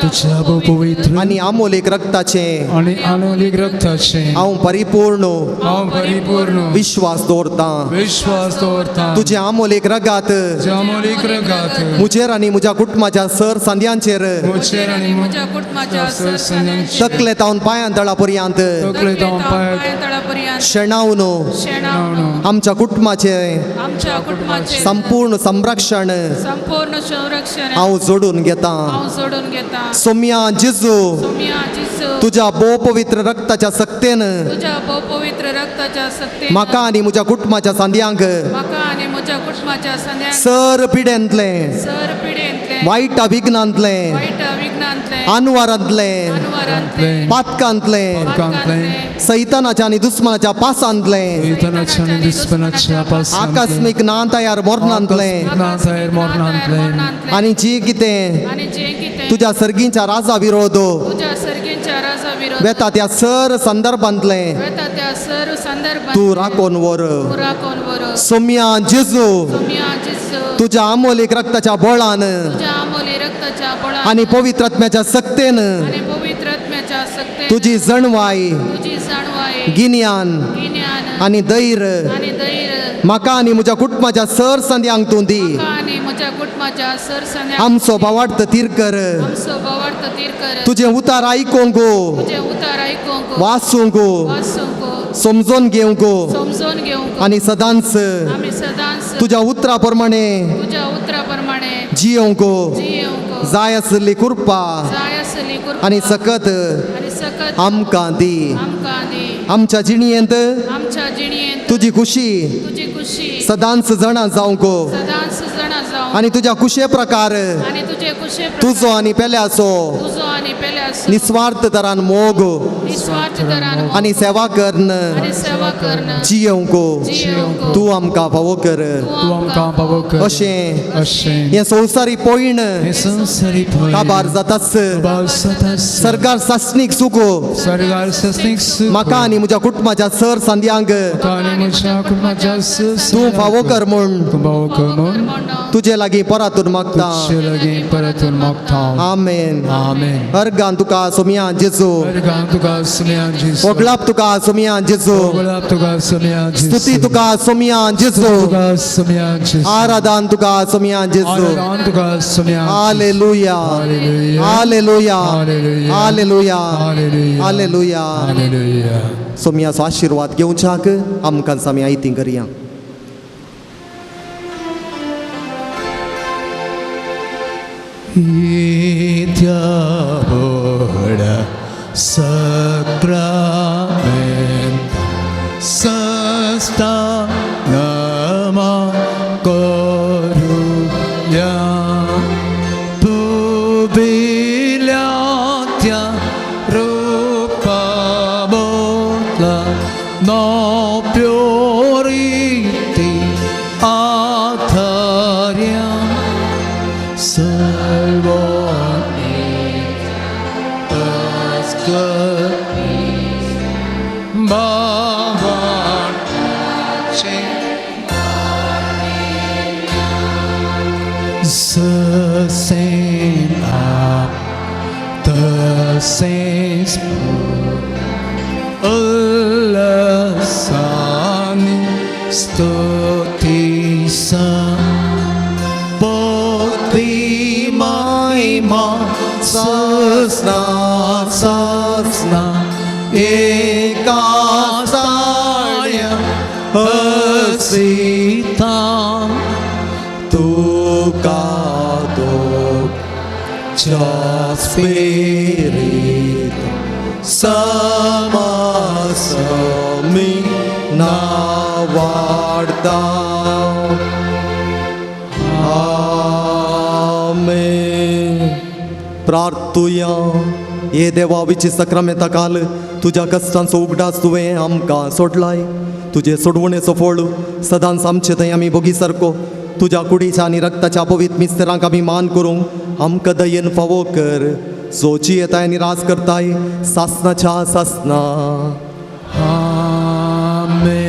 तुझ्या भोव पवित्र आनी आमोलीक रक्ताचें आणि आनोलीक रक्ताचें हांव परिपूर्ण हांव परिपूर्ण विश्वास दवरतां. विश्वास दवरता. तुजें आमोलीक रगात तुझ्या आमोलीक रगात म्हजेर आनी म्हज्या कुटुंबाच्या सर सांद्यांचेर म्हजेर आनी म्हज्या कुटुंबाच्या सर सांद्यांचेर तकले तावन पांयां तळा पर्यंत तकले तावन पांय तळापर्यंत शेणावन शेणावन आमच्या कुटुंबाचें आमच्या कुटुंबाचे संपूर्ण संरक्षण संपूर्ण संरक्षण हांव जोडून घेतां. हांव जोडून घेता. सोमया जेजू, सोमया जेजू, तुज्या भोव पवित्र रक्ताच्या सक्तेन तुझ्या भोव पवित्र रक्ताच्या सक्तेन म्हाका आनी म्हज्या कुटुंबाच्या सांद्यांक म्हाका आनी म्हज्या कुटुंबाच्या सांद्यांक सर पिडेंतलें, सर पिडेंतलें, वायट विघ्नांतलें, वायट विघ्नांतलें, आनवारांतलें, अनवारांतलें, पातकांतलें, पातकांतलें, सैतानाच्या आनी दुस्मनाच्या पासांतलें, सैतानाच्या आनी दुस्मनाच्या पासांतलें, आकस्मीक ना तयार मरणांतलें ना तयार मरणांतलें, आनी जी कितें आनी जें कितें तुज्या सर्गींच्या राजा विरोध तुज्या सर्गींच्या राजा विरोध वेता त्या सर संदर्भांतलें वेता त्या सर संदर्भात तूं राखून व्हर. तूं राखून व्हर. सोमया जेजू, सोमया जेजू, तुज्या आमोलीक रक्ताच्या बळान तुझ्या आमोली रक्ताच्या बळान आनी पवित्र आत्म्याच्या सक्तेन आनी पवित्र आत्म्याच्या सक्तेन तुजी जणवाय, तुजी जाणवाय, गिन्यान गिन्यान आनी धैर्य आनी धैर्य म्हाका आनी म्हज्या कुटुंबाच्या सर संद्यांक तूं दी. म्हाका आनी म्हज्या कुटुंबाच्या सर संद्यांक आमचो भावार्थ थीर कर. आमचो भावार्थ थीर कर. तुजें उतार आयकूंक, तुजें उतार आयकूंक, वाचूंक, वाचूंक, समजून घेवंक समजून घेवंक आनी सदांच आमी सदांच तुज्या उतरा प्रमाणे तुज्या उतरा प्रमाणे जियोवंक जियोवंक जाय आसली कृपा जाय आसली कृपा आनी सकत आनी सकत आमकां दी. आमकां दी. आमच्या जिणयेंत आमच्या जिणयेंत तुजी खुशी तुजी खुशी सदांच जाणा जावंक सदांच जाणा जावंक आनी तुज्या खुशे प्रकार आनी तुजे खुशे प्रकार तुजो आनी पेल्याचो तुजो आनी पेल्याचो निस्वार्थ तरान मोग निस्वार्थ तरान आनी सेवा करून आनी सेवा करून जियोवंक जियोवंक तूं आमकां फावो कर. तूं आमकां फावो कर. अशें अशें हें संवसारी पयण हें संवसारी पयण काबार जाताच. काबार जाताच. सरकार सासणीक सुख सरकार सासणीक सुख म्हाका आनी म्हज्या कुटुंबाच्या सर सांद्यांक म्हाका आनी म्हज्या कुटुंबाच्या सर तूं फावो कर म्हूण तूं फावो कर म्हूण तुजे लागीं परातून मागता. तुजे लागीं परतून मागता. आमेन. आमेन. अर्गान तुका सोमया जेजू. अर्गान तुका सोमया जेजू. ओगलाप तुका सोमया जेजू. ओगलाप तुका सोमया जेजू. स्तुती तुका सोमया जेजू. तुका सोमया जेजू. आराधन तुका सोमया जेजू. आराधन तुका सोमया. हालेलुया. Hallelujah. Hallelujah. Hallelujah. Hallelujah. Hallelujah. Hallelujah. हालेलुया. सोमयाचो आशिर्वाद घेवच्याक आमकां आमी आयती करया. Diavola sacramenta sasta nama koruya pubilatya rupa botla no purity atharya salvo The same up, the same Ulasani stotisa Bodhi maima sasna sasna ekasaya asita तुका spirit samasami navarda. Amen. प्रार्थुया. हे देवा विची सक्रामेता काल तुज्या कश्टांचो उगडास तुवें आमकां सोडलाय. तुजे सोडवणेचो फळ सदांच आमचे थंय आमी भोगी सारको तुज्या कुडीच्या आनी रक्ताच्या पवित्र मिस्तरांक आमी मान करूंक आमकां दयेन फावो कर. जोची येताय आनी राज करताय सासनाच्या सासना. आमेन.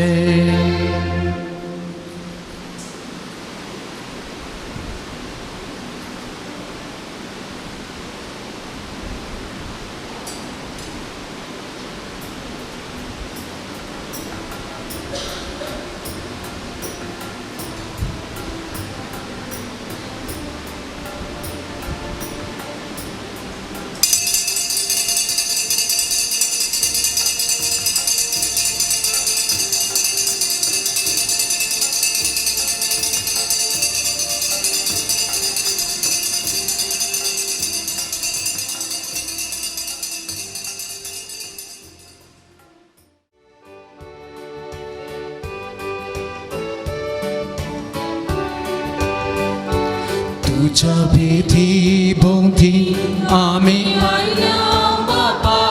तुझ्या भीती भोवती आमी आयल्या बापा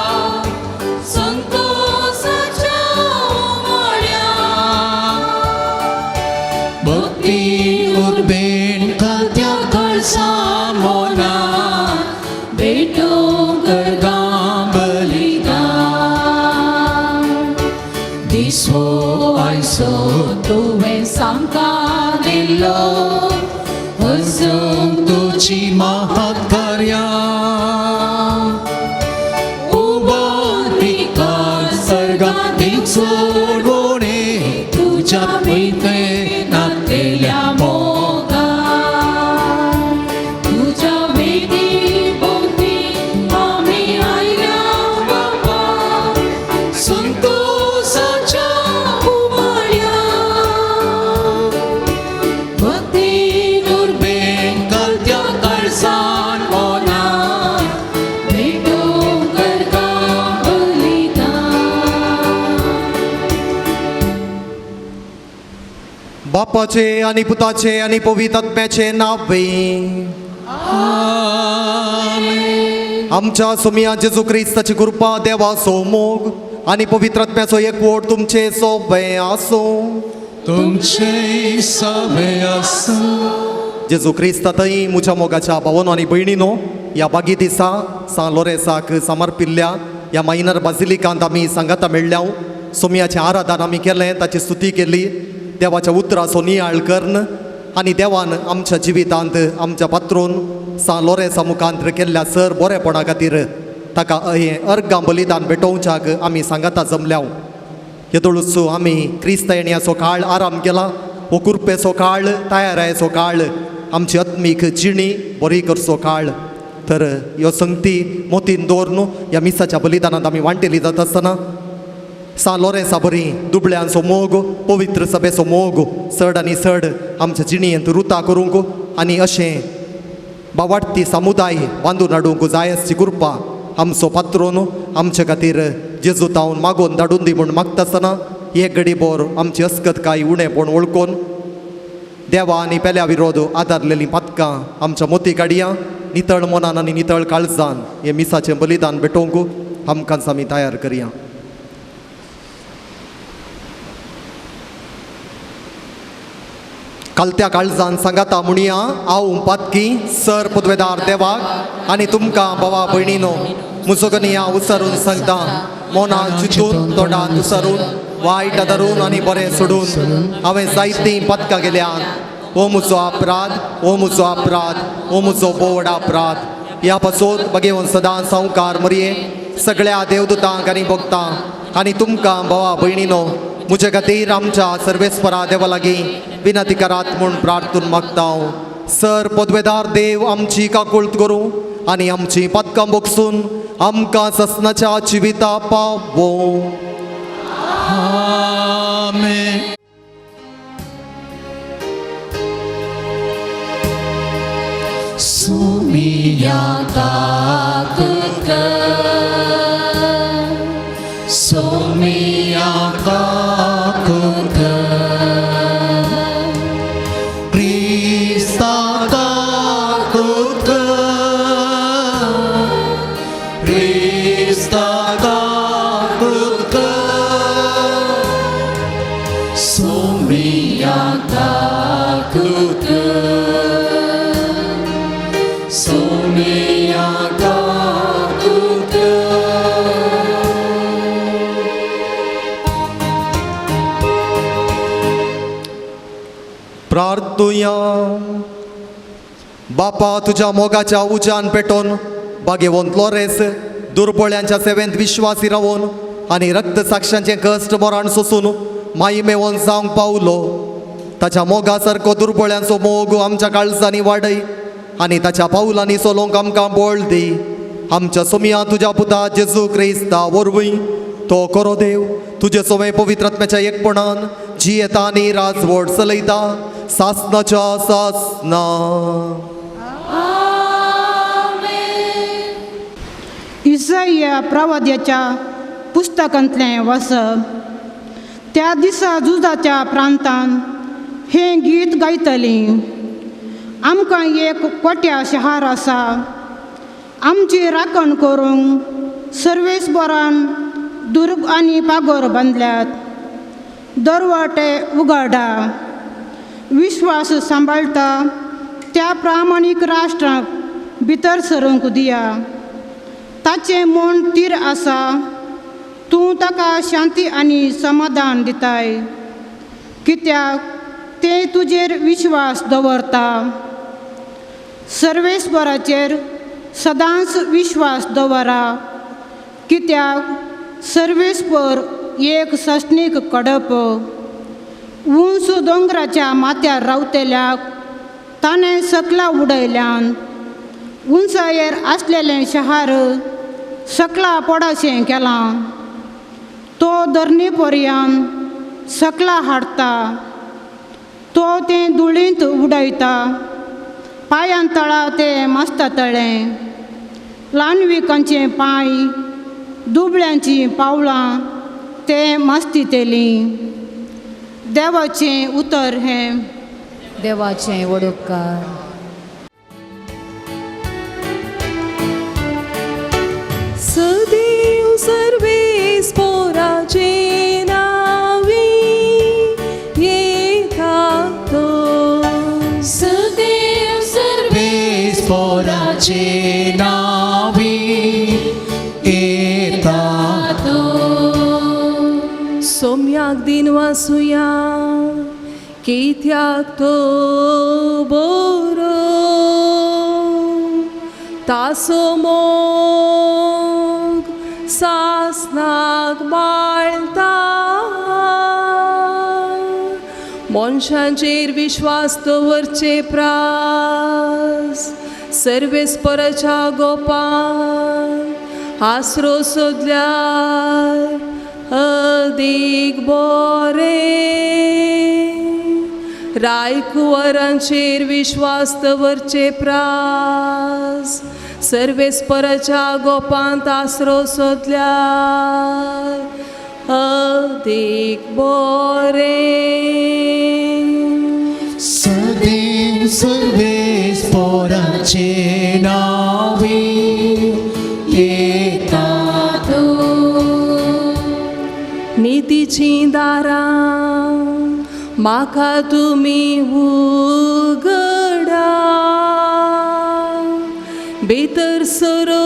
संतोषाच्या उमाळ्या भक्ती उर्बेन खात्या खळसा मोना भेटूंक गर्गां बलिदान दिसो आयसो तुवें सामकां दिल्लो हसूंक तुजी महत्कार्या उबो तिका सर्गांत सोडवणे बापाचे आनी पुताचे आनी पवित्र आत्म्याचे नावे आमच्या सोमिया जेजू क्रिस्ताची कृपा देवाचो मोग आनी पवित्र आत्म्याचो एकवट तुमचे सोबे आसूं. तुमचे सवे आसूं. जेजू क्रिस्ता थंय म्हज्या मोगाच्या भावनो आनी भयणीनो, ह्या बागी दिसा सान लोरेसाक समर्पिल्ल्या ह्या मायनर बाजिलिकांत आमी सांगाता मेळ्ळ्या. सोमयाचें आराधन आमी केलें, ताची स्तुती केली, देवाच्या उतराचो नियाळ करून आनी देवान आमच्या जिवितांत आमच्या पात्रून सान लोरेसा मुखांत केल्ल्या सर बरेपणा खातीर ताका हें अर्गां बलिदान भेटोवच्याक आमी सांगाता जमल्या. येदोळूच आमी क्रिस्त येण्याचो काळ आराम केला, हो कुरपेचो काळ, तयारायेचो काळ, आमची आत्मीक जिणी बरी करचो काळ. तर ह्यो संगती मोतीन दवरून ह्या मिसाच्या बलिदानांत आमी वांटेली जाता आसतना सान लोरेसा बरी दुबळ्यांचो मोग, पवित्र सभेचो मोग चड आनी चड आमच्या जिणेंत रुता करूंक आनी अशें बावाडटी समुदाय बांदून हाडूंक जाय आसची कृपा आमचो पात्रोन आमचे खातीर जेजू तावन मागोवन धाडून दी म्हूण मागता आसतना एक घडी बोर आमची अस्कत कांय उणेपण वळखून देवा आनी पेल्या विरोध आदारलेलीं पातकां आमच्या मोती काडया नितळ मनान आनी नितळ काळजान हे मिसाचें बलिदान भेटोवंक आमकांच आमी तयार करया. कालत्या काळजान सांगाता म्हणया, हांव पातकी सर पदवेदार देवाक आनी तुमकां भावा भयणीनो मुजोगनिया उसरून सांगता, मोनान चिंतून तोंडान उसरून वायट धरून आनी बरें सोडून हांवें जायतीं पातकां गेल्यान. हो म्हजो अपराध, हो म्हजो अपराध, हो म्हजो बोवड अपराध. ह्या पासून बगेवन सदां सावकार मरये सगळ्या देवदूतांक आनी भोगतां आनी तुमकां भावा भयणीनो म्हजे खातीर आमच्या सर्वेस्परा देवा लागीं विनंती करात म्हूण प्रार्थून मागता. सर पदवेदार देव आमची काकुळट करूं आनी आमची पातकां बोगसून आमकां ससनाच्या जिविता पावों. आमेन. Sumia ताकत कर, Sumia ताकत कर, क्रिस्ता ताकत कर, क्रिस्ता ताकत कर, Sumia ताकत कर, Sumia ताकत कर. प्रार्थुया. बापा तुज्या मोगाच्या उज्यान पेटोवन बागेवंत लोरेस दुर्बळ्यांच्या सेवेंत विश्वासी रावोन आनी रक्त साक्षांचें कश्ट मरण सोसून माईमेवन जावंक पावलो. ताच्या मोगा सारको दुर्बळ्यांचो मोग आमच्या काळजांनी वाडय आनी ताच्या पावलांनी चलोवंक आमकां बळ दी. आमच्या सोमिया तुज्या पुता जेजू क्रिस्ता वरवीं तो करो देव तुजे सोवे पवित्र आत्म्याच्या एकपणान जियेता आनी राजवट चलयता सासनाच्या सासना. इसाया प्रवाद्याच्या पुस्तकांतलें वाचप. त्या दिसा जुजाच्या प्रांतान हें गीत गायतलीं. आमकां एक कोट्या शहार आसा, आमची राखण करूंक सर्वेस्परान दुर्ग आनी पागोर बांदल्यात. दरवटे उगडा विश्वास सांबाळटा त्या प्रामाणीक राष्ट्रांक भितर सरूंक दिया. ताचें मन तीर आसा, तूं ताका शांती आनी समाधान दिताय, कित्याक तें तुजेर विश्वास दवरता. सर्वेस्पराचेर सदांच विश्वास दवरा, कित्याक सर्वेस्पर एक सस्नीक कडप. उंच दोंगराच्या माथ्यार रावतल्याक ताणें सकला उडयल्यान, उंचायेर आसलेलें शहार सकला पडाशें केलां. तो धरणी पर्यान सकला हाडटा, तो तें धुळींत उडयता, पांयां तळा तें मास्ता तळें. ल्हानविकांचे पांय दुबळ्यांचीं पावलां तें मास्तितेलीं. देवाचें उतर हें. देवाचें वडोपकार. सदैव सर्वेस पोराचे नावी येता तो. सदैव सर्वेस पोराचे नावी येता तो. सोम्याक दिन वासुया कित्याक तो बरो तासो मोग सासनाक बाळता. मनशांचेर विश्वास दवरचे प्रास सर्वेस्पराच्या गोपान आसरो सोदल्यार अदीक बोरें. रायकुवरांचेर विश्वास दवरचे प्रास सर्वेस्पराच्या गोपांत आसरो सोदल्यार अदीक बोरें. सदैव सर्वेस पोराचे नावी येता तो. नितीचीं दारां म्हाका तुमी उगडा भितर सरून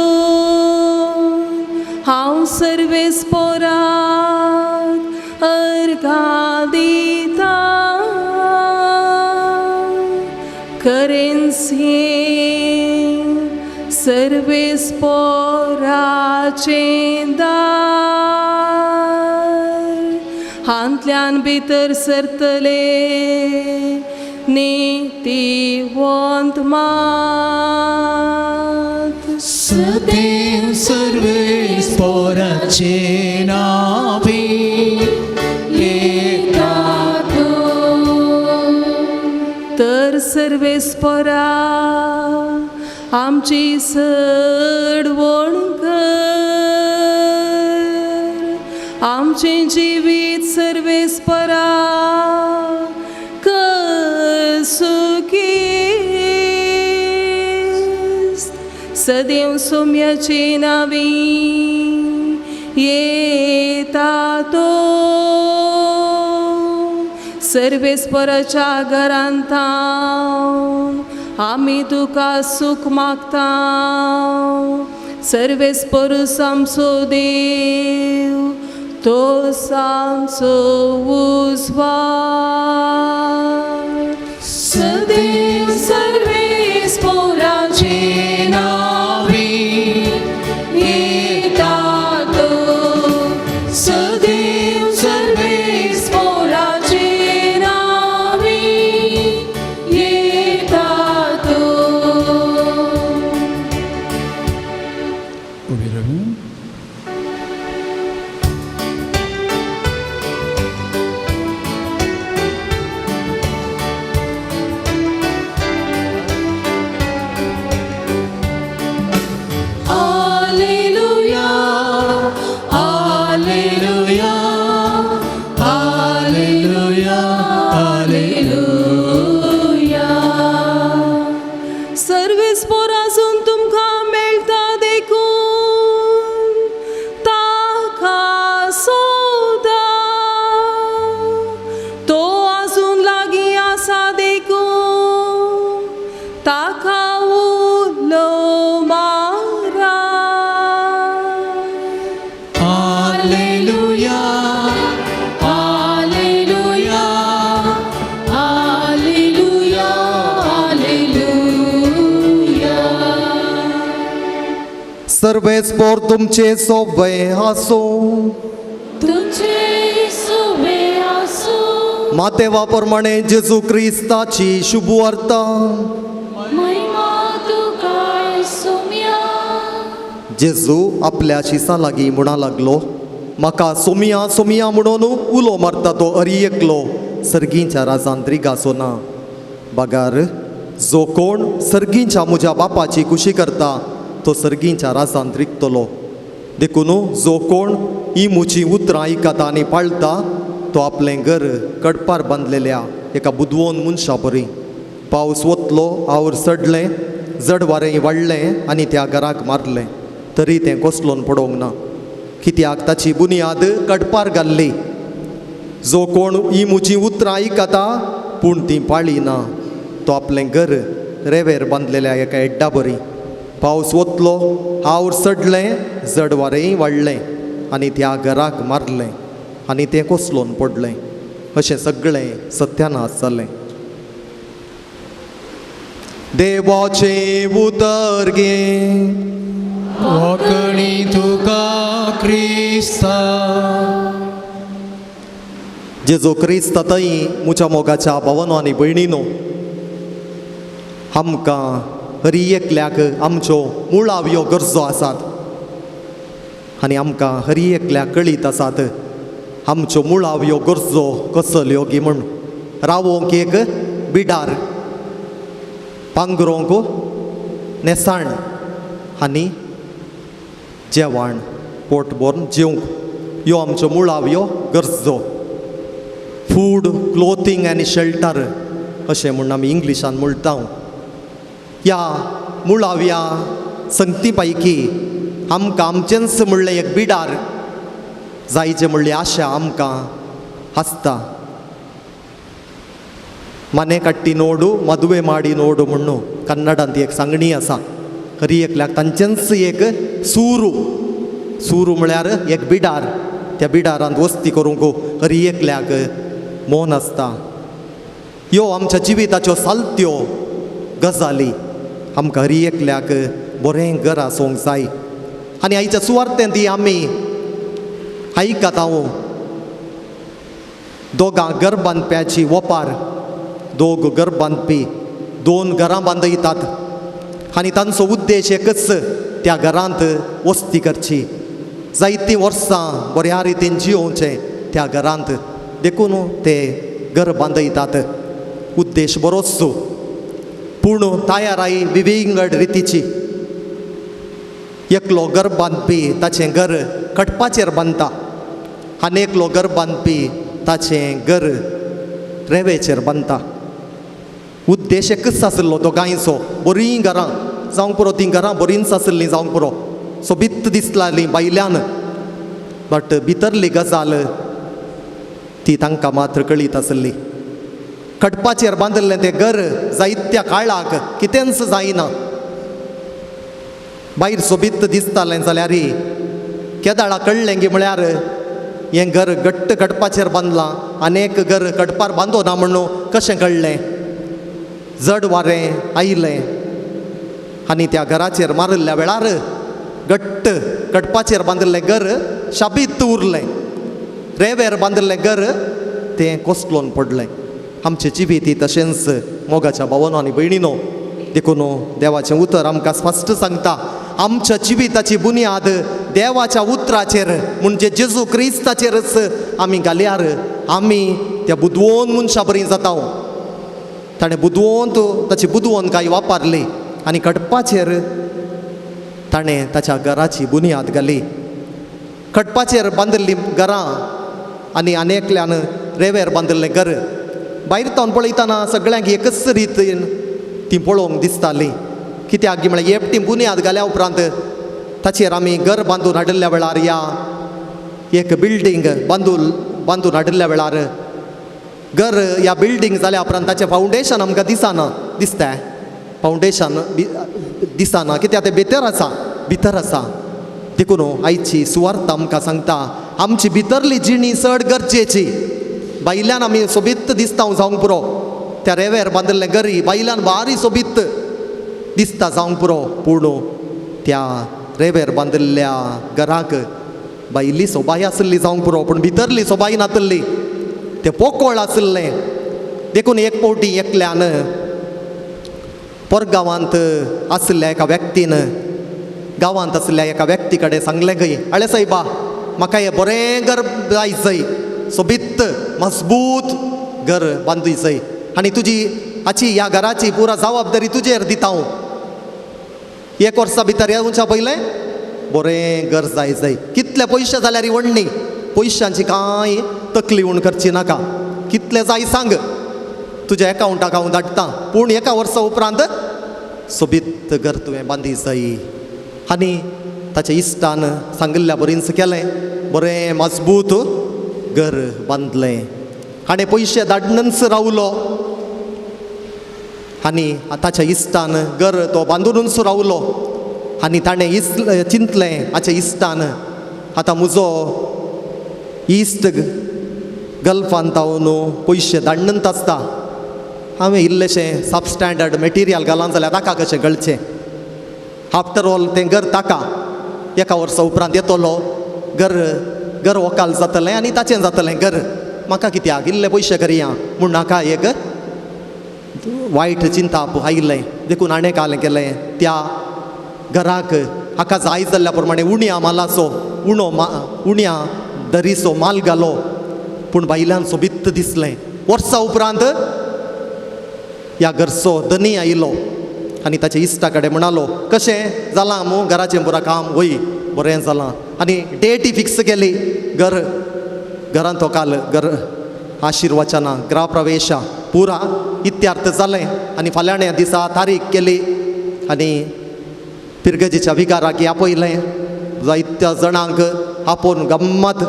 हांव सर्वेस्पराक अर्घां दितां. करेन्सी सर्वेस्पराचें दार हांतल्यान भितर सरतले नितीवंत मात. सदैव सर्वेस पोराचे नावी येता तो. तर सर्वेस्परा आमची सडवण कर आमचें जिवीत सर्वेस्परा कर सुखी. सदैव सोम्याचे नावी येता तो सर्वेस्पराच्या घरांतावन आमी तुका सूख मागता. सर्वेस्परूच आमचो देव तो आमचो उजवाड. सदैव सर्वेस्पराचे नावी येता तो. सदैव सर्वेस्पराचे नावी येता तो. उबे रावून. Alleluia, Alleluia, Alleluia, Alleluia. सर्वेस्पर आसून तुमकां मेळटा देखून ताका सोदा. तो आजून लागीं आसा देखून ताका उलो मारा. Alleluia, Alleluia, Alleluia, Alleluia. सर्वेस्पोर तुमचे सोबे आसूं. तुझे सुवे आसो. मातेवा प्रमाणे जेजू क्रिस्ताची शुभवार्ता. महिमा तुका सोम्या. जेजू आपल्या शिसां लागीं म्हणा लागलो, म्हाका सोमिया सोमिया म्हणून उलो मारता तो अरी एकलो सर्गींच्या राजान रिगासो ना, बगार जो कोण सर्गींच्या म्हज्या बापाची खुशी करता तो सर्गींच्या राजान रिगतलो. देखून जो कोण ही म्हजी उतरां आयकता आनी पाळटा तो आपलें घर कडपार बांदलेल्या एका बुदवोन मनशा बरी. पावस वतलो, our चडलें, जड वारें वाडलें आनी त्या घराक मारलें, तरी तें कोसलोन पडोवंक ना, कित्याक ताची बुन्याद कडपार घाल्ली. जो कोण ही म्हजीं उतरां आयकता पूण तीं पाळी ना, तो आपलें घर रेवेर बांदलेल्या एका एड्डा बरी. पावस वतलो, our चडलें, जड वारेंय वाडलें आनी त्या घराक मारलें आनी तें कोसलोन पडलें. अशें सगळें सत्यानाश जालें. देवाचें उतर गे. वाकणी तुका क्रिस्ता. जेजू क्रिस्त थंय म्हज्या मोगाच्या भावानो आनी भयणीनो, आमकां हरी एकल्याक आमच्यो मुळाव्यो गरजो आसात आनी आमकां हरी एकल्याक कळीत आसात आमच्यो मुळाव्यो गरजो कसल्यो गी म्हूण. रावोंक एक बिडार, पांगरोंक नेसाण आनी जेवण, पोट भरून जेवंक, ह्यो आमच्यो मुळाव्यो गरजो. फूड, क्लोथींग आनी शेल्टर अशें म्हूण आमी इंग्लिशान म्हणटा. ह्या मुळाव्या संगती पैकी आमकां आमचेंच म्हणलें एक बिडार जायचें म्हणली आशा आमकां आसता. मने कट्टी नोडू मदुवे माडी नोडू म्हणून कन्नडांत एक सांगणी आसा. हरी एकल्याक तांचेंच एक सुरू, सुरू म्हळ्यार एक बिडार, त्या बिडारांत वस्ती करूंक हरी एकल्याक मोन आसता. ह्यो आमच्या जिविताच्यो सालत्यो गजाली. आमकां हरी एकल्याक बरें घर आसूंक जाय. आनी आयच्या सुवार्थेंत ती आमी आयकता हांव दोगां घर बांदप्याची ओपार. दोग घर बांदपी दोन घरां बांदयतात आनी तांचो उद्देश एकच, त्या घरांत वस्ती करची, जायतीं वर्सां बऱ्या रितीन जियोवचें त्या घरांत, देखून ते घर बांदयतात. उद्देश बरोच, पूण तयाराय विविंगड रितीची. एकलो घर बांदपी ताचें घर कटपाचेर बांदता आनी एकलो घर बांदपी ताचें घर रेवेचेर बांदता. उद्देश एकच आशिल्लो दोगांयचो, बरीं घरां जावंक पुरो, तीं घरां बरींच आशिल्लीं जावंक पुरो, सोबीत दिसतालीं भायल्यान, बट भितरली गजाल ती तांकां मात्र कळीत आशिल्ली. खडपाचेर बांदिल्लें तें घर जायत्या काळाक कितेंच जायना, भायर सोबीत दिसतालें जाल्यार केदाळा कळ्ळें गी म्हळ्यार हें घर घट्ट खडपाचेर बांदलां आनी एक घर खडपार बांदो ना म्हणून कशें कळ्ळें. जड वारें आयलें आनी त्या घराचेर मारिल्ल्या वेळार घट्ट खडपाचेर बांदिल्लें घर शाबीत उरलें, रेवेर बांदिल्लें घर तें कोसलोन पडलें. आमचें जिवीत ही तशेंच मोगाच्या भावानो आनी भयणीनो. देखून देवाचें उतर आमकां स्पश्ट सांगता, आमच्या जिविताची बुन्याद देवाच्या उतराचेर म्हणजे जेजू क्रिस्ताचेरच आमी घाल्यार आमी त्या बुदवोन मनशा बरी जाता. ताणें बुदवंत ताची बुदवंतकाय वापरली आनी खडपाचेर ताणें ताच्या घराची बुन्याद घाली. खडपाचेर बांदिल्लीं घरां आनी आनी एकल्यान रेवेर बांदिल्लें घर भायर तावन पळयतना सगळ्यांक एकच रितीन ती पळोवंक दिसताली. कित्याक गी म्हळ्यार एकटी बुन्याद घाल्या उपरांत ताचेर आमी घर बांदून हाडिल्ल्या वेळार या एक बिल्डींग बांदून हाडिल्ल्या वेळार घर या बिल्डींग जाल्या उपरांत ताचें फावंडेशन आमकां दिसना, दिसता फावंडेशन दिसना, कित्याक तें भितर आसा, भितर आसा. देखून आयची सुवार्थ आमकां सांगता आमची भितरली जिणी चड गरजेची. भायल्यान आमी सोबीत दिसता जावंक पुरो, त्या रेवेर बांदिल्लें घरी भायल्यान भारी सोबीत दिसता जावंक पुरो, पूण त्या रेवेर बांदिल्ल्या घराक भायली सोबाय आसली जावंक पुरो, पूण भितरली सोबाय नातल्ली, तें पोकोळ आशिल्लें. देखून एक फावटी एकल्यान परगांवांत आशिल्ल्या एका व्यक्तीन गांवांत आशिल्ल्या एका व्यक्ती कडेन सांगलें खंय, आळे सायबा म्हाका हें बरें घर जाय जय, सोबीत मजबूत घर बांदूय जय, आनी तुजी हाची ह्या घराची पुरा जबाबदारी तुजेर दिता हांव. एक वर्सा भितर येवच्या पयलें बरें घर जाय जाय, कितले पयशे जाल्यार वडणी, पयशांची कांय तकली उण करची नाका, कितले जाय सांग, तुज्या एकावंटाक हांव धाडटा, पूण एका वर्सा उपरांत सोबीत घर तुवें बांदी जाय. आनी ताच्या इश्टान सांगिल्ल्या बरींच केलें, बरें मजबूत घर बांदलें. हाणें पयशे धाडनच रावलो आनी ताच्या इश्टान घर तो बांदूनच रावलो. आनी ताणें चिंतलें हाच्या इश्टान, आतां म्हजो इश्ट गल्फान तावन पयशे धाडनच आसता, हांवें इल्लेशें सबस्टँडर्ड मटेरियल घालां जाल्यार ताका कशें गळचें, आफ्टर ऑल तें घर ताका एका वर्सा उपरांत येतलो, घर घर वकाल जातलें आनी ताचें जातलें घर, म्हाका कित्याक इल्ले पयशे करया म्हूण नाका एक वायट चिंताप आयिल्लें. देखून हाणें कालें केलें त्या घराक हाका जाय जाल्ल्या प्रमाणे उण्या मालाचो उणो उण्या दरीचो माल घालो, पूण बायल्यान सोबीत दिसलें. वर्सा उपरांत ह्या घरचो धनी आयलो आनी ताच्या इश्टा कडेन म्हणालो, कशें जालां मू घराचें पुरा काम? वय बरें जालां. आनी डेटी फिक्स केली, घर घरांत तो काल घर आशिर्वचना गृहप्रवेशा पुरा इत्यार्थ जालें. आनी फाल्यां दिसा तारीख केली आनी पिरगजेच्या विगाराक आपयलें, जायत्या जाणांक आपोवन गम्मत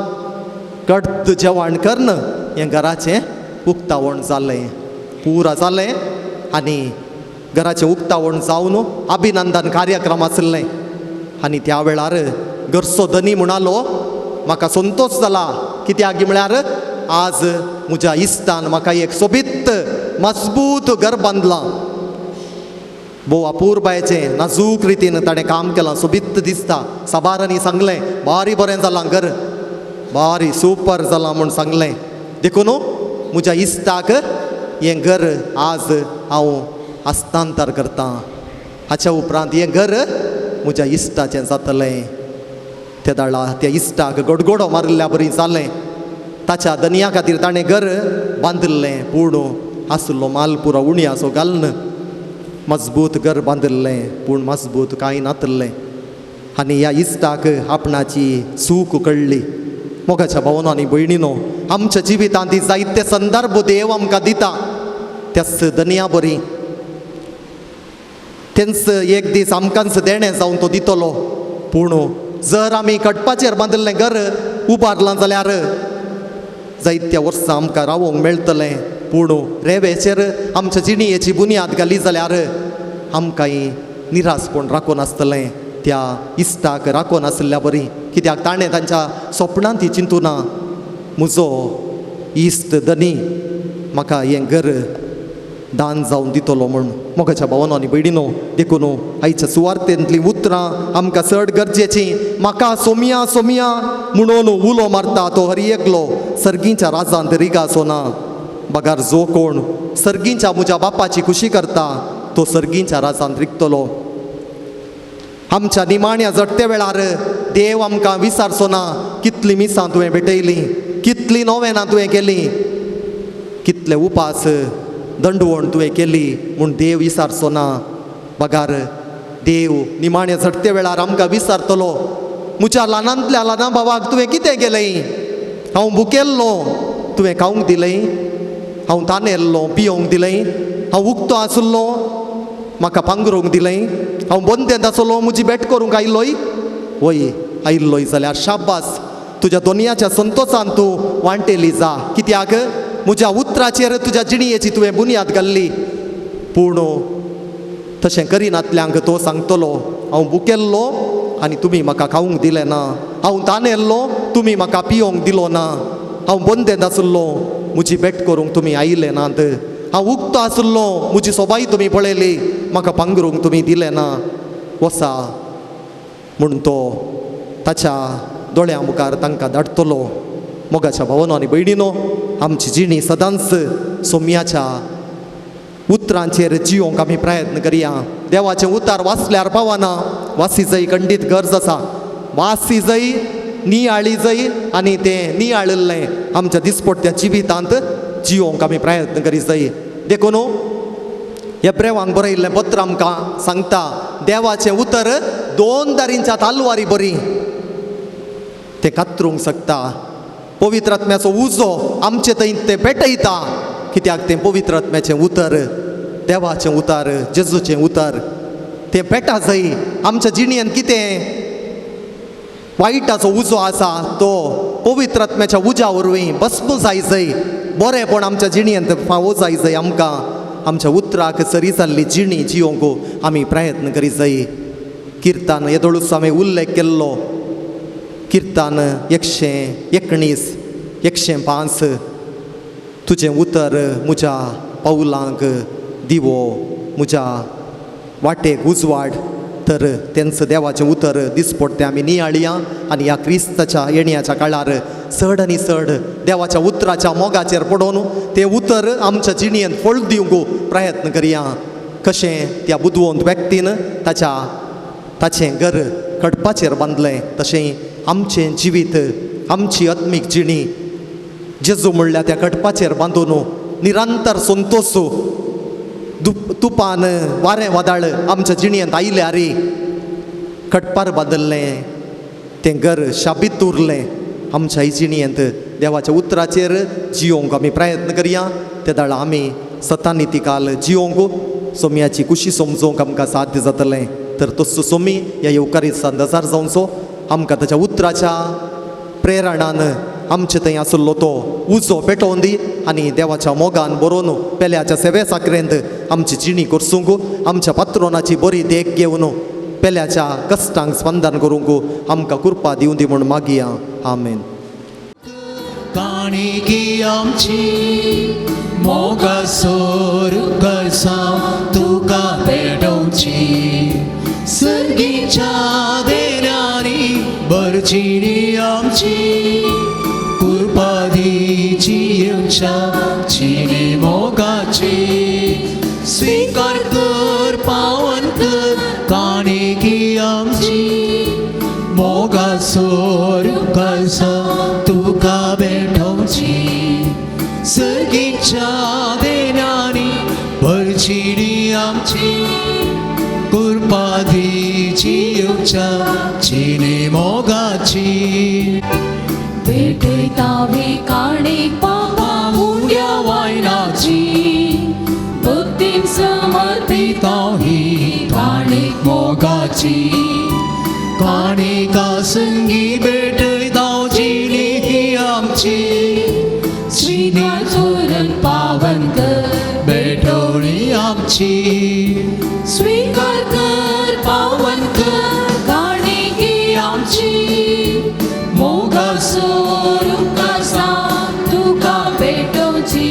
कड्द जेवण करून हें घराचें उक्तावण जालें, पुरा जालें. आनी घराचें उक्तावण जावन अभिनंदन कार्यक्रम आशिल्लें. आनी त्या वेळार घरचो धनी म्हणालो, म्हाका संतोश जाला, कित्याक म्हळ्यार आज म्हज्या इश्टान म्हाका एक सोबीत मजबूत घर बांदलां, भोव अपुरबायेचें नाजूक रितीन ताणें काम केलां, सोबीत दिसता. साबारांनी सांगलें बारी बरें जालां घर, बारी सुपर जालां म्हूण सांगलें. देखून म्हज्या इश्टाक हें घर आज हांव हस्तांतर करतां, हाच्या उपरांत हें घर म्हज्या इश्टाचें जातलें. त्या दाळा त्या इश्टाक गोडगोडो मारिल्ल्या बरी जालें. ताच्या दनया खातीर ताणें घर बांदिल्लें, पूण आशिल्लो माल पुरो उणयाचो घालून मजबूत घर बांदिल्लें, पूण मजबूत कांय नातिल्लें. आनी ह्या इश्टाक आपणाची चूक कळ्ळी. मोगाच्या भावनो आनी भयणीनो, आमच्या जिवितांत जायते संदर्भ देव आमकां दिता, त्याच दनया बरी तेंच एक दीस आमकांच देणें जावन तो दितलो. पूण जर आमी कटपाचेर बांदिल्लें घर उबारलां जाल्यार जायत्या वर्सां आमकां रावोंक मेळटलें, पूण रेवेचेर आमच्या जिणेची बुन्याद घाली जाल्यार आमकांय निरासपण राखून आसतलें, त्या इश्टाक राखून आशिल्ल्या बरी. कित्याक ताणें तांच्या सपनांत ती चिंतूना, म्हजो इश्ट धनी म्हाका हें घर दान जावन दितलो म्हूण. मोगाच्या भावानो आनी भयणीनो, देखून आयच्या सुवार्थेंतलीं उतरां आमकां चड गरजेचीं. म्हाका सोमिया सोमिया म्हणून उलो मारता तो हर एकलो सर्गींच्या राजांत रिगाचो ना, बगार जो कोण सर्गींच्या म्हज्या बापाची खुशी करता तो सर्गींच्या राजांत रिगतलो. आमच्या निमाण्या झडते वेळार देव आमकां विसारचो ना. कितलीं मिसां तुवें भेटयलीं, कितलीं नोवेनां तुवें केलीं, कितले उपास दंडवण तुवें केली म्हूण देव विसारचो ना. बगार देव निमाण्या झडते वेळार आमकां विसारतलो, म्हज्या ल्हानांतल्या ल्हाना भावाक तुवें कितें केलें, हांव भुकेल्लो तुवें खावंक दिलें, हांव तानेल्लो पियोंक दिलें, हांव उक्तो आशिल्लो म्हाका पांगरूंक दिलें, हांव बंदेंत आसलो म्हजी भेट करूंक आयिल्लोय, वय आयिल्लोय जाल्यार शाबास, तुज्या दोनयाच्या संतोशान तूं वांटेली जा, कित्याक म्हज्या उतराचेर तुज्या जिणेची तुवें बुन्याद घाल्ली. पूण तशें करिनातल्यांक तो सांगतलो, हांव भुकेल्लो आनी तुमी म्हाका खावंक दिलें ना, हांव तानेल्लो तुमी म्हाका पियोंक दिलो ना, हांव बंदेंत आशिल्लो म्हजी भेट करूंक तुमी आयिल्ले नात, हांव उक्तो आशिल्लो म्हजी सोबाय तुमी पळयली, म्हाका पांगरूंक तुमी दिलें ना. वसा म्हूण तो ताच्या दोळ्यां मुखार तांकां धाडटलो. मोगाच्या भावनो आनी भयणीनो, आमची जिणी सदांच सोम्याच्या उतरांचेर जियोंक आमी प्रयत्न करया. देवाचें उतार वाचल्यार पावना, वासी जय खंडीत गरज आसा, वासी जय नियाळी जय आनी तें नियाळिल्लें आमच्या दिसपट्ट्या जिवितांत जियोंक आमी प्रयत्न करी जाय. देखून एब्रेवांक बरयल्लें पत्र आमकां सांगता, देवाचें उतर दोन दारींच्या तालवारी बरी, तें कातरूंक शकता, पवित्र आत्म्याचो उजो आमचे थंय तें पेटयता. कित्याक तें पवित्र आत्म्याचें उतर, देवाचें उतर, जेजूचें उतर तें पेटा जाय. आमच्या जिणेंत कितें वायटाचो उजो आसा तो पवित्र आत्म्याच्या उज्या वरवीं भस्म जाय जाय. बरेंपण आमच्या जिणेंत फावो जाय जाय. आमकां आमच्या उतराक सरी जाल्ली जिणी जियोंक आमी प्रयत्न करी जाय. किर्तन येदोळूच हांवें उल्लेख केल्लो, किर्तन 119 105, तुजें उतर म्हज्या पावलांक दिवो, म्हज्या वाटेक उजवाड. तर तेंच देवाचें उतर दिसपडटें आमी नियाळया आनी ह्या क्रिस्ताच्या येण्याच्या काळार चड आनी चड देवाच्या उतराच्या मोगाचेर पडोवन तें उतर आमच्या जिणेंत फळ दिवंक प्रयत्न करया. कशें त्या बुदवंत व्यक्तीन ताच्या ताचें घर कडपाचेर बांदलें, तशें आमचें जिवीत, आमची आत्मीक जिणी जेजू म्हणल्यार त्या कडपाचेर बांदून निरंतर संतोश तुपान वारें वादळ आमच्या जिणेंत आयल्यार कडपार बांदलें तें घर शाबीत उरलें. आमच्या जिणेंत देवाच्या उतराचेर जियोंक आमी प्रयत्न करया. ते दाळ आमी सतानी तिकाल जियोंक सोम्याची कुशी समजोवंक आमकां साध्य जातलें. तर तसो सोमी ह्या येवकारीचा नजार जावचो. आमकां ताच्या उतराच्या प्रेरणान आमचे थंय आसलो तो उजो पेटोवन दी आनी देवाच्या मोगान बरोवन पेल्याच्या सेवे साकरेंत आमची जिणी करसूंक, आमच्या पात्रोनाची बरी देख घेवन पेल्याच्या कश्टांक स्पंदन करूंक आमकां कृपा दिवं दी म्हूण मागया. आमेन. काणिकी आमची मोगासोर करसांव तुका पेटोवची, सर्गीच्या देण्यांनी भरचिणी आमची, कृपा दिची येवच्या जिणे मोगाची. स्वीकार कर पावन कर काणिकी आमची, मोगासोर करसांव तुका भेटोवची, सर्गीच्या देण्यांनी भरचिणी आमची, कृपा दिची येवच्या जिणे मोगाची. भेटयतावी काणीक पापा उंड्या वायनाची, भक्तीन समर्पिता ही काणीक मोगाची. काणिका संगी भेटयता जिणी ही आमची, स्वीकार करून पावन कर भेटवणी आमची. स्वीकार कर पावन कर काणिकी आमची, मोगासोर उपकारां तुका भेटोवची,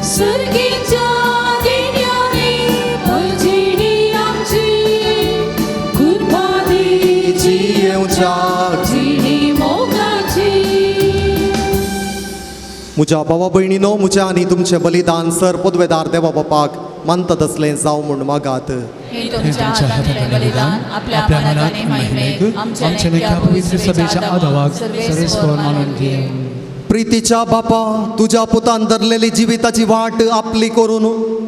सर्गीच्या देण्यांनी भरजिणी आमची, कृपा दिची येवच्या जिणी मोगाची. म्हज्या भावा भयणीनो, म्हज्या आनी तुमचें बलिदान सर पदवेदार देवा बापाक मानता तसलें जावं म्हूण मागात. हे तुमच्या हातांतलें बलिदान आपल्या मनाक आनी महिमेक आमच्या लेख्या पवित्र सभेच्या आदावाक सर्वेस्पर मानून घे. प्रितीच्या बापा, तुज्या पुतान धरलेली जिविताची वाट आपली करून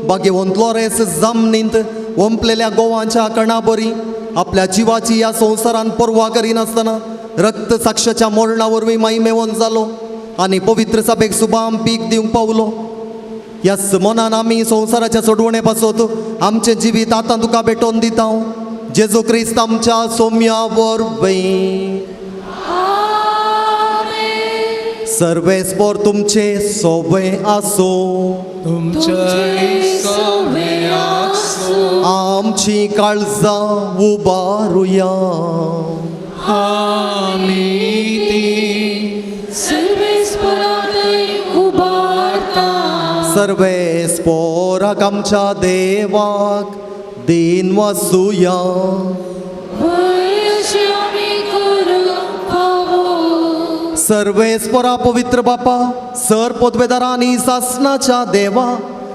भाग्यवंत लोरेस जमनींत वंपलेल्या गोवांच्या कणा बरी आपल्या जिवाची ह्या संवसारान पर्वा करिनासतना रक्त साक्षाच्या मरणा वरवीं मायमेवन जालो आनी पवित्र सभेक सुबाम पीक दिवंक पावलो. ह्याच मनान आमी संवसाराच्या सोडवणे पासत आमचें जिवीत आतां तुका भेटोवन दिता. जेजू क्रिस्त आमच्या सोम्या वरवीं. सर्वेस्पोर तुमचे सोबे आसूं, तुमचे सोबे आसूं. आमची काळजां उबारुया. आमी ती सर्वेस्परांतय उबारता. सर्वेस्पोराक आमच्या देवाक दीन वसुया. वय अशें आमी करूंक फावो. सर्वेस्पोरा पवित्र बापा, सर पदवेदारा आनी सासनाच्या देवा,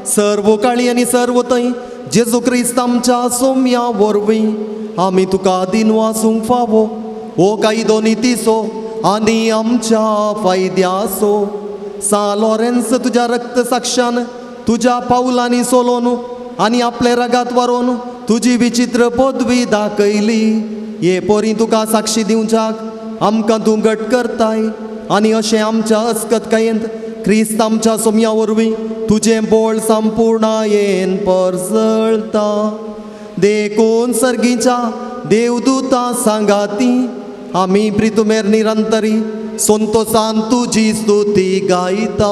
सर्व काळी आनी सर्व थंय जेजू क्रिस्त आमच्या सोम्या वरवीं आमी तुका दीन वासूंक फावो. हो कायदो नितीचो आनी आमच्या फायद्याचो. सा लॉरेन्स तुज्या रक्त साक्षान तुज्या पावलांनी सोलोन आनी आपले रगात वारोवन तुजी विचित्र पदवी दाखयली. हे पोरी तुका साक्षी दिवच्याक आमकां तूं घट करताय. आनी अशें आमच्या अस्कतकायेंत क्रिस्त आमच्या सोमया वरवीं तुजें बोळ संपूर्णायेन परजळता. देखून सर्गीच्या देवदूता सांगाती आमी प्रितुमेर निरंतरी संतोसान तुजी स्तुती गायता.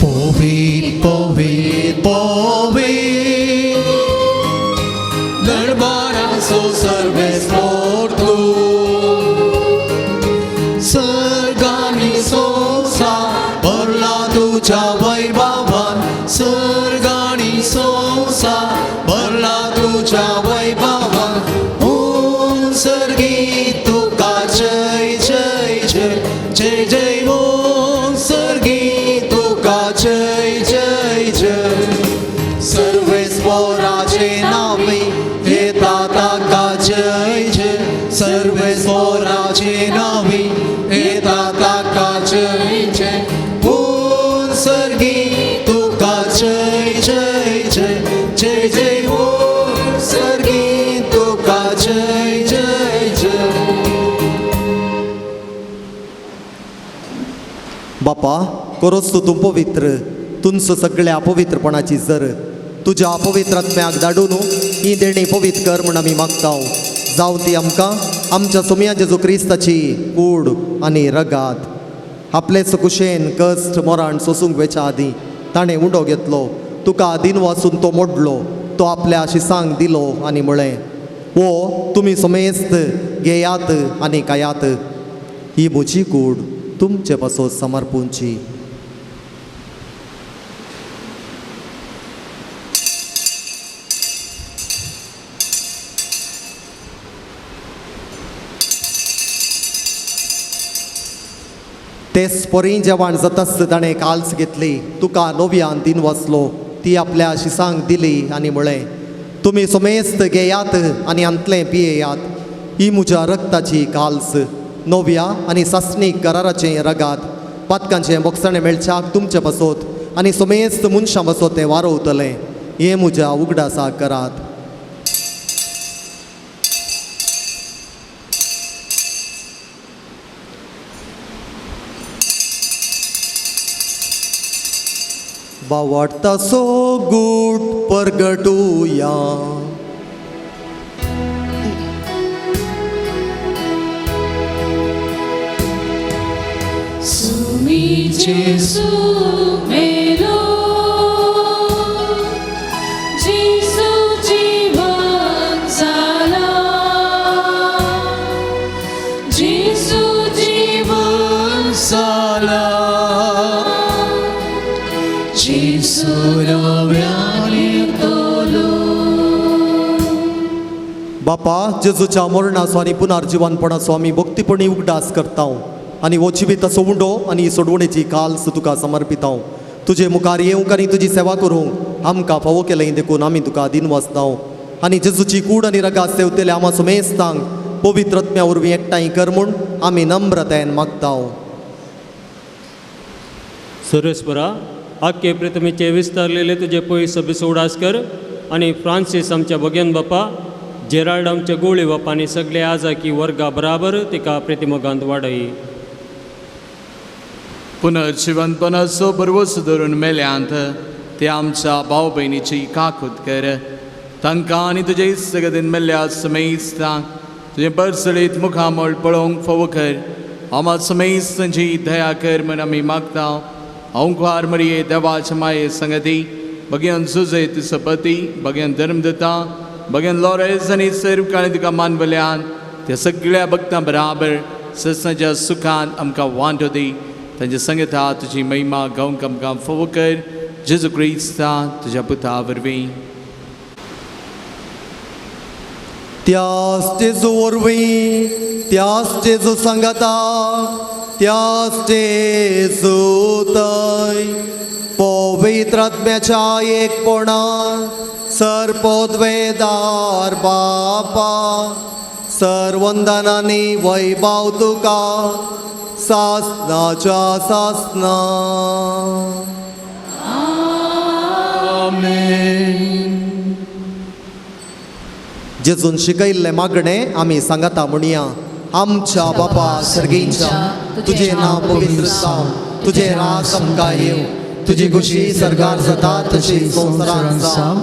पवित्र पवित्र पवित्र दरबाराचो सर्वेस्पर तूं, सर्गांनी संवसार भरला तुज्या वैभवान, सर्गांनी संवसार भरला तुज्या वैभवान. ऊन सर्गी तुका जय जय जय जय जय, ऊन सर्गी तुका जय जय जय. सर्वेस्पराचे नावे येता ताका जय जय, सर्वेस्पराचे नावे येता ताका जय जय. ऊन सर्गी तुका जय जय जय जय जय, ऊन सर्गी तुका जय जय जय. बापा करोच तूं पवित्र तुमचो सगळ्या अपवित्रपणाची जर तुज्या अपवित्र आत्म्याक धाडून ही देणी पवित्र कर म्हूण आमी मागता. जावं ती आमकां आमच्या सोमया जेजू क्रिस्ताची कूड आनी रगात. आपलेच कुशेन कश्ट मरण सोसूंक वेच्या आदीं ताणें उंडो घेतलो, तुका दिन वाचून तो मोडलो, तो आपल्या शिसांक दिलो आनी म्हळें, ओ तुमी समेस्त घेयात आनी खायात, ही म्हजी कूड तुमचे पासत समर्पूंची. तेच परी जेवण जाताच ताणें काल्स घेतली, तुका नव्यान दिन वाचलो, ती आपल्या शिसांक दिली आनी म्हळें, तुमी समेस्त घेयात आनी हांतलें पियेयात, ही म्हज्या रक्ताची काल्स, नव्या आनी सासणीक कराराचें रगात, पातकांचें बोगसणें मेळच्याक तुमचे पासत आनी समेस्त मनशां पासत तें वारोवतलें, हें म्हज्या उगडासाक करात. बावडटा सो गूट परगटुया. सुमी जेसू मेरो, जेसू जीवन जाला, जेसू जीवन जाला, जेसू नव्याने तोलो. बापा जेजूच्या मरणाचो आनी पुनर्जिवनपणाचो आमी भक्तीपणी उगडास करता आनी हो जिविताचो उंडो आनी सोडवणेची काल्स तुका समर्पिता. तुजे मुखार येवंक आनी तुजी सेवा करूंक आमकां फावो केलें देखून आमी तुका दिनवासता. आनी जेजूची कूड आनी रगात सेवतले आमा सुमेस्तांक पवित्र आत्म्या वरवीं एकठांय कर म्हूण आमी नम्रतायेन मागता. सर्वेस्परा आख्खे प्रतिमेचे विस्तारलेले तुजे पयस उडास कर आनी फ्रांसीस आमच्या भगेन बापा, जेराल्ड आमच्या गोळी बापा आनी सगळे आजाकी वर्गा बराबर तिका प्रतिमोगांत वाडय. पुनर्जिवनपणाचो बरवस धरून मेल्यांत ते आमच्या भाव भयणीची काकूत कर, तांकां आनी तुजे इस्तगतीन मेल्ल्या समेस्तांक तुजें परसळीत मुखामळ पळोवंक फावो कर. आमा समेस्तांची दया कर म्हूण आमी मागता. अंकुआर मरिये देवाच्या माये संगती भगयान सुजय सपती भगयान धर्मदत्ता भगयान लॉरेस आनी सर्व काळी तुका मानवल्यान त्या सगळ्या भक्तां बराबर सस्नाच्या सुखान आमकां वांटो दी. तांच्या संगता तुजी महिमा गावंक आमकां फावो कर. जेजू क्रिस्ता तुज्या पुता वरवीं. त्यास जेजू वरवीं, त्यास जेजू सांगाता, त्यास जेजू थंय पवित्र आत्म्याच्या एकपणान सर्पोद्वेदार बापा सर्वंदनांनी वैभव तुका सासनाच्या सासना. आमेन. जेजून शिकयल्लें मागणें आमी सांगाता म्हणया. आमच्या बापा सर्गींच्या, तुजें नांव पवित्र जावं, तुजें राज आमकां येवं, तुजी खुशी सर्गार जाता तशी संवसारांत जावं.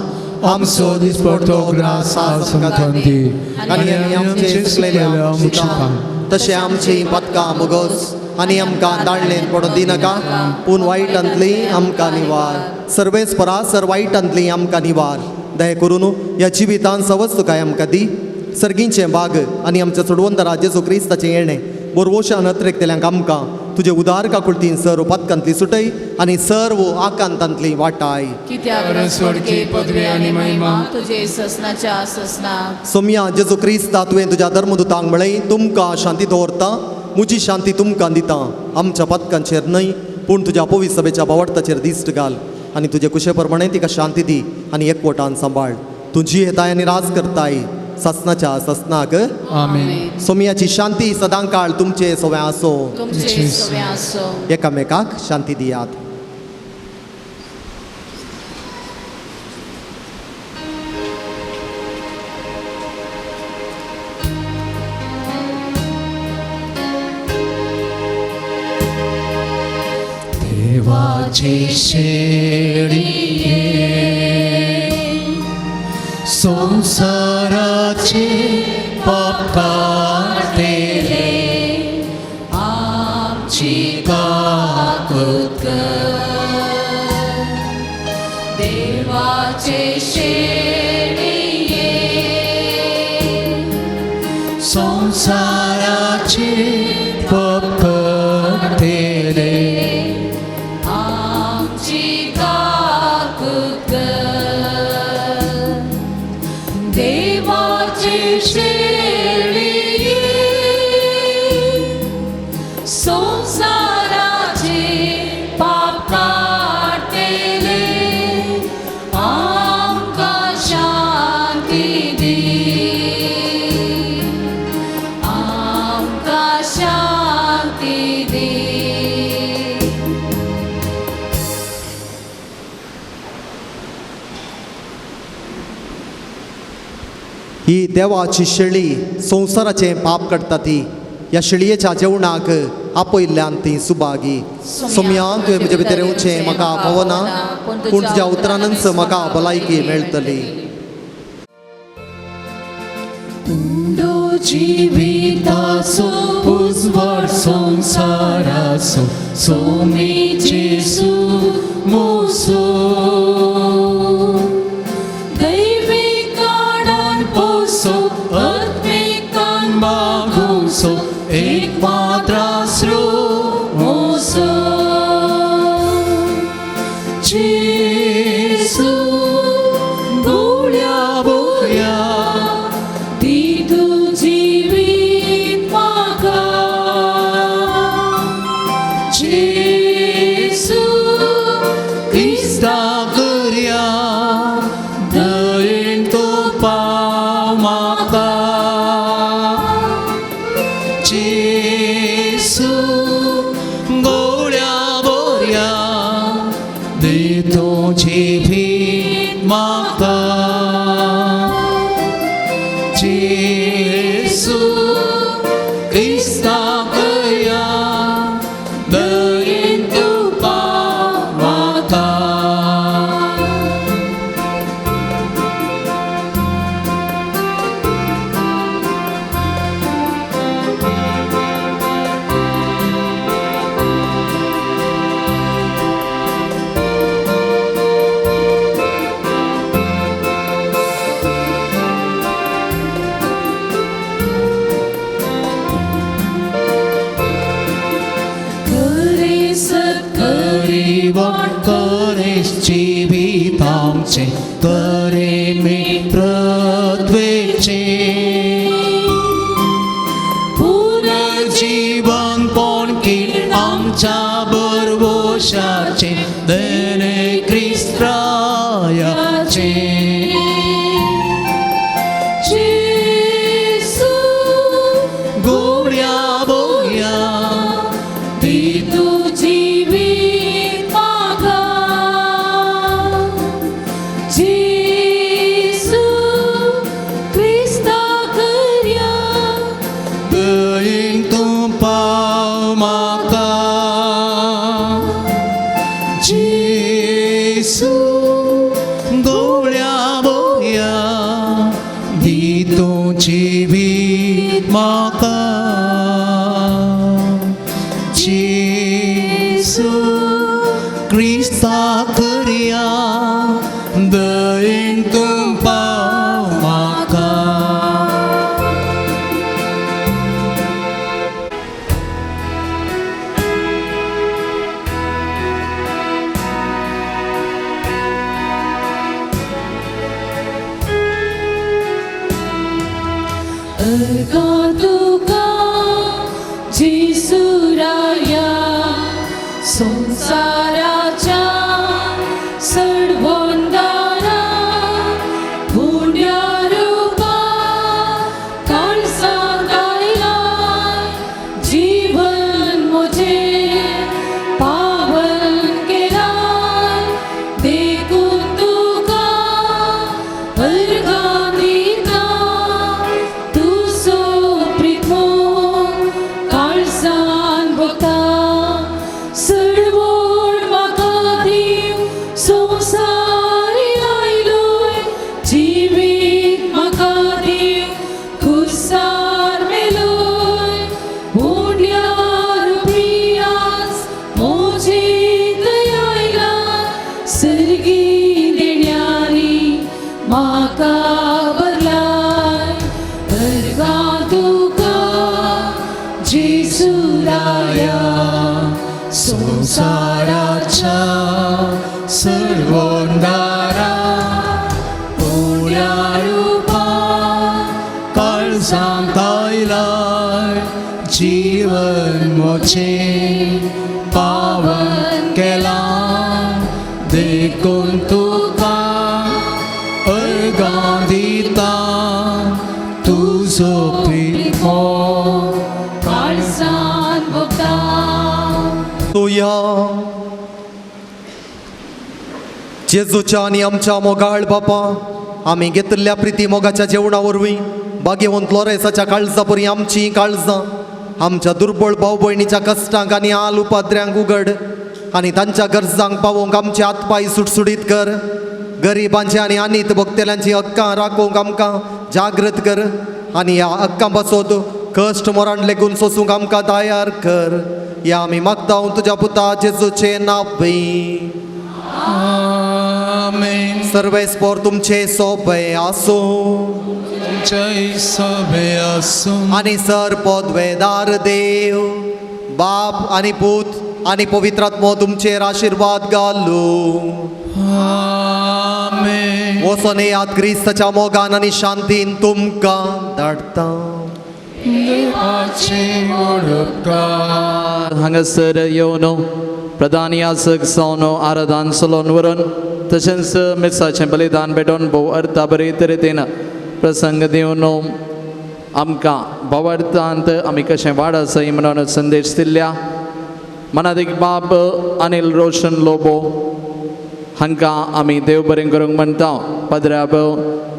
आमचो दिसपडतो ग्रास आज आमकां दी आनी आमचे चुकलेले आमकां तशें आमची पदकां मुगोस आनी आमकां दाळणेन पडोवंक दिनाका, पूण वायटांतली आमकां निवार. सर्वेस परा सर वायटांतली आमकां निवार. दया करून ह्या जिवितान सवस्तुकाय आमकां दी. सर्गींचें बाग आनी आमच्या चडवंतरा जेजू क्रिस्ताचें येणें बोरवोशान अत्रेकतल्यांक आमकां तुजे उदार काकुळतीन सर्व पातकांतली सुटय आनी सर्व आकांतांतली वाटाय. कित्याक स्वर्गी पदवी आनी महिमा तुजे ससनाच्या ससना. सोम्या जेजू क्रिस्ता, तुवें तुज्या धर्मदूतांक म्हळें, तुमकां शांती दवरता, म्हजी शांती तुमकां दिता. आमच्या पातकांचेर न्हय पूण तुज्या पवित्र सभेच्या बावडताचेर दिश्ट घाल आनी तुजे कुशे प्रमाणे तिका शांती दी आनी एकवटान सांबाळ. तूं जियेताय आनी राज करताय ससनाच्या ससनाक. आमेन. सोम्याची शांती सदांकाळ तुमचे सव्या आसो. तुमचे सव्या आसो. एकामेकाक शांती दियात. देवाचे शेळये संसाराचे पाप काडटले, आमची काकूत कर. देवाचे शेळये संसाराचे पाप काडटले, आमची काकूत कर. देवाचे शेळये संसाराचे पाप काडटले, आमकां शांती दी, आमकां शांती दी. ही देवाची शेळी संवसाराचें पाप काडटा ती ह्या शेळयेच्या जेवणाक आपयल्ल्यान ती सुभागी. सोम्या, तुवें म्हजे भितर येवचें म्हाका पावना, पूण तुज्या उतरानच म्हाका भलायकी मेळटली. उंडो जिविताचो उजवाड संवसाराचो, सोमी जेजू मोसो. दैवीकाडान पोसो, आत्मिकान बागोसो, एक मात्र आसरो मोसो. जेजू गोळ्या बोया दी तूं जिवीत म्हाका. जेजू क्रिस्ता करया दयेन तूं पाव म्हाका. जेजू गोळ्या बोया दी तूं जिवीत म्हाका. जेजू क्रिस्ता करया दयेन तूं पाव म्हाका. करे सत्करी वाट करे जिवीत आमचें, करे मित्रत्वेचें. पुनर्जीवन पोणकीण आमच्या बरवशाचें, देणे क्रिस्त्रायाचें. जेजू गोड्या बोया दी तूं जिवीत म्हाका. जेजू क्रिस्ता जेसू गोळ्या बोया दी तूं जिवीत म्हाका जेसू क्रिस्ता करया दयेन तूं पाव म्हाका. अर्घा तुका जेसुराया संसाराच्या सडबोंदारा उण्या रुपा काळसांत आयलाय जीवन म्हजें पावन केलाय देखून तुका अर्घां दिता तुजो प्रीत काळसान भोगता सडवोड म्हाका दिव संवसारी आयलोय जिवीत म्हाका दिव खुर्सार मेलोय उंड्यार प्रियास म्हजे आयला सर्गी देण्यारी म्हाका बदलाय अर्घां तुका जेसुराया संसाराच्या सर्वोंदारा उण्या रुपा काळजांत आयलाय जीवन म्हजें पावन केलां देखून तुका अर्घां दिता तुजो प्रीत काळसान भोगता. तुया जेजूच्या आनी आमच्या मोगाळ बापा आमी घेतिल्ल्या प्रिती मोगाच्या जेवणा वरवीं भाग्यवंत लोरेसाच्या काळजा परी आमचीं काळजां आमच्या दुर्बळ भाव भयणीच्या कश्टांक आनी आल उपाद्र्यांक उगड आनी तांच्या गरजांक पावोवंक आमचे हातपाय सुटसुटीत कर. गरिबांची आनी अनीत भोगतेल्यांची हक्कां राखूंक आमकां जागृत कर आनी ह्या हक्कां पासत कश्ट मरण लेगून सोसूंक आमकां तयार कर. ह्या आमी मागता तुज्या पुता जेजूचें नांव. आमेन. सर्वेस्पोर तुमचे सोबे आसूं तुमच्याय सोबे आसूं आनी सर पदवेदार देव बाप आनी पूत आनी पवित्र आत्मो तुमचेर आशिर्वाद घालूं. आमेन. वचोन येयात क्रिस्ताच्या मोगान आनी शांतीन तुमकां धाडटा. देवाचे उपकार. हांगासर येवन प्रधान याजक जावन आराधन चलोवन व्हरून तशेंच मिसाचें बलिदान भेटोवन भोव अर्था बरे तरेन प्रसंग दिवन आमकां भावार्थांत आमी कशें वाड आसय म्हणून संदेश दिल्ल्या मनादीक बाब अनिल रोशन लोबो हांकां आमी देव बरें करूंक म्हणटा. पदराब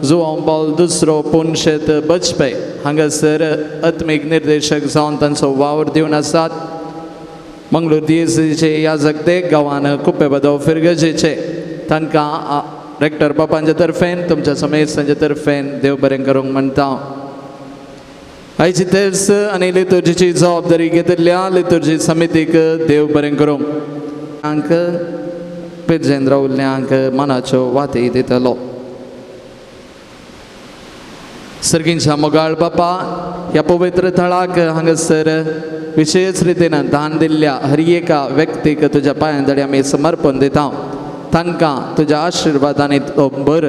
जुवांव पावल दुसरो पुनशेत बजपे हांगासर आत्मीक निर्देशक जावन तांचो वावर दिवन आसात. मंगळूर दियेसीचे याजक ते गांवान कुप्पे बदो फिरगजेचे तांकां रेक्टर बापांच्या तर्फेन तुमच्या समेस्तांच्या तर्फेन देव बरें करूंक म्हणटा. आयची तेर्स आनी लितुर्जीची जबाबदारी घेतिल्ल्या लितुर्जी समितीक देव बरें करूंक आंक पिर्जेंद्र उल्ल्यांक मनाच्यो वाती दितलो. सर्गींच्या मोगाळ बापा ह्या पवित्र थळाक हांगासर विशेष रितीन दान दिल्ल्या हर एका व्यक्तीक तुज्या पांयां आमी समर्पण दिता. तांकां तुज्या आशिर्वादांनी बर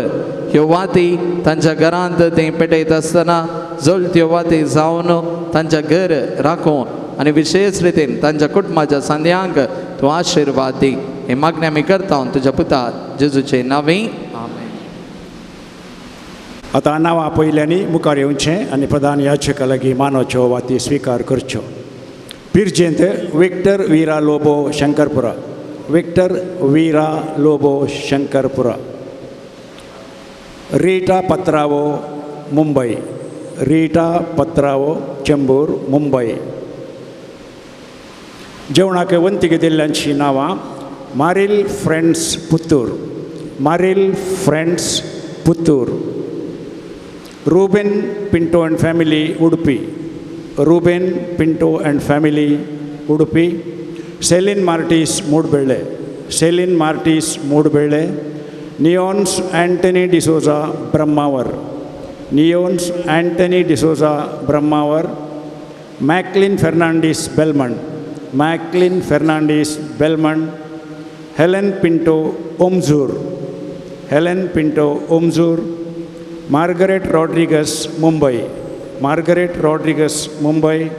ह्यो वाती तांच्या घरांत ते पेटयत आसतना जळत्यो वाती जावन तांच्या घर राखून आनी विशेष रितीन तांच्या कुटुंबाच्या सांद्यांक तूं आशिर्वाद दी. हे मागणें आमी करता तुज्या पुता जेजूचे नांवी. आमेन. आतां नांवां पयल्यांनी मुखार येवचें आनी प्रधान याचका लागीं मानोच्यो वाती स्विकार करच्यो. पिर्जेंत Victor Veera Lobo Shankarpura, Victor Veera Lobo Shankarpura, Rita Patrao Mumbai, Rita Patrao Chembur Mumbai. जेवणाक वंती घेतिल्ल्यांची नांवां Maril Friends Puttur, Maril Friends Puttur, Ruben Pinto and family Udupi, Ruben Pinto and family Udupi, Celine Martis Moodbelle, Celine Martis Moodbelle, Neons Antony D'Souza Brahmavar, Neons Antony D'Souza Brahmavar, Macklin Fernandes Belmond, Macklin Fernandes Belmond, Helen Pinto Omzur, Helen Pinto Omzur, Margaret Rodrigues Mumbai, Margaret Rodrigues Mumbai,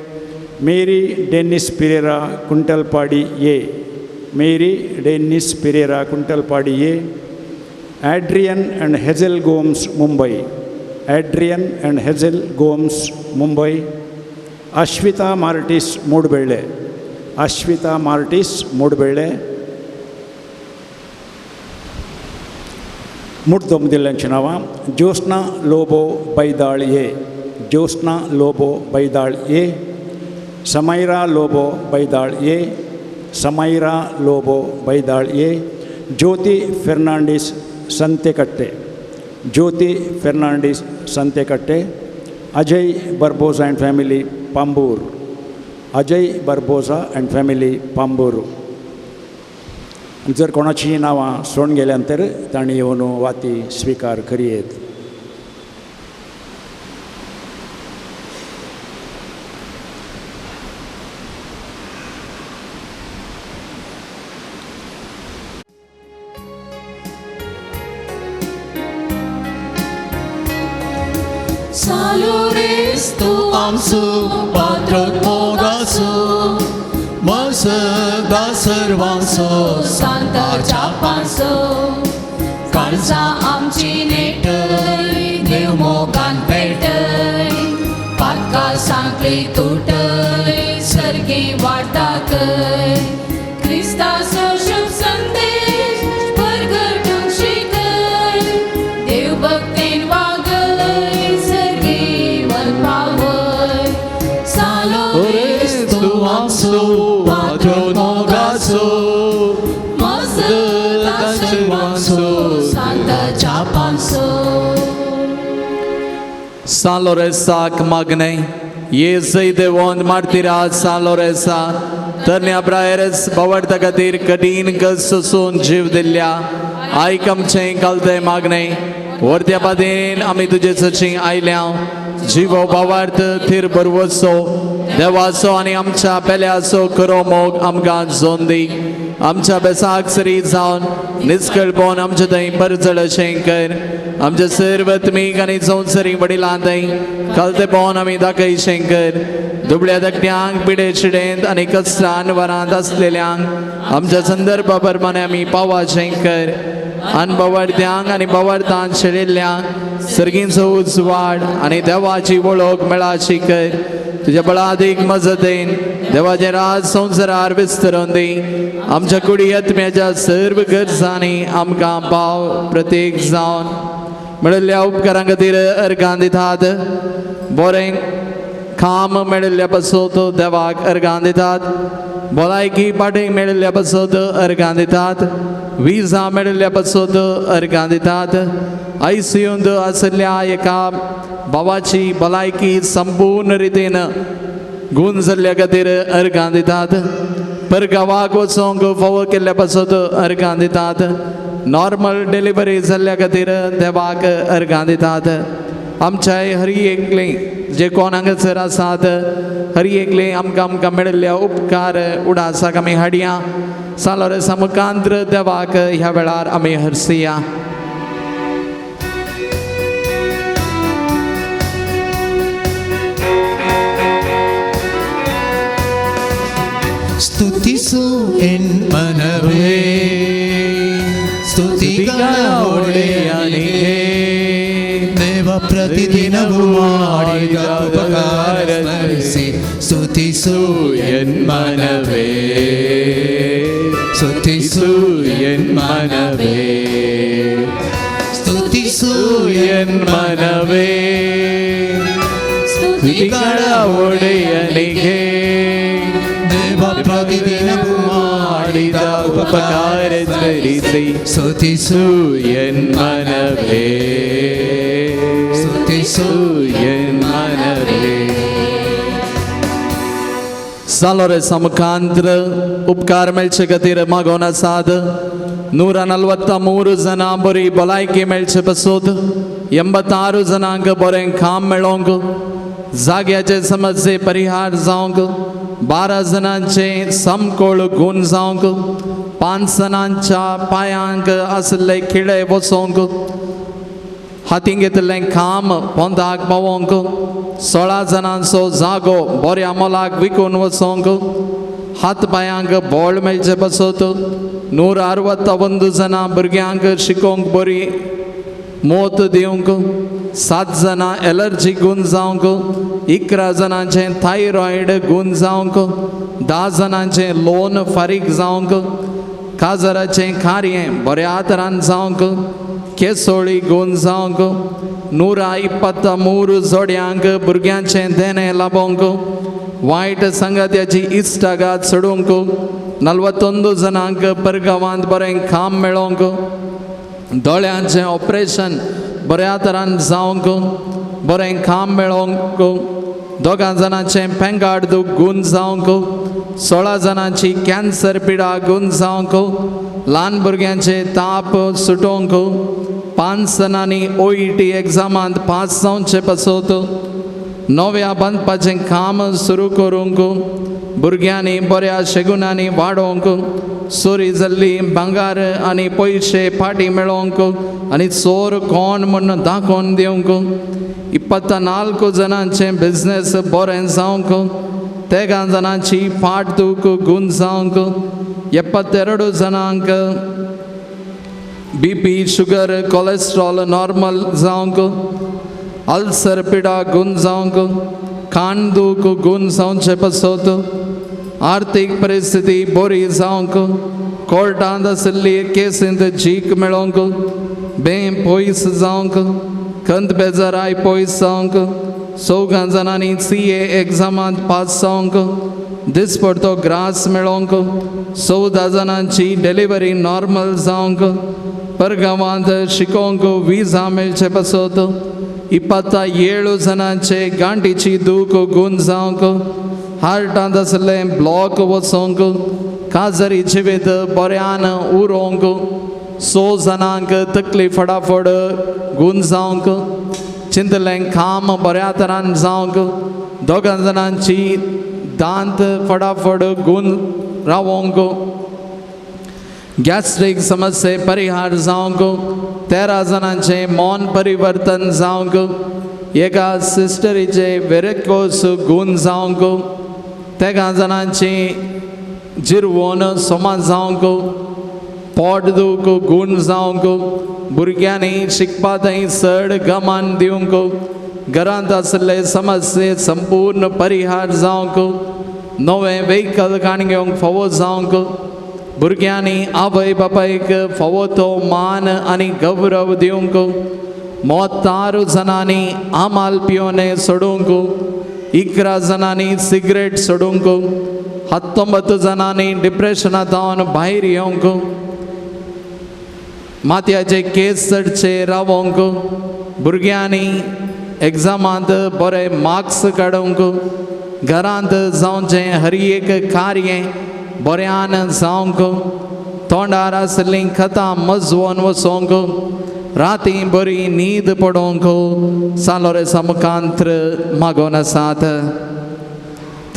Mary Dennis Pereira Kuntalpadi A, Mary Dennis Pereira Kuntalpadi A, Adrian and Hazel Gomes Mumbai, Adrian and Hazel Gomes Mumbai, Ashwita Martis Moodbelle, Ashwita Martis Moodbelle, ಮುಡ್ದೊಂಬದಿಲ್ಲಂಚ ನಾವ Jyotsna Lobo Baidal A, Jyotsna Lobo Baidal A, Samaira Lobo Baidal A, Samaira Lobo Baidal A, Jyothi Fernandes Santekatte, Jyothi Fernandes Santekatte, Ajay Barbosa and family Pambur, Ajay Barbosa and family Pambur. जर कोणाची नांवां सोडून गेल्यान तर तांणी येवन वाती स्विकार करयेत. Salores tu आमचो पात्र मोगाचो मसदा सर्वांचो सांताच्या पांसो काळजा आमची नेटय देव मोगान पेटय पातका सांकळी तुटय सर्गी वाटाकय क्रिस्ताचो शुभ संदेश परगटूंक शिकय देव भक्तीन वागय सर्गी वर पावय सालोरेस तूं आमचो पात्र मोगाचो मसदा सर्वांचो सांताच्या पांसो. सान लोरेसाक मागणें येसय देवोन मार्तिराज सान लोरेसा तरण्या प्रायरस बावडता खातीर कठीण कस सोसून जीव दिल्ल्या आयक आमचें घालतय मागणें वर्त्या पादेन आमी तुजे सचीं आयल्या जिवो बावार्थ थीर बरवसो देवाचो आनी आमच्या पेल्याचो खरो मोग आमकां जोन दी आमच्या बेसाक सरी जावन निस्कळपोन आमचे थंय परजळ अशें कर आमच्या सर्व त्मीक आनी संवसारी वडिलां थंय कलतेपोन आमी दाखय शंकर दुबळ्या धाकट्यांक पिडे शिडेंत आनी कस्त्रान वरांत आसलेल्यांक आमच्या संदर्भा प्रमाणे आमी पावा शंकर अनभवार्थ्यांक आनी भवार्थान शेळिल्ल्यांक सर्गींचो उजवाड आनी देवाची वळख मेळाची कर तुज्या बळादीक मजतीन देवाचें राज संवसारार विस्तरून दी आमच्या कुडी आत्म्याच्या सर्व गरजांनी आमकां पाव प्रत्येक जावन मेळिल्ल्या उपकारां खातीर अर्गां दितात बरें काम मेळिल्ल्या पासत देवाक अर्गां दितात भलायकी पाटीक मेळिल्ल्या पासत अर्गां दितात विजा मेळिल्ल्या पासत अर्गां दितात आयसीयूंत आशिल्ल्या एका भावाची भलायकी संपूर्ण रितीन गूण जाल्ल्या खातीर अर्गां दितात परगांवाक वचोंक फावो केल्ल्या पासत अर्गां दितात नॉर्मल डिलिव्हरी जाल्ल्या खातीर देवाक अर्गां दितात आमच्या हरी एकले जे कोण हांगासर आसात हरी एकले आमकां आमकां मेळिल्ले उपकार उडासाक आमी हाडया सालोरेसा मुखांत्र देवाक ह्या वेळार आमी हरसया. ಸ್ತುತಿಸು ಎನ್ ಮನವೇ ಸ್ತುತಿಗಳ ಒಡೆಯನಿಗೆ ದೇವ ಪ್ರತಿದಿನವೂ ಮಾಡಿದ ಉಪಕಾರ ಸ್ಮರಿಸಿ ಸ್ತುತಿಸು ಎನ್ ಮನವೇ ಸ್ತುತಿಸು ಎನ್ ಮನವೇ ಸ್ತುತಿಸು ಎನ್ ಮನವೇ ಸ್ತುತಿಗಳ ಒಡೆಯನಿಗೆ ದೇವ ಪ್ರತಿದಿನವೂ ಮಾಡಿದ ಉಪಕಾರ उपकार स्मरिसे स्तुति என் மனமே स्तुति என் மனமே सालोरे मुखांत्र उपकार मेळचे खातीर मागोवन आसात. 143 जणां बरी भलायकी मेळचे पसूत, 86 जणांक बरें काम मेळोंक, जाग्याचे समस्ये परिहार जावंक, 12 जणांचे समकोळ गूण जावंक, 5 जणांच्या पांयांक आशिल्ले खिळे वचोंक, हातीं घेतिल्लें काम पोंदाक पावोंक, 16 जाणांचो जागो बऱ्या मोलाक विकून वचोंक, हात पांयांक बोळ मेळचे पसत, 161 जाणां भुरग्यांक शिकोवंक बरी मोत दिवंक, 7 जाणां एलर्जी गूण जावंक, 11 जाणांचें थायरॉयड गूण जावंक, 10 जाणांचें लोन फारीक जावंक, काजराचें कार्य बऱ्या तरान जावंक, केसोळी गूण जावंक, 123 जोड्यांक भुरग्यांचें देणें लाबोवंक, वायट संगात्याची इश्टागात सोडूंक, 41 जाणांक परगांवांत बरें काम मेळोवंक, दोळ्यांचें ऑपरेशन बऱ्या तरान जावंक, बरें काम मेळोवंक, 2 जाणांचें पेंगाड दूख गूण जावंक, 16 जाणांची कॅन्सर पिडा गूण जावंक, ल्हान भुरग्यांचे ताप सुटोवंक, 5 जाणांनी OET एग्जामांत पास जावचे पसत, नव्या बांदपाचें काम सुरू करूंक, भुरग्यांनी बऱ्या शेगुणांनी वाडोवंक, चोरी जाल्ली भांगार आनी पयशे फाटीं मेळोवंक आनी चोर कोण म्हूण दाखोवन दिवंक, 24 जाणांचें बिजनेस बरें जावंक, 13 जाणांची फाट दूख गूण जावंक, 72 जाणांक BP sugar cholesterol normal जावंक, अल्सर पिडा गूण जावंक, कान दूख गूण जावचे पसत, आर्थीक परिस्थिती बरी जावंक, कोर्टांत आशिल्ली केसींत जीक मेळोवंक, बें पयस जावंक, खंत बेजाराय पयस जावंक, 4 जाणांनी CA एग्जामांत पास जावंक, दिसपडतो ग्रास मेळोवंक, 14 जाणांची डिलिव्हरी नॉर्मल जावंक, परगांवांत शिकोवंक विजा मेळचे पसत, 27 जाणांचे गांठीची दूख गूण जावंक, हार्टांत आशिल्लें ब्लॉक वचोंक, काजरी जिवीत बऱ्यान उरोवंक, 6 जाणांक तकली फटाफट गूण जावंक, चिंतलें काम बऱ्या तरान जावंक, 2 जाणांची दांत फटाफट गूण रावोंक, गॅस्ट्रीक समस्ये परिहार जावंक, 13 जाणांचें मन परिवर्तन जावंक, एका सिस्टरीचे वेरेकोस गूण जावंक, 13 जाणांची जिरवण समाज जावंक, पोट दूख गूण जावंक, भुरग्यांनी शिकपा थंय चड गमान दिवंक, घरांत आशिल्ले समस्ये संपूर्ण परिहार जावंक, नवें व्हेकल काण घेवंक फावो जावंक, भुरग्यांनी आवय बापायक फावो तो मान आनी गौरव दिवंक, 36 जाणांनी आमाल पिवणे सोडूंक, 11 जाणांनी सिगरेट सोडूंक, 19 जाणांनी डिप्रेशनांत भायर येवंक, माथ्याचे केस चडचे रावोंक, भुरग्यांनी एग्जामांत बरे मार्क्स काडूंक, घरांत जावचें हर एक कार्य बऱ्यान जावंक, तोंडार आशिल्लीं खतां मजवोन वचोंक, राती बरी न्हीद पडोवंक सालोरेसा मुखांत्र मागोवन आसात.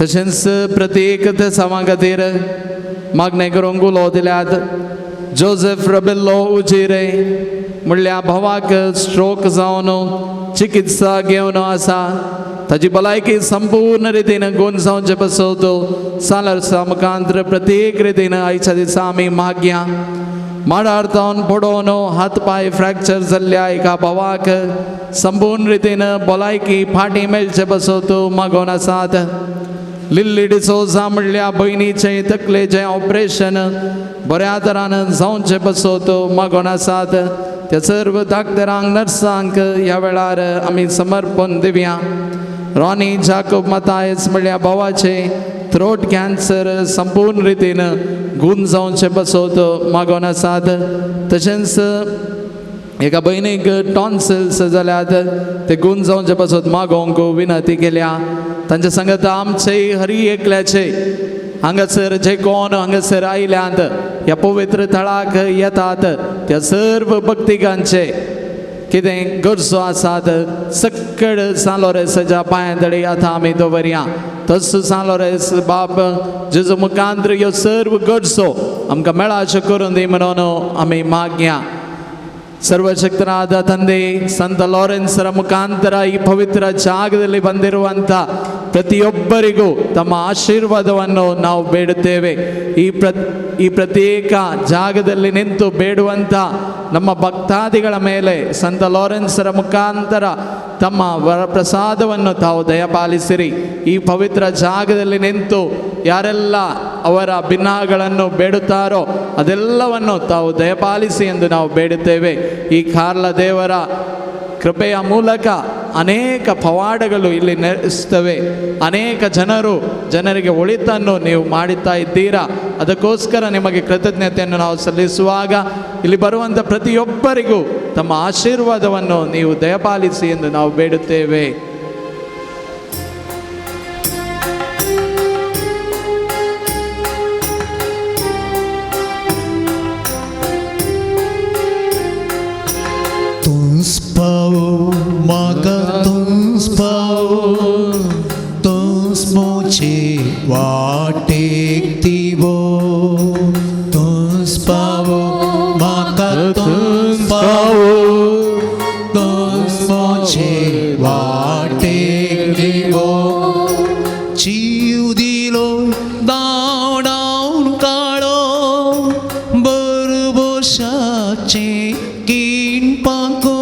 तशेंच प्रत्येक देसावां खातीर मागणें करूंक उलो दिल्यात. जोसेफ रबेल्लो उजिरे म्हणल्या भावाक स्ट्रोक जावन चिकित्सा घेवन आसा, ताजी भलायकी संपूर्ण रितीन गूण जावचे पसत सालोरेसा मुखांत्र प्रत्येक रितीन आयच्या दिसा आमी मागया. माडार जावन पडोवन हात पांय फ्रॅक्चर जाल्ल्या एका भावाक संपूर्ण रितीन भलायकी फाटीं मेळचे पसत मागोवन आसात. लिल्ली डिसोजा म्हणल्या भयणीचें तकलेचें ऑपरेशन बऱ्या तरान जावचें पसत मागोवन आसात. त्या सर्व डाक्टरांक नर्सांक ह्या वेळार आमी समर्पण दिवया. रॉनी जाकोब मतायस म्हणल्या भावाचें थ्रोट कॅन्सर संपूर्ण रितीन गूण जावचे पासत मागोन आसात. तशेंच एका भयणीक टॉन्सिल्स जाल्यात ते गूण जावचे पासत मागोवंक विनंती केल्या. तांच्या सांगता आमचे हरी एकल्याचे हांगासर जे कोण हांगासर आयल्यात ह्या पवित्र थळाक येतात त्या सर्व भक्तिकांचे कितें गरजो आसात सक्कड सान लोरेसाच्या पांयां तडे आतां आमी दवरया. तसो सान लोरेस बाब जेजू मुखांत्र ह्यो सर्व गरजो आमकां मेळाच्यो करून दी म्हणून आमी मागया. ಸರ್ವಶಕ್ತನಾದ ತಂದೆ ಸಂತ ಲಾರೆನ್ಸರ ಮುಖಾಂತರ ಈ ಪವಿತ್ರ ಜಾಗದಲ್ಲಿ ಬಂದಿರುವಂಥ ಪ್ರತಿಯೊಬ್ಬರಿಗೂ ತಮ್ಮ ಆಶೀರ್ವಾದವನ್ನು ನಾವು ಬೇಡುತ್ತೇವೆ. ಈ ಪ್ರತ್ಯೇಕ ಜಾಗದಲ್ಲಿ ನಿಂತು ಬೇಡುವಂಥ ನಮ್ಮ ಭಕ್ತಾದಿಗಳ ಮೇಲೆ ಸಂತ ಲಾರೆನ್ಸರ ಮುಖಾಂತರ ತಮ್ಮ ವರಪ್ರಸಾದವನ್ನು ತಾವು ದಯಪಾಲಿಸಿರಿ. ಈ ಪವಿತ್ರ ಜಾಗದಲ್ಲಿ ನಿಂತು ಯಾರೆಲ್ಲ ಅವರ ಭಿನ್ನಗಳನ್ನು ಬೇಡುತ್ತಾರೋ ಅದೆಲ್ಲವನ್ನು ತಾವು ದಯಪಾಲಿಸಿ ಎಂದು ನಾವು ಬೇಡುತ್ತೇವೆ. ಈ ಕಾರ್ಲ ದೇವರ ಕೃಪೆಯ ಮೂಲಕ ಅನೇಕ ಪವಾಡಗಳು ಇಲ್ಲಿ ನಡೆಸ್ತವೆ. ಅನೇಕ ಜನರಿಗೆ ಒಳಿತನ್ನು ನೀವು ಮಾಡುತ್ತಾ ಇದ್ದೀರಾ. ಅದಕ್ಕೋಸ್ಕರ ನಿಮಗೆ ಕೃತಜ್ಞತೆಯನ್ನು ನಾವು ಸಲ್ಲಿಸುವಾಗ ಇಲ್ಲಿ ಬರುವಂಥ ಪ್ರತಿಯೊಬ್ಬರಿಗೂ ತಮ್ಮ ಆಶೀರ್ವಾದವನ್ನು ನೀವು ದಯಪಾಲಿಸಿ ಎಂದು ನಾವು ಬೇಡುತ್ತೇವೆ. म्हाका तुंस पावो तुंस मोचे वाटेक दिवो तुंस पावो म्हाका तुंस पावो तुंस मोचे वाटेक दिवो जीव दिलो धांवडावन काडो बरबोशाचें किणपाको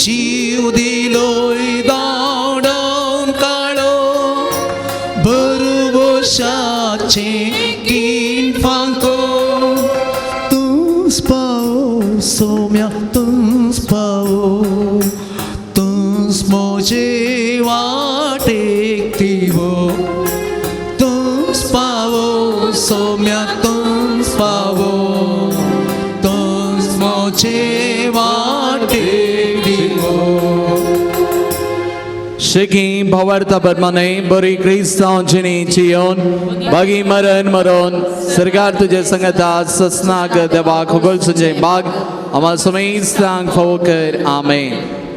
जीव दिलोय धांवडावन काडो बरबोशाचें किणपाको तुंस पावो सोम्या तुंस पावो तुंस मोजे वाटेक दिवो तुंस पावो सोम्या तुंस पावो तुंस मोजे वाटेक दिवो. शेकी भवार्थ परमाने बरी क्रिस्तांव जिणी जियोन बागी मरण मरोन सरकार तुझे संगता ससनाक देवा खोगोल तुझे बाग आम्हा समेस्तांक फावो कर. आमेन.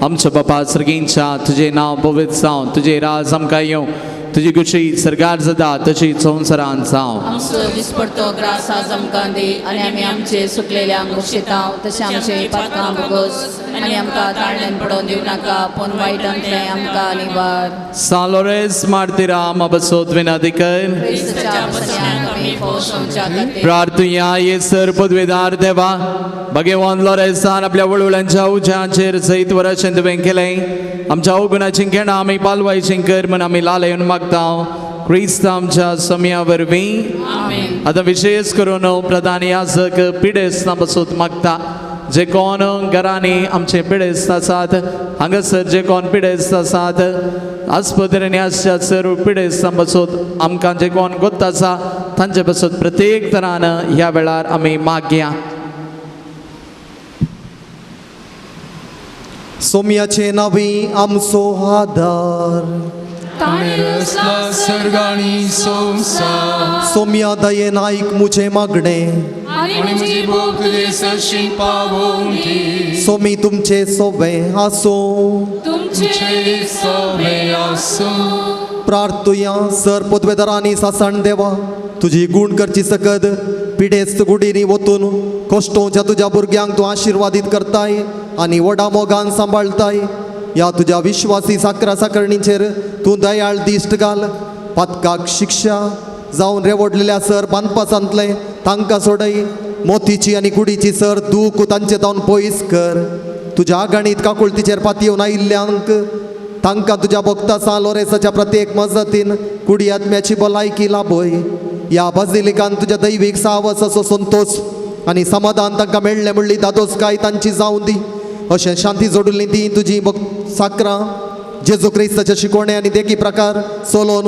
आमच्या बापा सर्गींच्या तुझे नांव पवित्र जावं, तुझे राज आमकां येवं, तुजी खुशी सरकार जाता तशी संवसारांत जावं. आमचो दिसपडतो ग्रास आज आमकां दी आनी आमी आमचे सुकलेल्यांक भोगशितांव तशें आमचे पातकां भोगोस आनी आमकां ताळण्यान पडोवन दिवं नाका पूण वायटांतलें आमकां निवार. सान लोरेस मार्तिरा आमा बसोत विनंती कर. क्रिस्ताच्या बसण्याक आमी पोसोवच्या खातीर प्रार्थुया. ये सर पदवेदार देवा भगवान लोरेसान आपल्या वळवळ्यांच्या उज्याचेर सयत वरशें तुवें केलें. आमच्या अवगुणाची केणां आमी पालवायचीं कर म्हूण आमी लालयून मागता क्रिस्त आमच्या समया वरवीं. आतां विशेष करून प्रधान याजक पिडेस्तां बसून मागता. जे कोण घरांनी आमचे पिडेस्त आसात हांगासर जे कोण पिडेस्त आसात आस्पत्रेंनी आसच्या सर्व पिडेस्तां बसून आमकां जे कोण गोत आसा तांचे बसून प्रत्येक तरान ह्या वेळार आमी मागया. सोम्याचे नावी आमचो आदार ताणें सर्गाणी संवसार सोम्या दयेन आयक मुझे मागणें आनी म्हजी भूक तुजे सरशी पावोवंक दी. सोमी तुमचे सोबें आसूं तुमचे सोबें आसूं. प्रार्थुया. सर पदवेदारांनी सासण देवा तुजी गूण करची सकद पिडेस्त गुडींनी वतून कश्टोच्या तुज्या भुरग्यांक तूं आशिर्वादीत करताय आनी व्हडा मोगान सांबाळताय. ह्या तुज्या विश्वासी साकरा साकरणीचेर तूं दयाळ दिश्ट घाल. पातकाक शिक्षा जावन रेवडलेल्या सर बांदपासांतलें तांकां सोडय. मोतीची आनी कुडीची सर दूख तांचे जावन पयस कर. तुज्या आगाणीत काकुळतीचेर पातयेवन आयिल्ल्यांक तांकां तुज्या भक्ता सान लोरेसाच्या प्रत्येक मजतीन कुडी आत्म्याची भलायकी लाभय. ह्या बाजिलिकान तुज्या दैवीक सावसाचो संतोश आनी समाधान तांकां मेळ्ळें म्हणली दादोसकाय तांची जावं दी. अशें शांती जोडिल्ली ती तुजी साकरां जेजू क्रिस्ताच्या शिकवणे आनी देखी प्रकार चलोवन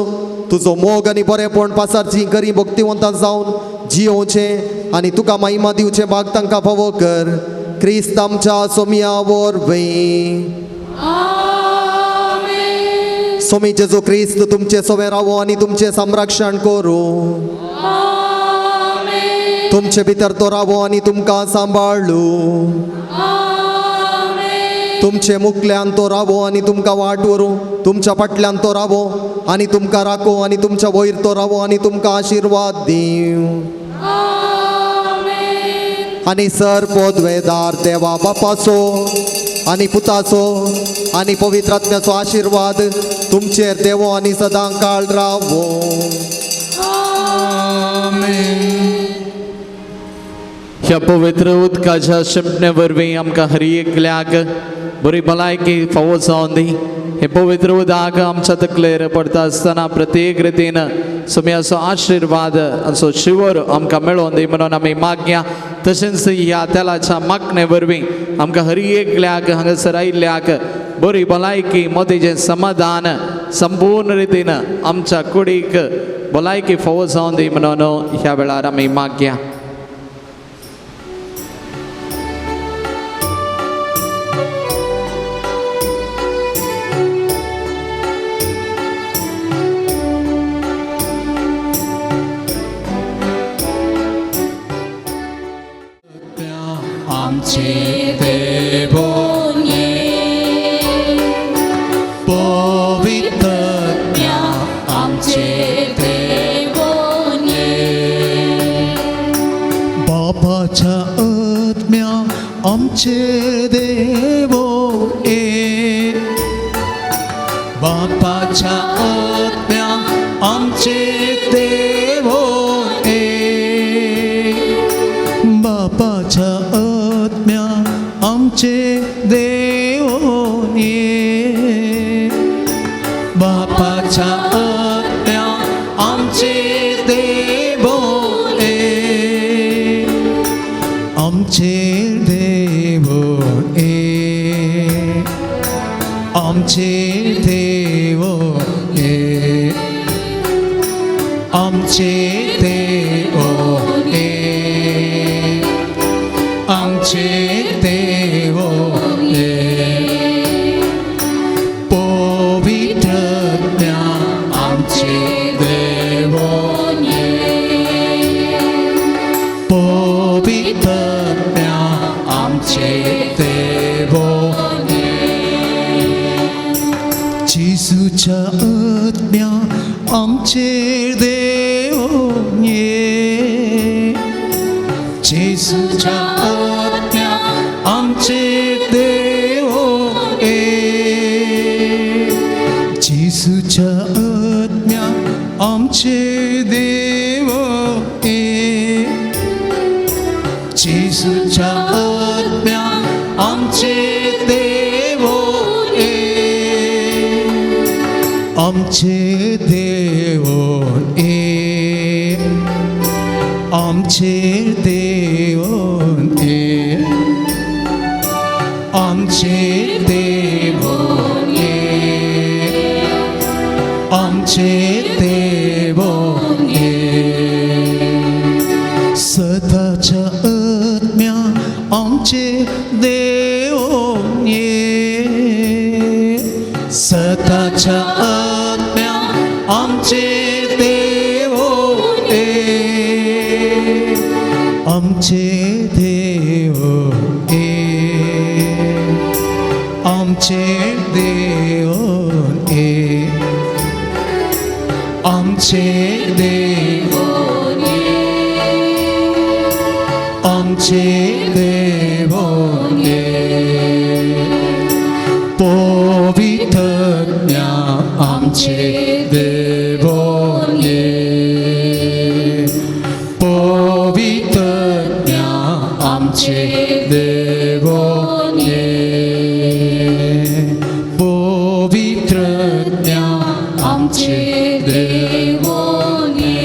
तुजो मोग आनी बरेपण पासारची गरीब भक्तिवंतां जावन जियोवचें आनी तुका महिमा दिवचें भाग तांकां फावो कर. क्रिस्त आमच्या सोमया वरवीं. सोमी जेजू क्रिस्त तुमचे सोवे रावो आनी तुमचें संरक्षण करूं. तुमचे भितर तो रावो आनी तुमकां सांबाळू. तुमचे मुखल्यान तो रावो आनी तुमकां वाट व्हरूं. तुमच्या फाटल्यान तो रावो आनी तुमकां राखो आनी तुमच्या वयर तो रावो आनी तुमकां आशिर्वाद दिवं. आनी सर पदवेदार देवा बापाचो आनी पुताचो आनी पवित्र आत्म्याचो आशिर्वाद तुमचेर देवो आनी सदां काळ रावो. ह्या पवित्र उदकाच्या शिंपणे वरवीं आमकां हर एकल्याक बरी भलायकी फावो जावन दी. हें पवित्र उदक आमच्या तकलेर पडटा आसतना प्रत्येक रितीन सोम्याचो आशिर्वाद आनी शिवर आमकां मेळोवन दी म्हणून आमी मागया. तशेंच ह्या तेलाच्या मागणे वरवीं आमकां हर एकल्याक हांगासर आयिल्ल्याक बरी भलायकी मतीचें समाधान संपूर्ण रितीन आमच्या कुडीक भलायकी फावो जावन दी म्हणून ह्या वेळार आमी मागया. आमचे देवो ए बापाच्या आत्म्या आमचे देवो ए बापाच्या आत्म्या आमचे देवो ए बापाच्या आत्म्या आमचे देवो ए आमचे आमचे देवो ए आमचे देवो ए आमचे देवो ए पवित्र आमचे देवो ए पवित्र आमचे देवो जेजूच्या आत्म्या आमचेर देवो ये जेजूच्या आत्म्या आमचेर देवो ये जेजूच्या आत्म्या आमचेर देवो ये जेजूच्या आत्म्या आमचेर देवो ये आमचे देवो ए आमचे देवो ए आमचे देवो ए आमचे देवो ए सदाच्या आत्म्या आमचे देवो ए सदाच्या आमचे देवो ए आमचे देवो ए आमचे देवो ए आमचे देवो ए आमचे देवो ए पवित्र आमचे देवो ये पवित्र आमचे देवो ये पवित्र आमचे देवो ये.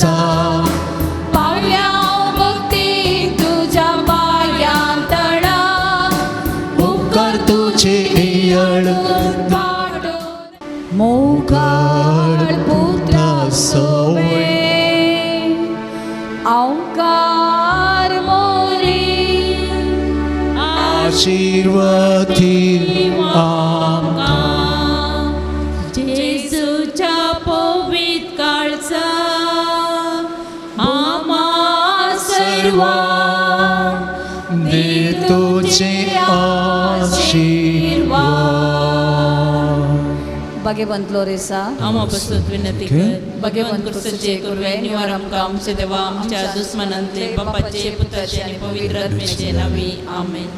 लोरेसा पावल्या भक्ती तुझ्या पायां तळा उपकार तुझे येळ मोगाळ पुत्रा सोवे औंकार मोरी आशीर्वादी आमकां जेजूच्या पवित काळचा आमा सर्वा दे तुझे आशीर्वाद. भगवंत लोरेसा आमा बसत विनंती कर भगवंत क्रिस्तचे कृपे निवार आमकां आमचे देवा आमच्या दुस्मनांतले बापाचे पुताचे आनी पवित्र आत्म्याचे नावी आमेन.